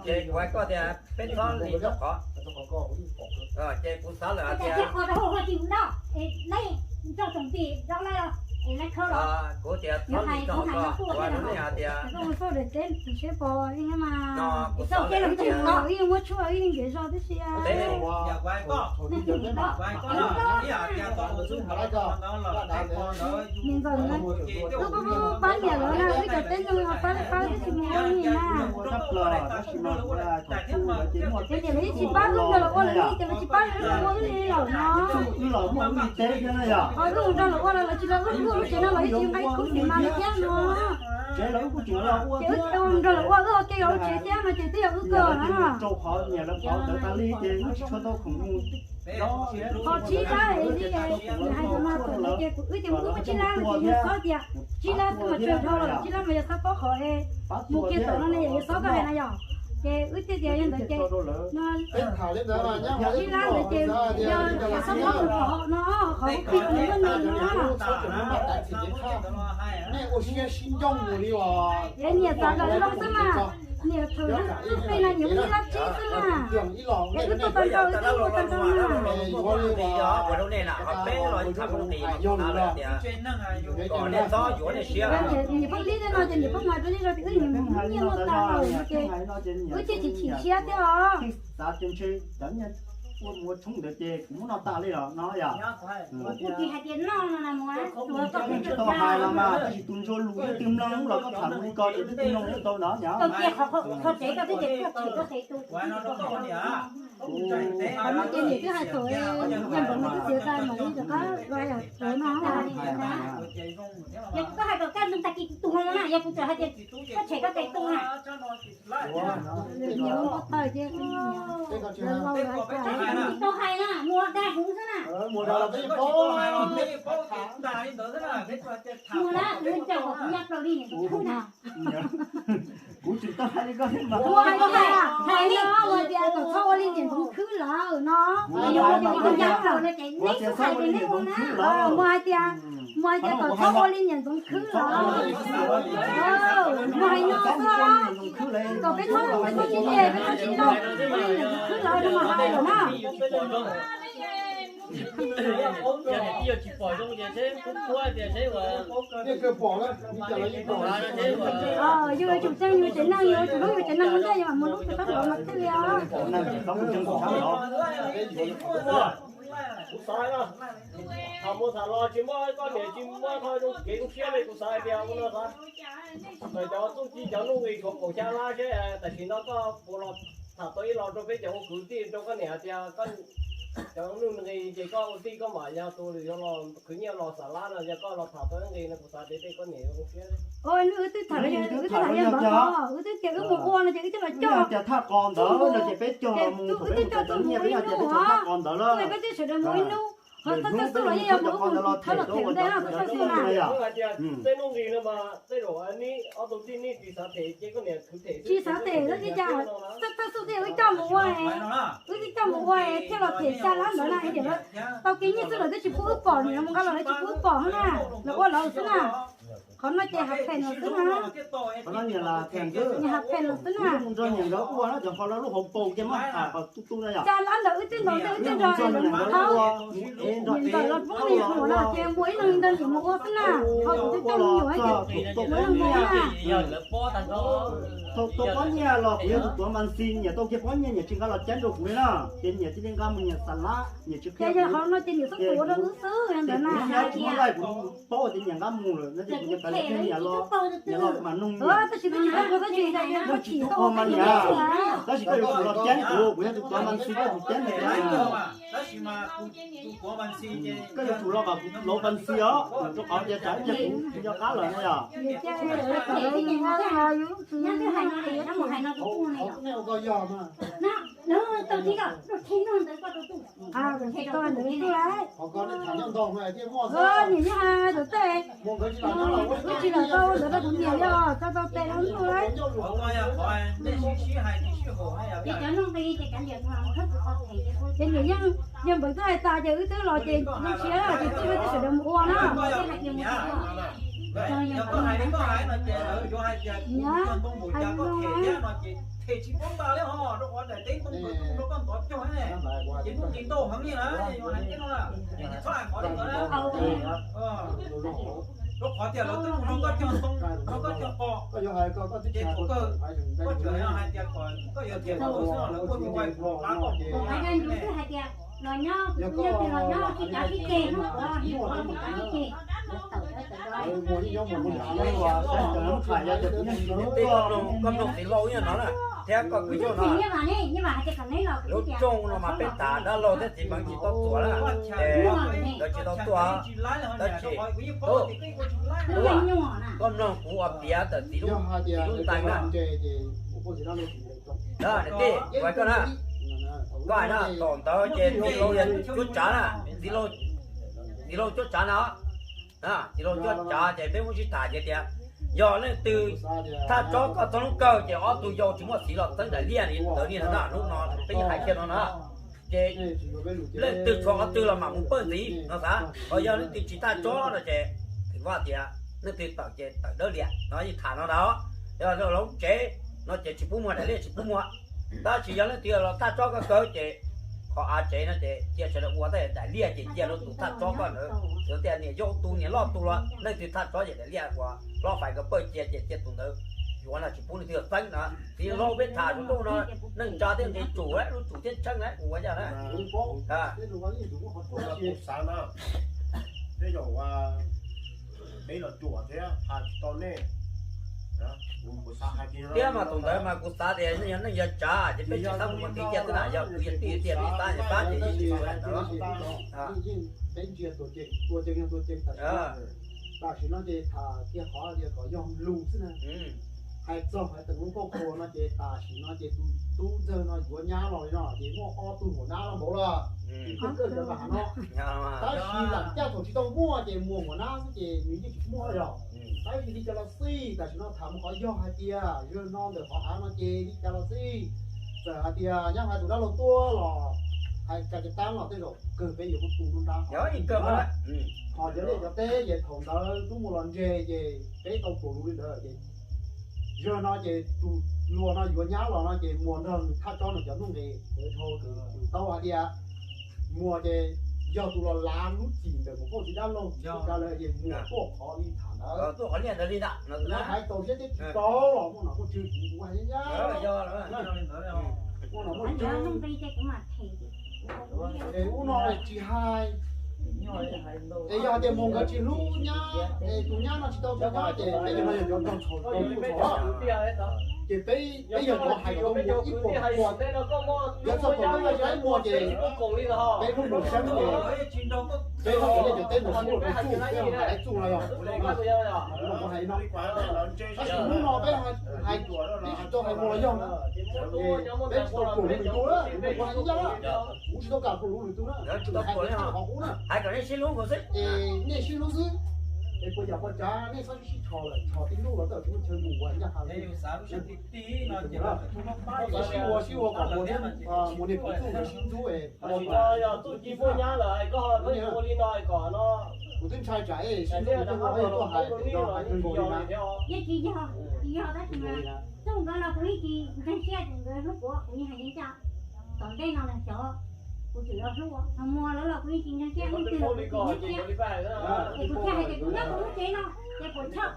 Ces kuv hais koj tias peb txhob li txog qhov, ces kuv xav lawm hais tias, kuv tias txhob li txog qhov, kuv hais nej hais tias, no kuv xav lawm hais tias, niam nkawd na, wb cov teb no pab niam lawv na, wb cov teb no pab pab tab sis mas ua niam na. Ces niam lawv yeej tsis pab wb nrog lawv ua lawm li, ces lawv tsis pab wb nrog ua wb li lawm no. Wb los muaj wb li teb thiab na yom. Ho wb nrog lawv ua los lawv tsis, lawv wb ua lub tsev no los yeej tsis nqa ib khub xiv mas li thiab no. Tsev los wb kuj tseem los ua thiab, nrog lawv ua wb ua ke los ua tsev thiab no ces twb yog wb kawg na. Rau qhov niam lawv qhov ntawd tas li ces wb tsis tshua tau khoom mus. Qhov tsib lab li hais ntawd no thaum ntawd ces kuv wb ces muaj tsib lab no ces yog xob tias tsib lab twb mas tsawg dhau lawm, tsib lab mas yog xob paub qhov es mus kiag tom no ne yog xob koj hais na yom. Ces wb thiaj tias yog ntawd ces no, tsib lab ntawd ces yog xob paub mus qhov no, qhov ub plig tus muaj no no. Es niam txav kom zoo xwb mas, niam thaum wb tuaj pem no niam muaj ib lab tsib xwb mas, es wb tuaj tag nrho wb twb tuaj tag nrho mas. Niam pheej lib tej no ces niam pheej hais rau nej zog tias wb niam muaj nyiaj muaj tas lawm no ces wb thiaj tsis chim siab thiab os. Xav tias ntshe cov nyiaj ua mus ua tshoob ntawd ces kuv muab noj tas li los no yom. Kuv tsis hais tias noj no na mus, tsuav koj tsis tau hais los mas tab sis tus ntsuag lus ib tug mloog los koj tham lus li ko ces ib tug mloog ib tau no yom. Koj cia qhov tsev koj twb tias koj tsev koj tsev tu. Qhov no ces niam twb hais thaum yog npaum no twb txiav tag mam li rov qab los yom, tsuav no. Yog koj hais kom kaj ntug tag kis kuv tus no na, yog kuv txawm hais tias koj tshem koj tes tu na. Niam ua npau taws ces niam lawv laus lawm. Tsis tau hais na, mus dag kuv xwb na. Mus na, kuv ncaws kom kuv ya plaws li niam tus khub na. Kuv tsis tau hais li koj thiab mas. Ua hais tias, hais no ua tias kom txhob ua li niam Ntxoov Khwb lawm no. Ua tias txhob ua li niam Ntxoov Khwb lawm. Mus hais tias, mus hais tias kom txhob ua li niam Ntxoov Khwb lawm. Mus hais no xwb, kom peb txhob, peb txhob sib nce, peb txhob sib nco ua li niam Ntxoov Khwb lawm no mas hais lawm na. Yog yuav tsum tseeb yus tsev neeg, yus tsum hlub yus tsev neeg ua ntej, yus mam mus hlub tus tub hluas mas thiaj li os. Kuv xav, tham mus tham los tsis muaj koj niam, tsis muaj qhov zoo kev zoo siab li. Kuv xav hais tias ua no xav, txawm cov txuj ci cov nuj nqis tshuav kaum xya lab seb tam sim no koj puas los tham tau ib los rau peb cov ua kwv tij, rau koj niam hais tias cov nuj nqis ces koj ua tij koj mam yog tus yuav los khwv nyiaj los xam lab no, yog koj los tham tau ib nqis no kuv xav tias tej koj niam yuav zoo siab. Ua, wb twb tham los yog, wb twb tham los yog ntawd os, wb twb tias wb mus ua no ces wb twb los coj. Tias thaj qos ntawd no ces peb cog los mus, wb twb coj tuaj mus ib hnub os. Peb twb sawv daws mus ib hnub, qhov thawj thawj xub los yeej yog mus ua mus thawb los them ntej no, thawj xub na. Tej nuj nqis no mas tej zaum neb ob tug tij nej tsis xav them ces koj niam khwv them. Tsis xav them los li cas, thawj thawj xub twb yog wb coj mus ua, wb twb coj mus ua thiaj los them xya lab ntawd na, es tias tau kev nyiaj xwb lawv twb tsis pub wb pom, nim no mus nqa los lawv tsis pub wb pom na, lawv ua lawv xwb na. Qhov no ces hav phem no xwb na. Qhov no nyias los them xwb. Nyias hav phem no xwb na. Mus nrog nyias nkawd ua na, cov qhov no lub hauv paus ces muab tham qhov tu tu na yom. Xya lab ntawd wb twb ntaus ntej wb twb nrog es mus thawb, nyias ntawm los poob nyias mus no ces muaj ib leeg ntawd nyias mus ua xwb na. Ho kuv twb coj me nyuam ces muaj ib leeg mus na. Thaum tau pob nyiaj los kuv yog tus tuav npas xis, nyias tau kiag pob nyiaj nyias tsis nqa los ceeb rau kuv li na, ces nyias cia li nqa mus nyias xam lab, nyias tsis qhia kuv. Ces yog qhov no ces nyias xub tuav rau wb xwb ntawd na. Kuv muab laij kuv paub tias nyias nqa mus lawm no ces kuv cia li nyias los, nyias los mam noog nyias. Tab sis twb tsis tau kuv, tab sis yog ib tug ua mas nyias, tab sis koj yuav tsum los ceeb kuv, kuv yog tus tuav npas xis, koj yuav tsum ceeb kuv. Koj yuav tsum los kom kuv tuav npas xis os, rau qhov tias tsam ib pliag kuv tsis nco qab lawm na yom. Niam nyob hais tus tej, twb tsis los tau ntawd rau kuv niam li os, tau tau tes los ntuj lawm. Ces niam yeej, yog npawg twb hais tas ces wb twb los ces zoo siab ces tij wb twb sawv daws mus ua na. Niam, hais zoo no. Rau qhov tias lawv twb mus nrog koj cog ntoo, nrog koj cog qos, ces thaum kawg koj tseem hais tias kom koj yuav tias koj xwb los lawv kuj mus ua ib qho qab koj mus. Koj mloog txiv Lauj ib yam no na, thiab koj kwv tij no, lub rooj no mas peb tas dab laug thiab txiv Meev tsis tau tuaj na, ces lawv tsis tau tuaj, tab sis, koj mloog kuv ua piav ntawm txiv Lub, txiv Lub Ntees na. Niam tij, kuv hais koj na, koj hais na, thaum ntawd ces txiv Lauj yog cuab tsav na, txiv Lauj, txiv Lauj cuab tsav na, txiv Lauj cuab tsav ces peb muab sib tham ces tias yog leej twg thaj tsob koj txog lub kawg ces ob tug yau tsis muaj txiv los txeeb daim liaj li ntawd li no na, hnub no peb hais kiag no na. Ces leej twg tshuav qhov twg los mam mus pawj ntxiv no xav, ho yog leej twg tsis thaj tsob no ces thwm Vaj tias leej twg tawm ces tawm dawb liam no yeej tham no ntag. Yog lub tsev no ces tsis pub muag daim liaj tsis pub muag, tab sis yog leej twg los thaj tsob koj kawg ces qhov av tsev no ces cia sawv daws ua tej daim liaj ces cia rau tus thaj tsob koj ntawd, tej niam yau tus niam loj tus los leej twg thaj tsob ces daim liaj uas hlob fais nkawd pawj cia ces cia tus ntawd yuav no, tsis pub leej twg txeeb no. Txiv Lauj peb tham lub rooj no neej tsa thiaj nqis tsum, lub tsum thiaj tsheej kuv ua yog na. Kuv xav na, tej zaum peb los ruam thiab tham tsis tau nej. Thiab mas thaum ntawd mas kuv xav tias yog neej yog tsav ces peb tsis xav mus ua tij kiag xwb na, yog kwv yog tij tiag peb xav ces pab ces yeej tsis ua ntawd. Tam sim no ces tham kiag qhov tias kom yog lus xwb na. Hais txog hais txog lub koj qhua no ces tam sim no ces tus tub ntxawg no yuav nyab los li no ces muaj ob tug huam nab los npaum los, tus kawg cov nram hav no. Tab sis lam caj thaum tsis tau muaj ces muag huam nab xwb ces nws yeej tsis muaj yog. Tab sis li cas los xij, tam sim no tham mus qhov yog hais tias zaum no ntawm qhov av no ces li cas los xij, txawm hais tias nyab hais tus dab laug tuaj los hais kas cas tab los tej zaum kawg peb yuav muab tu nruab nrab. Ho cov liaj cov teb ces thaum ntawd tub muaj los ntseg ces peb tau pluas lus li ntawd ces zaum no ces tus luag no yuav nyab los no ces muas nrog nws thaj tsob no cov nuj nqis tau hais tias muas ces yog tus los lav lub txim ntawm mus poj txiv dab laug, yog lawm ces muas tuaj qhov li tham ntawd. Tuaj qhov liaj ntawd li ntawd, hais tau siab thiab tsis tau los muaj nom muaj tswv kuv hais nyab. Muaj nom muaj tswv. Es ub no tsis hais, es yog hais tias muas nkawd tsis hlub nyab, es tus nyab no tsis tau tau nyab ces peb cov no yog cov nrog txhaum tau txhaum. Ces peb, peb yog cov hais kom muas ib puas puas, yog txog thaum peb mus saib muas ces peb hlub muas siab ces peb hlub cov liaj cov teb mus saib muas peb txuj, peb hais txuj no yog, kuv hais no. Tab sis hnub no peb hais, peb tsis tau hais muas los yog na, peb tsis tau pluas lus lwm tus na, kuv hais ib yam, kuv tsis tau kam pluas lus lwm tus na, hais qhov qub na, es nej sib hlub xwb, es puas yam puas tsav nej txhob sib sib tshos lawm, tshos tib ntuj los txawm kuv chaw mus ua ncaj qha lawm. Sib ua sib ua kom muas niag kuv txuj sib ntxub es ua kom, kuv twb ntshai tsam es sib ntxub kuv twb ua tuaj hais no hais kawg nkaus li na. Yeej tsis yog, tsis yog tab sis mas txuj nkawd los kuv yeej tsis ntseeg siab tias nkawd hlub kuv, kuv yeej hais yeej ncaj. Tom ntej no los xyov, kuv tseem los hlub, ho muas lawv los kuv yeej tsis ntseeg siab, leej twg los kuv tsis ntseeg siab. Es kuv thiaj hais tias kuv nyob kuv lub tsev no ces puas choj,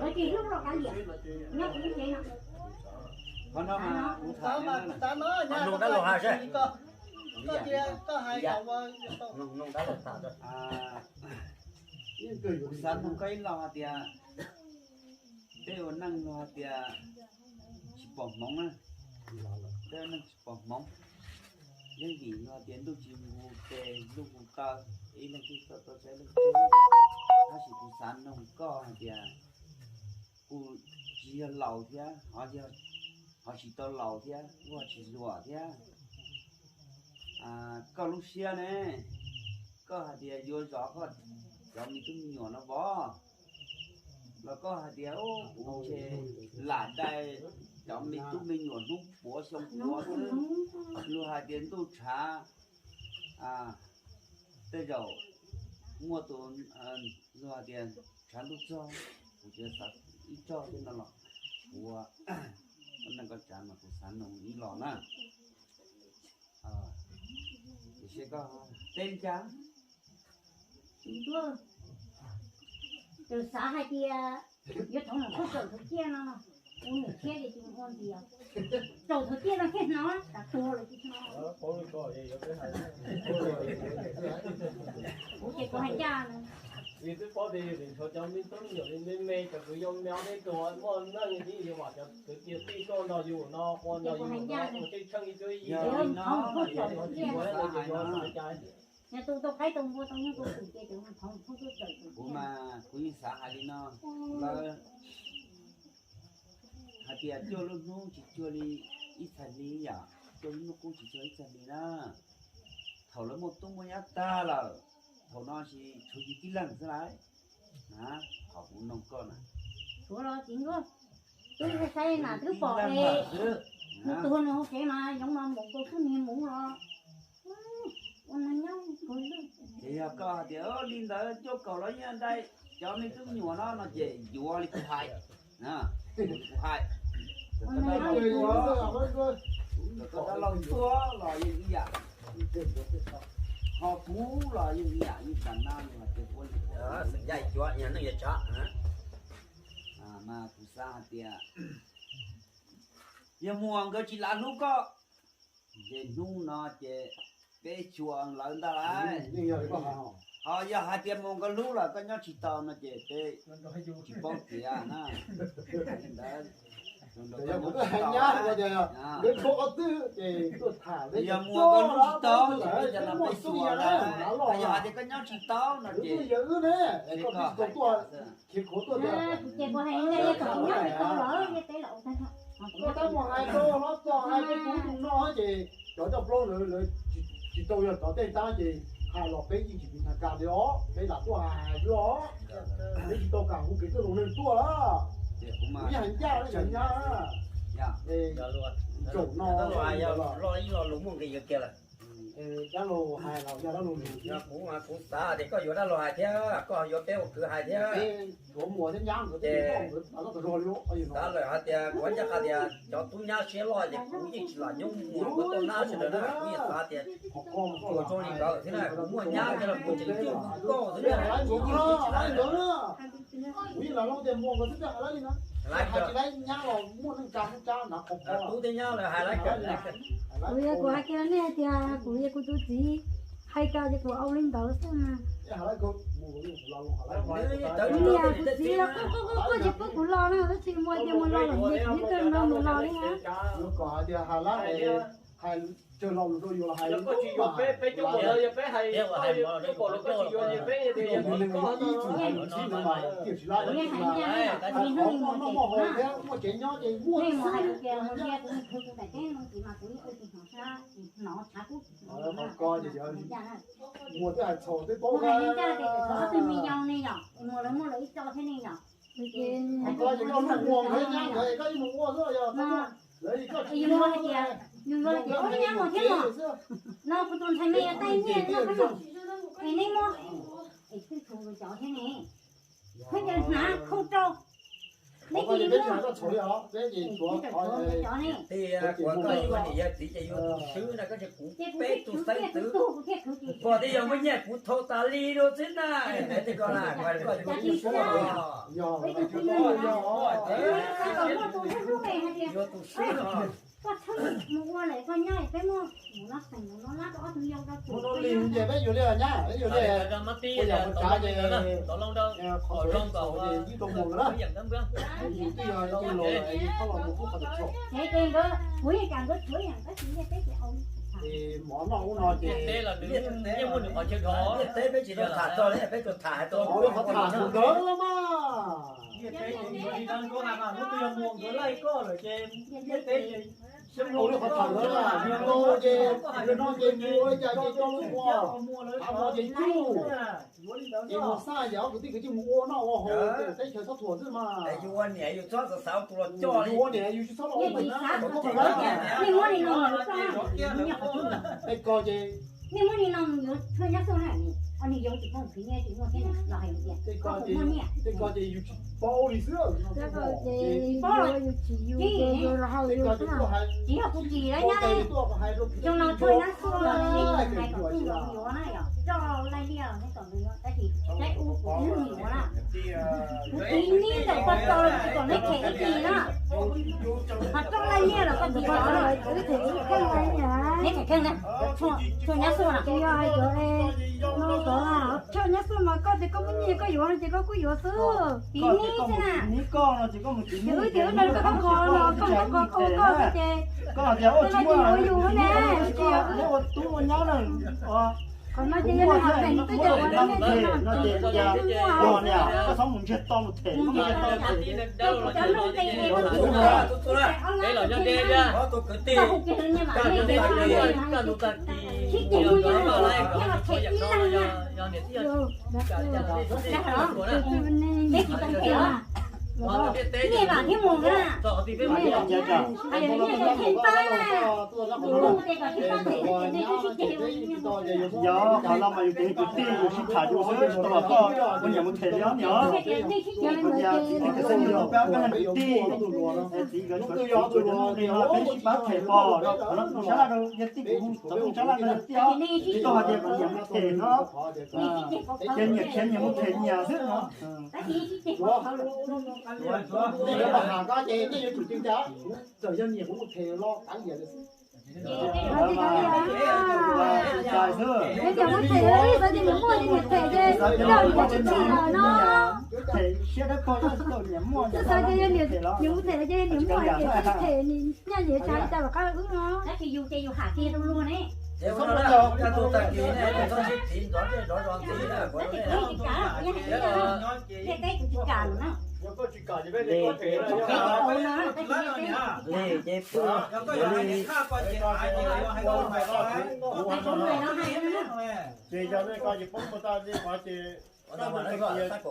lawv tsis hlub los kav liam, kuv nyob kuv lub tsev no. Kuv xav nug koj ib lo hais tias, peb ua neej luag hais tias tsis pom hmoov na, peb ua neej tsis pom hmoov. Yeej vim luag hais tias ntuj tsis nqus tes ntuj nqus taw, ib leeg twb tau tau saib leej twg. Tab sis kuv xav nug koj hais tias, kuv tsis yog laus thiab, ho tsis tau laus thiab, kuj tsis hluas thiab. Koj lub siab ne, koj hais tias yuav zov koj cov me tub me nyuam no pov, los koj hais tias kuv ntshe lam dai cov me tub me nyuam hnub puav xyoo puav xwb. Luag hais tias ntuj tshav, tej zaum muaj tus, luag hais tias tshav ntuj txog, kuv tsis xav ib txog tej no los kuv ua neej koj tsav mas kuv xav nug ib los na. Tiam sis koj teb li cas? Tsis ntuj, txawm xav hais tias yuav thov mus khaub tsaum thaum ciaj no, kuv niam tshiab ces tsis mus ua ntxias. Tsaum thaum ciaj no thiaj hnov, tas tuag lawm tsis hnov. Kuv ces kuv hais ncaj no. Yus twb paub tias yus tseem tshuav cov me tub me nyuam li me me, cov kwv yau me ob peb tug muaj neej, yus vam cov kwv tij tuaj nrog yus no ua nrog yus ua tej tsheej ib cuab yig no, yus tsis muaj leej twg ces yus xav hais no. Kuv mas kuv yeej xav hais li no, lawv hais tias cuaj lub hnub tsis cuag li ib txhais hli yom, cuaj lub hnub qub tsis cuag ib txhais hli na. Thaum lawv muaj tub muaj nyab tag lawm, thaum no ces tshuav yus tib leeg xwb lauj. Qhov kuv nug koj na, tshuav los tsis ntuj, twb saib na twb pom es nws tuag nws hauv tsev mas yoov mas npaum nkaus xwb niag muv los ua neeg nyob. Ces yog koj hais tias li ntawd cuaj kaum los yeej dai cov me tub me nyuam no no ces yuav li kuv hais, kuv hais, koj dab laug tuag los yeej ib yam, ho kuv los yeej ib yam, yeej tas na yus hais tias ua li xeem Yaj cuav yog neej yog tsav. Mas kuv xav hais tias yog muas nkawd tsis lav hlub koj, ces hnub no ces peb xyuas lawv ntag lauj. Ho yog hais tias muas nkawd hlub lawm koj nyob tsis tau no ces peb tsis paub tiav na. Yog muas nkawd hlub tsis tau ces peb cov no peb xyuas na. Yog hais tias koj nyob tsis tau no ces peb koj hais tias Ces kuv hais li ntawd yog kom nyob tsis tau lawm, yog peb los ua tag nrho. Koj tab mus hais rau hlob Txos hais rau kuv tus no ces cov coj plaub ntawd lawv tsis tau yog cov tej tab ces Hais los peb yeej tsis tiv thaj kam li os, peb lam tuaj hais hais xwb os. Peb tsis tau kam hu kev txwj laus neeg tuaj lawm. Kuv yeej hais ncaj li cov nyab, tsoom no, dab laug hais los yog dab laug nug. Kuv, kuv xav tias koj yuav dab laug hais thiab koj yuav peb ua kwv hais thiab. Ces xav lawm hais tias kuv ncaj qha tias cov tub nyab siab loj ces kuv yeej tsis lam nyob muag kuv tuaj nab sawv daws na, kuv yeej xav tias ua zoo li ntawd thiab na, kuv muaj nyab thiab los kuv tseem coj koj xwb na. Kuv yeej tsis lam. Kuv yeej lam hais tias muag nkawd xwb tiag, hais lawv li na. Hais tsis laib nyab los muaj neej tsa neej tsab na, qhov qhov tub thiab nyab lawv hais lawv kawm. Kuv yog kuv hais kiag nej hais tias kuv yog kuv tus txiv, hais cas ces kuv ua li ntawd xwb na. Kuv txiv los quaj quaj quaj quaj ces pub kuv los na, tab sis muaj tias mus los lawm ces kuv yeej kawg nrog mus los li na. Hais tsawg lo lus rau yus los hais li ntawd. Ib txwm hais lus txib ntawd mas tiam sis lawv hais noj noj haus thiab muaj tsev nyob ces muaj xwb. Qhov ko ces muag twb hais txhaum twb paub na. Qhov ko ces koj muag nkawd nyab nkawd es koj yeej mus ua xwb los yog lawv li koj tsis muag hais tias yus muag hais tias ub nyab mus thiab no, kuv tus ntxhais me yuav tau nyiaj no koj mus es neb muab es twb tshuav cov thiab ne, khaub ncaws hnav khau rau, neb cia li muab. Tias kuv, koj yuav niam yog txiv ces yus tus swb na, koj tsis, kuv peb tus xeeb ntxwv, koj thiaj yog muaj nyiaj kuv thau tas li rau xwb na. Koj tus swb, yus tus swb. Koj txhob mus ua lawm koj nyob peb muaj mus no xeem mus no lab rau ob tug yau rau tus li ces peb yuav li nyab, peb yuav li. Ua yam ua tsav ces qhov txhaum ces yeej tau mus na. Yus twb yog yus laus lawm yus txhob los mus qhov txhaum. Ces nkawd, kuv yeej kam nkawd tshuav yam tab sis ntiaj teb ces au. Mov noj ub no ces ntiaj teb peb tsis tau tham txog li, peb tsuas tham hais tau qhov tham ntawd los mas. Ntiaj teb ces yus li dab ntsuab hais mas lub twg yog muag nkawd laij koj lawm ces ntiaj teb ces ua li qhov tham ntawd, yus laus ces yus no ces mus ua li cas ces coj lub ua, av no ces cuj. Ces mus xaj ces ob kwv tij kwv tij mus ua noj ua haus, teb chaws txhob thuam xwb mas. Yus ua niam yus txhob xav xav ua tus los coj li. Yus ua niam yus tsis txhob los ua tus los coj li. Tej ko ces, tej ko ces yus tsis paub li xwb. Tej ko ces yus tsis yus, yus los hais yus xwb. Tsis yog kuv tsis lawv nyab, xyoo no txhua nyab xwb, hais kom kuj yuav na yom, coj laij liaj neb kom nws yuav tab sis saib ub kuv ib leeg yuav na. Kuv tiv nib ntawm koj tso los tsis kom neb them ib tis na. Ho coj laij liaj los koj tiv tso na. Neb them kheej na, txhua nyab xwb na. Tsis yog hais cov no, cov txhua nyab xwb mas koj tias koj muaj nyiaj koj yuav no ces koj kuj yuav xwb. Tiv nib xwb na. Ces wb tias wb nrog koj kho los koj muab koj ua koj ces koj tias ua tsis muaj, yuav ua tub ua nyab na. Qhov no ces yog nws hais them no ces tias, los niam, koj txhob mus ntsiag to mus them, koj mus ntsiag to them. Nyiaj vam thiab mus na. Yog qhov no mas yus tus kwv tij yus sib tham yus xwb tsis tau los koj ua niam mus them li os niam. Tias txiv tij, txiv nkawd tshuav tus nqi no peb sib pab them pom rau qhov no tus sab laj rau yog tij kuv hu tau tus sab laj rau yog tij os. Tsis tau hais tias kuv niam mus them no, ces nyias khiav nyias mus them nyias xwb no. Txawm yog niam kuv mus them los tav liam xwb. Neb niam mus them los ib xav tias niam muaj ces niam them ces coj niam tsis txi lawm no. Twb xav tias yog niam mus them los ces niam muaj ces tsis them, nyaj niam tsa li cas los qab wb no. Tab sis yus ces yus ham kiag rau luag ne. Tsis kam, tsis kam lawm na. Yog koj tsis kam ces peb li, ces pw li. Ces yog nej ko ces poob mus tag li qhov ces, nej xav,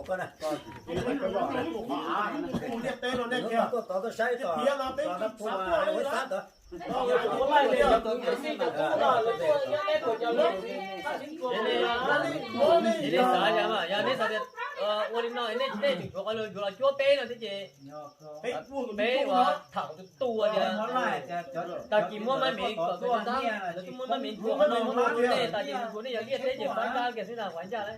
yog nej xav tias ua li no nej tseem tshuav qhov lawv yuav los cuab peb no thiab ces peb ua tham tus tu tias tag kis muab maj miv kom, lawv twb muab maj miv nthuav qhov no, muab nthuav nej, tag kis nthuav nej yog liaj teb ces faib dab kiag xwb na, ua ncaj lawm.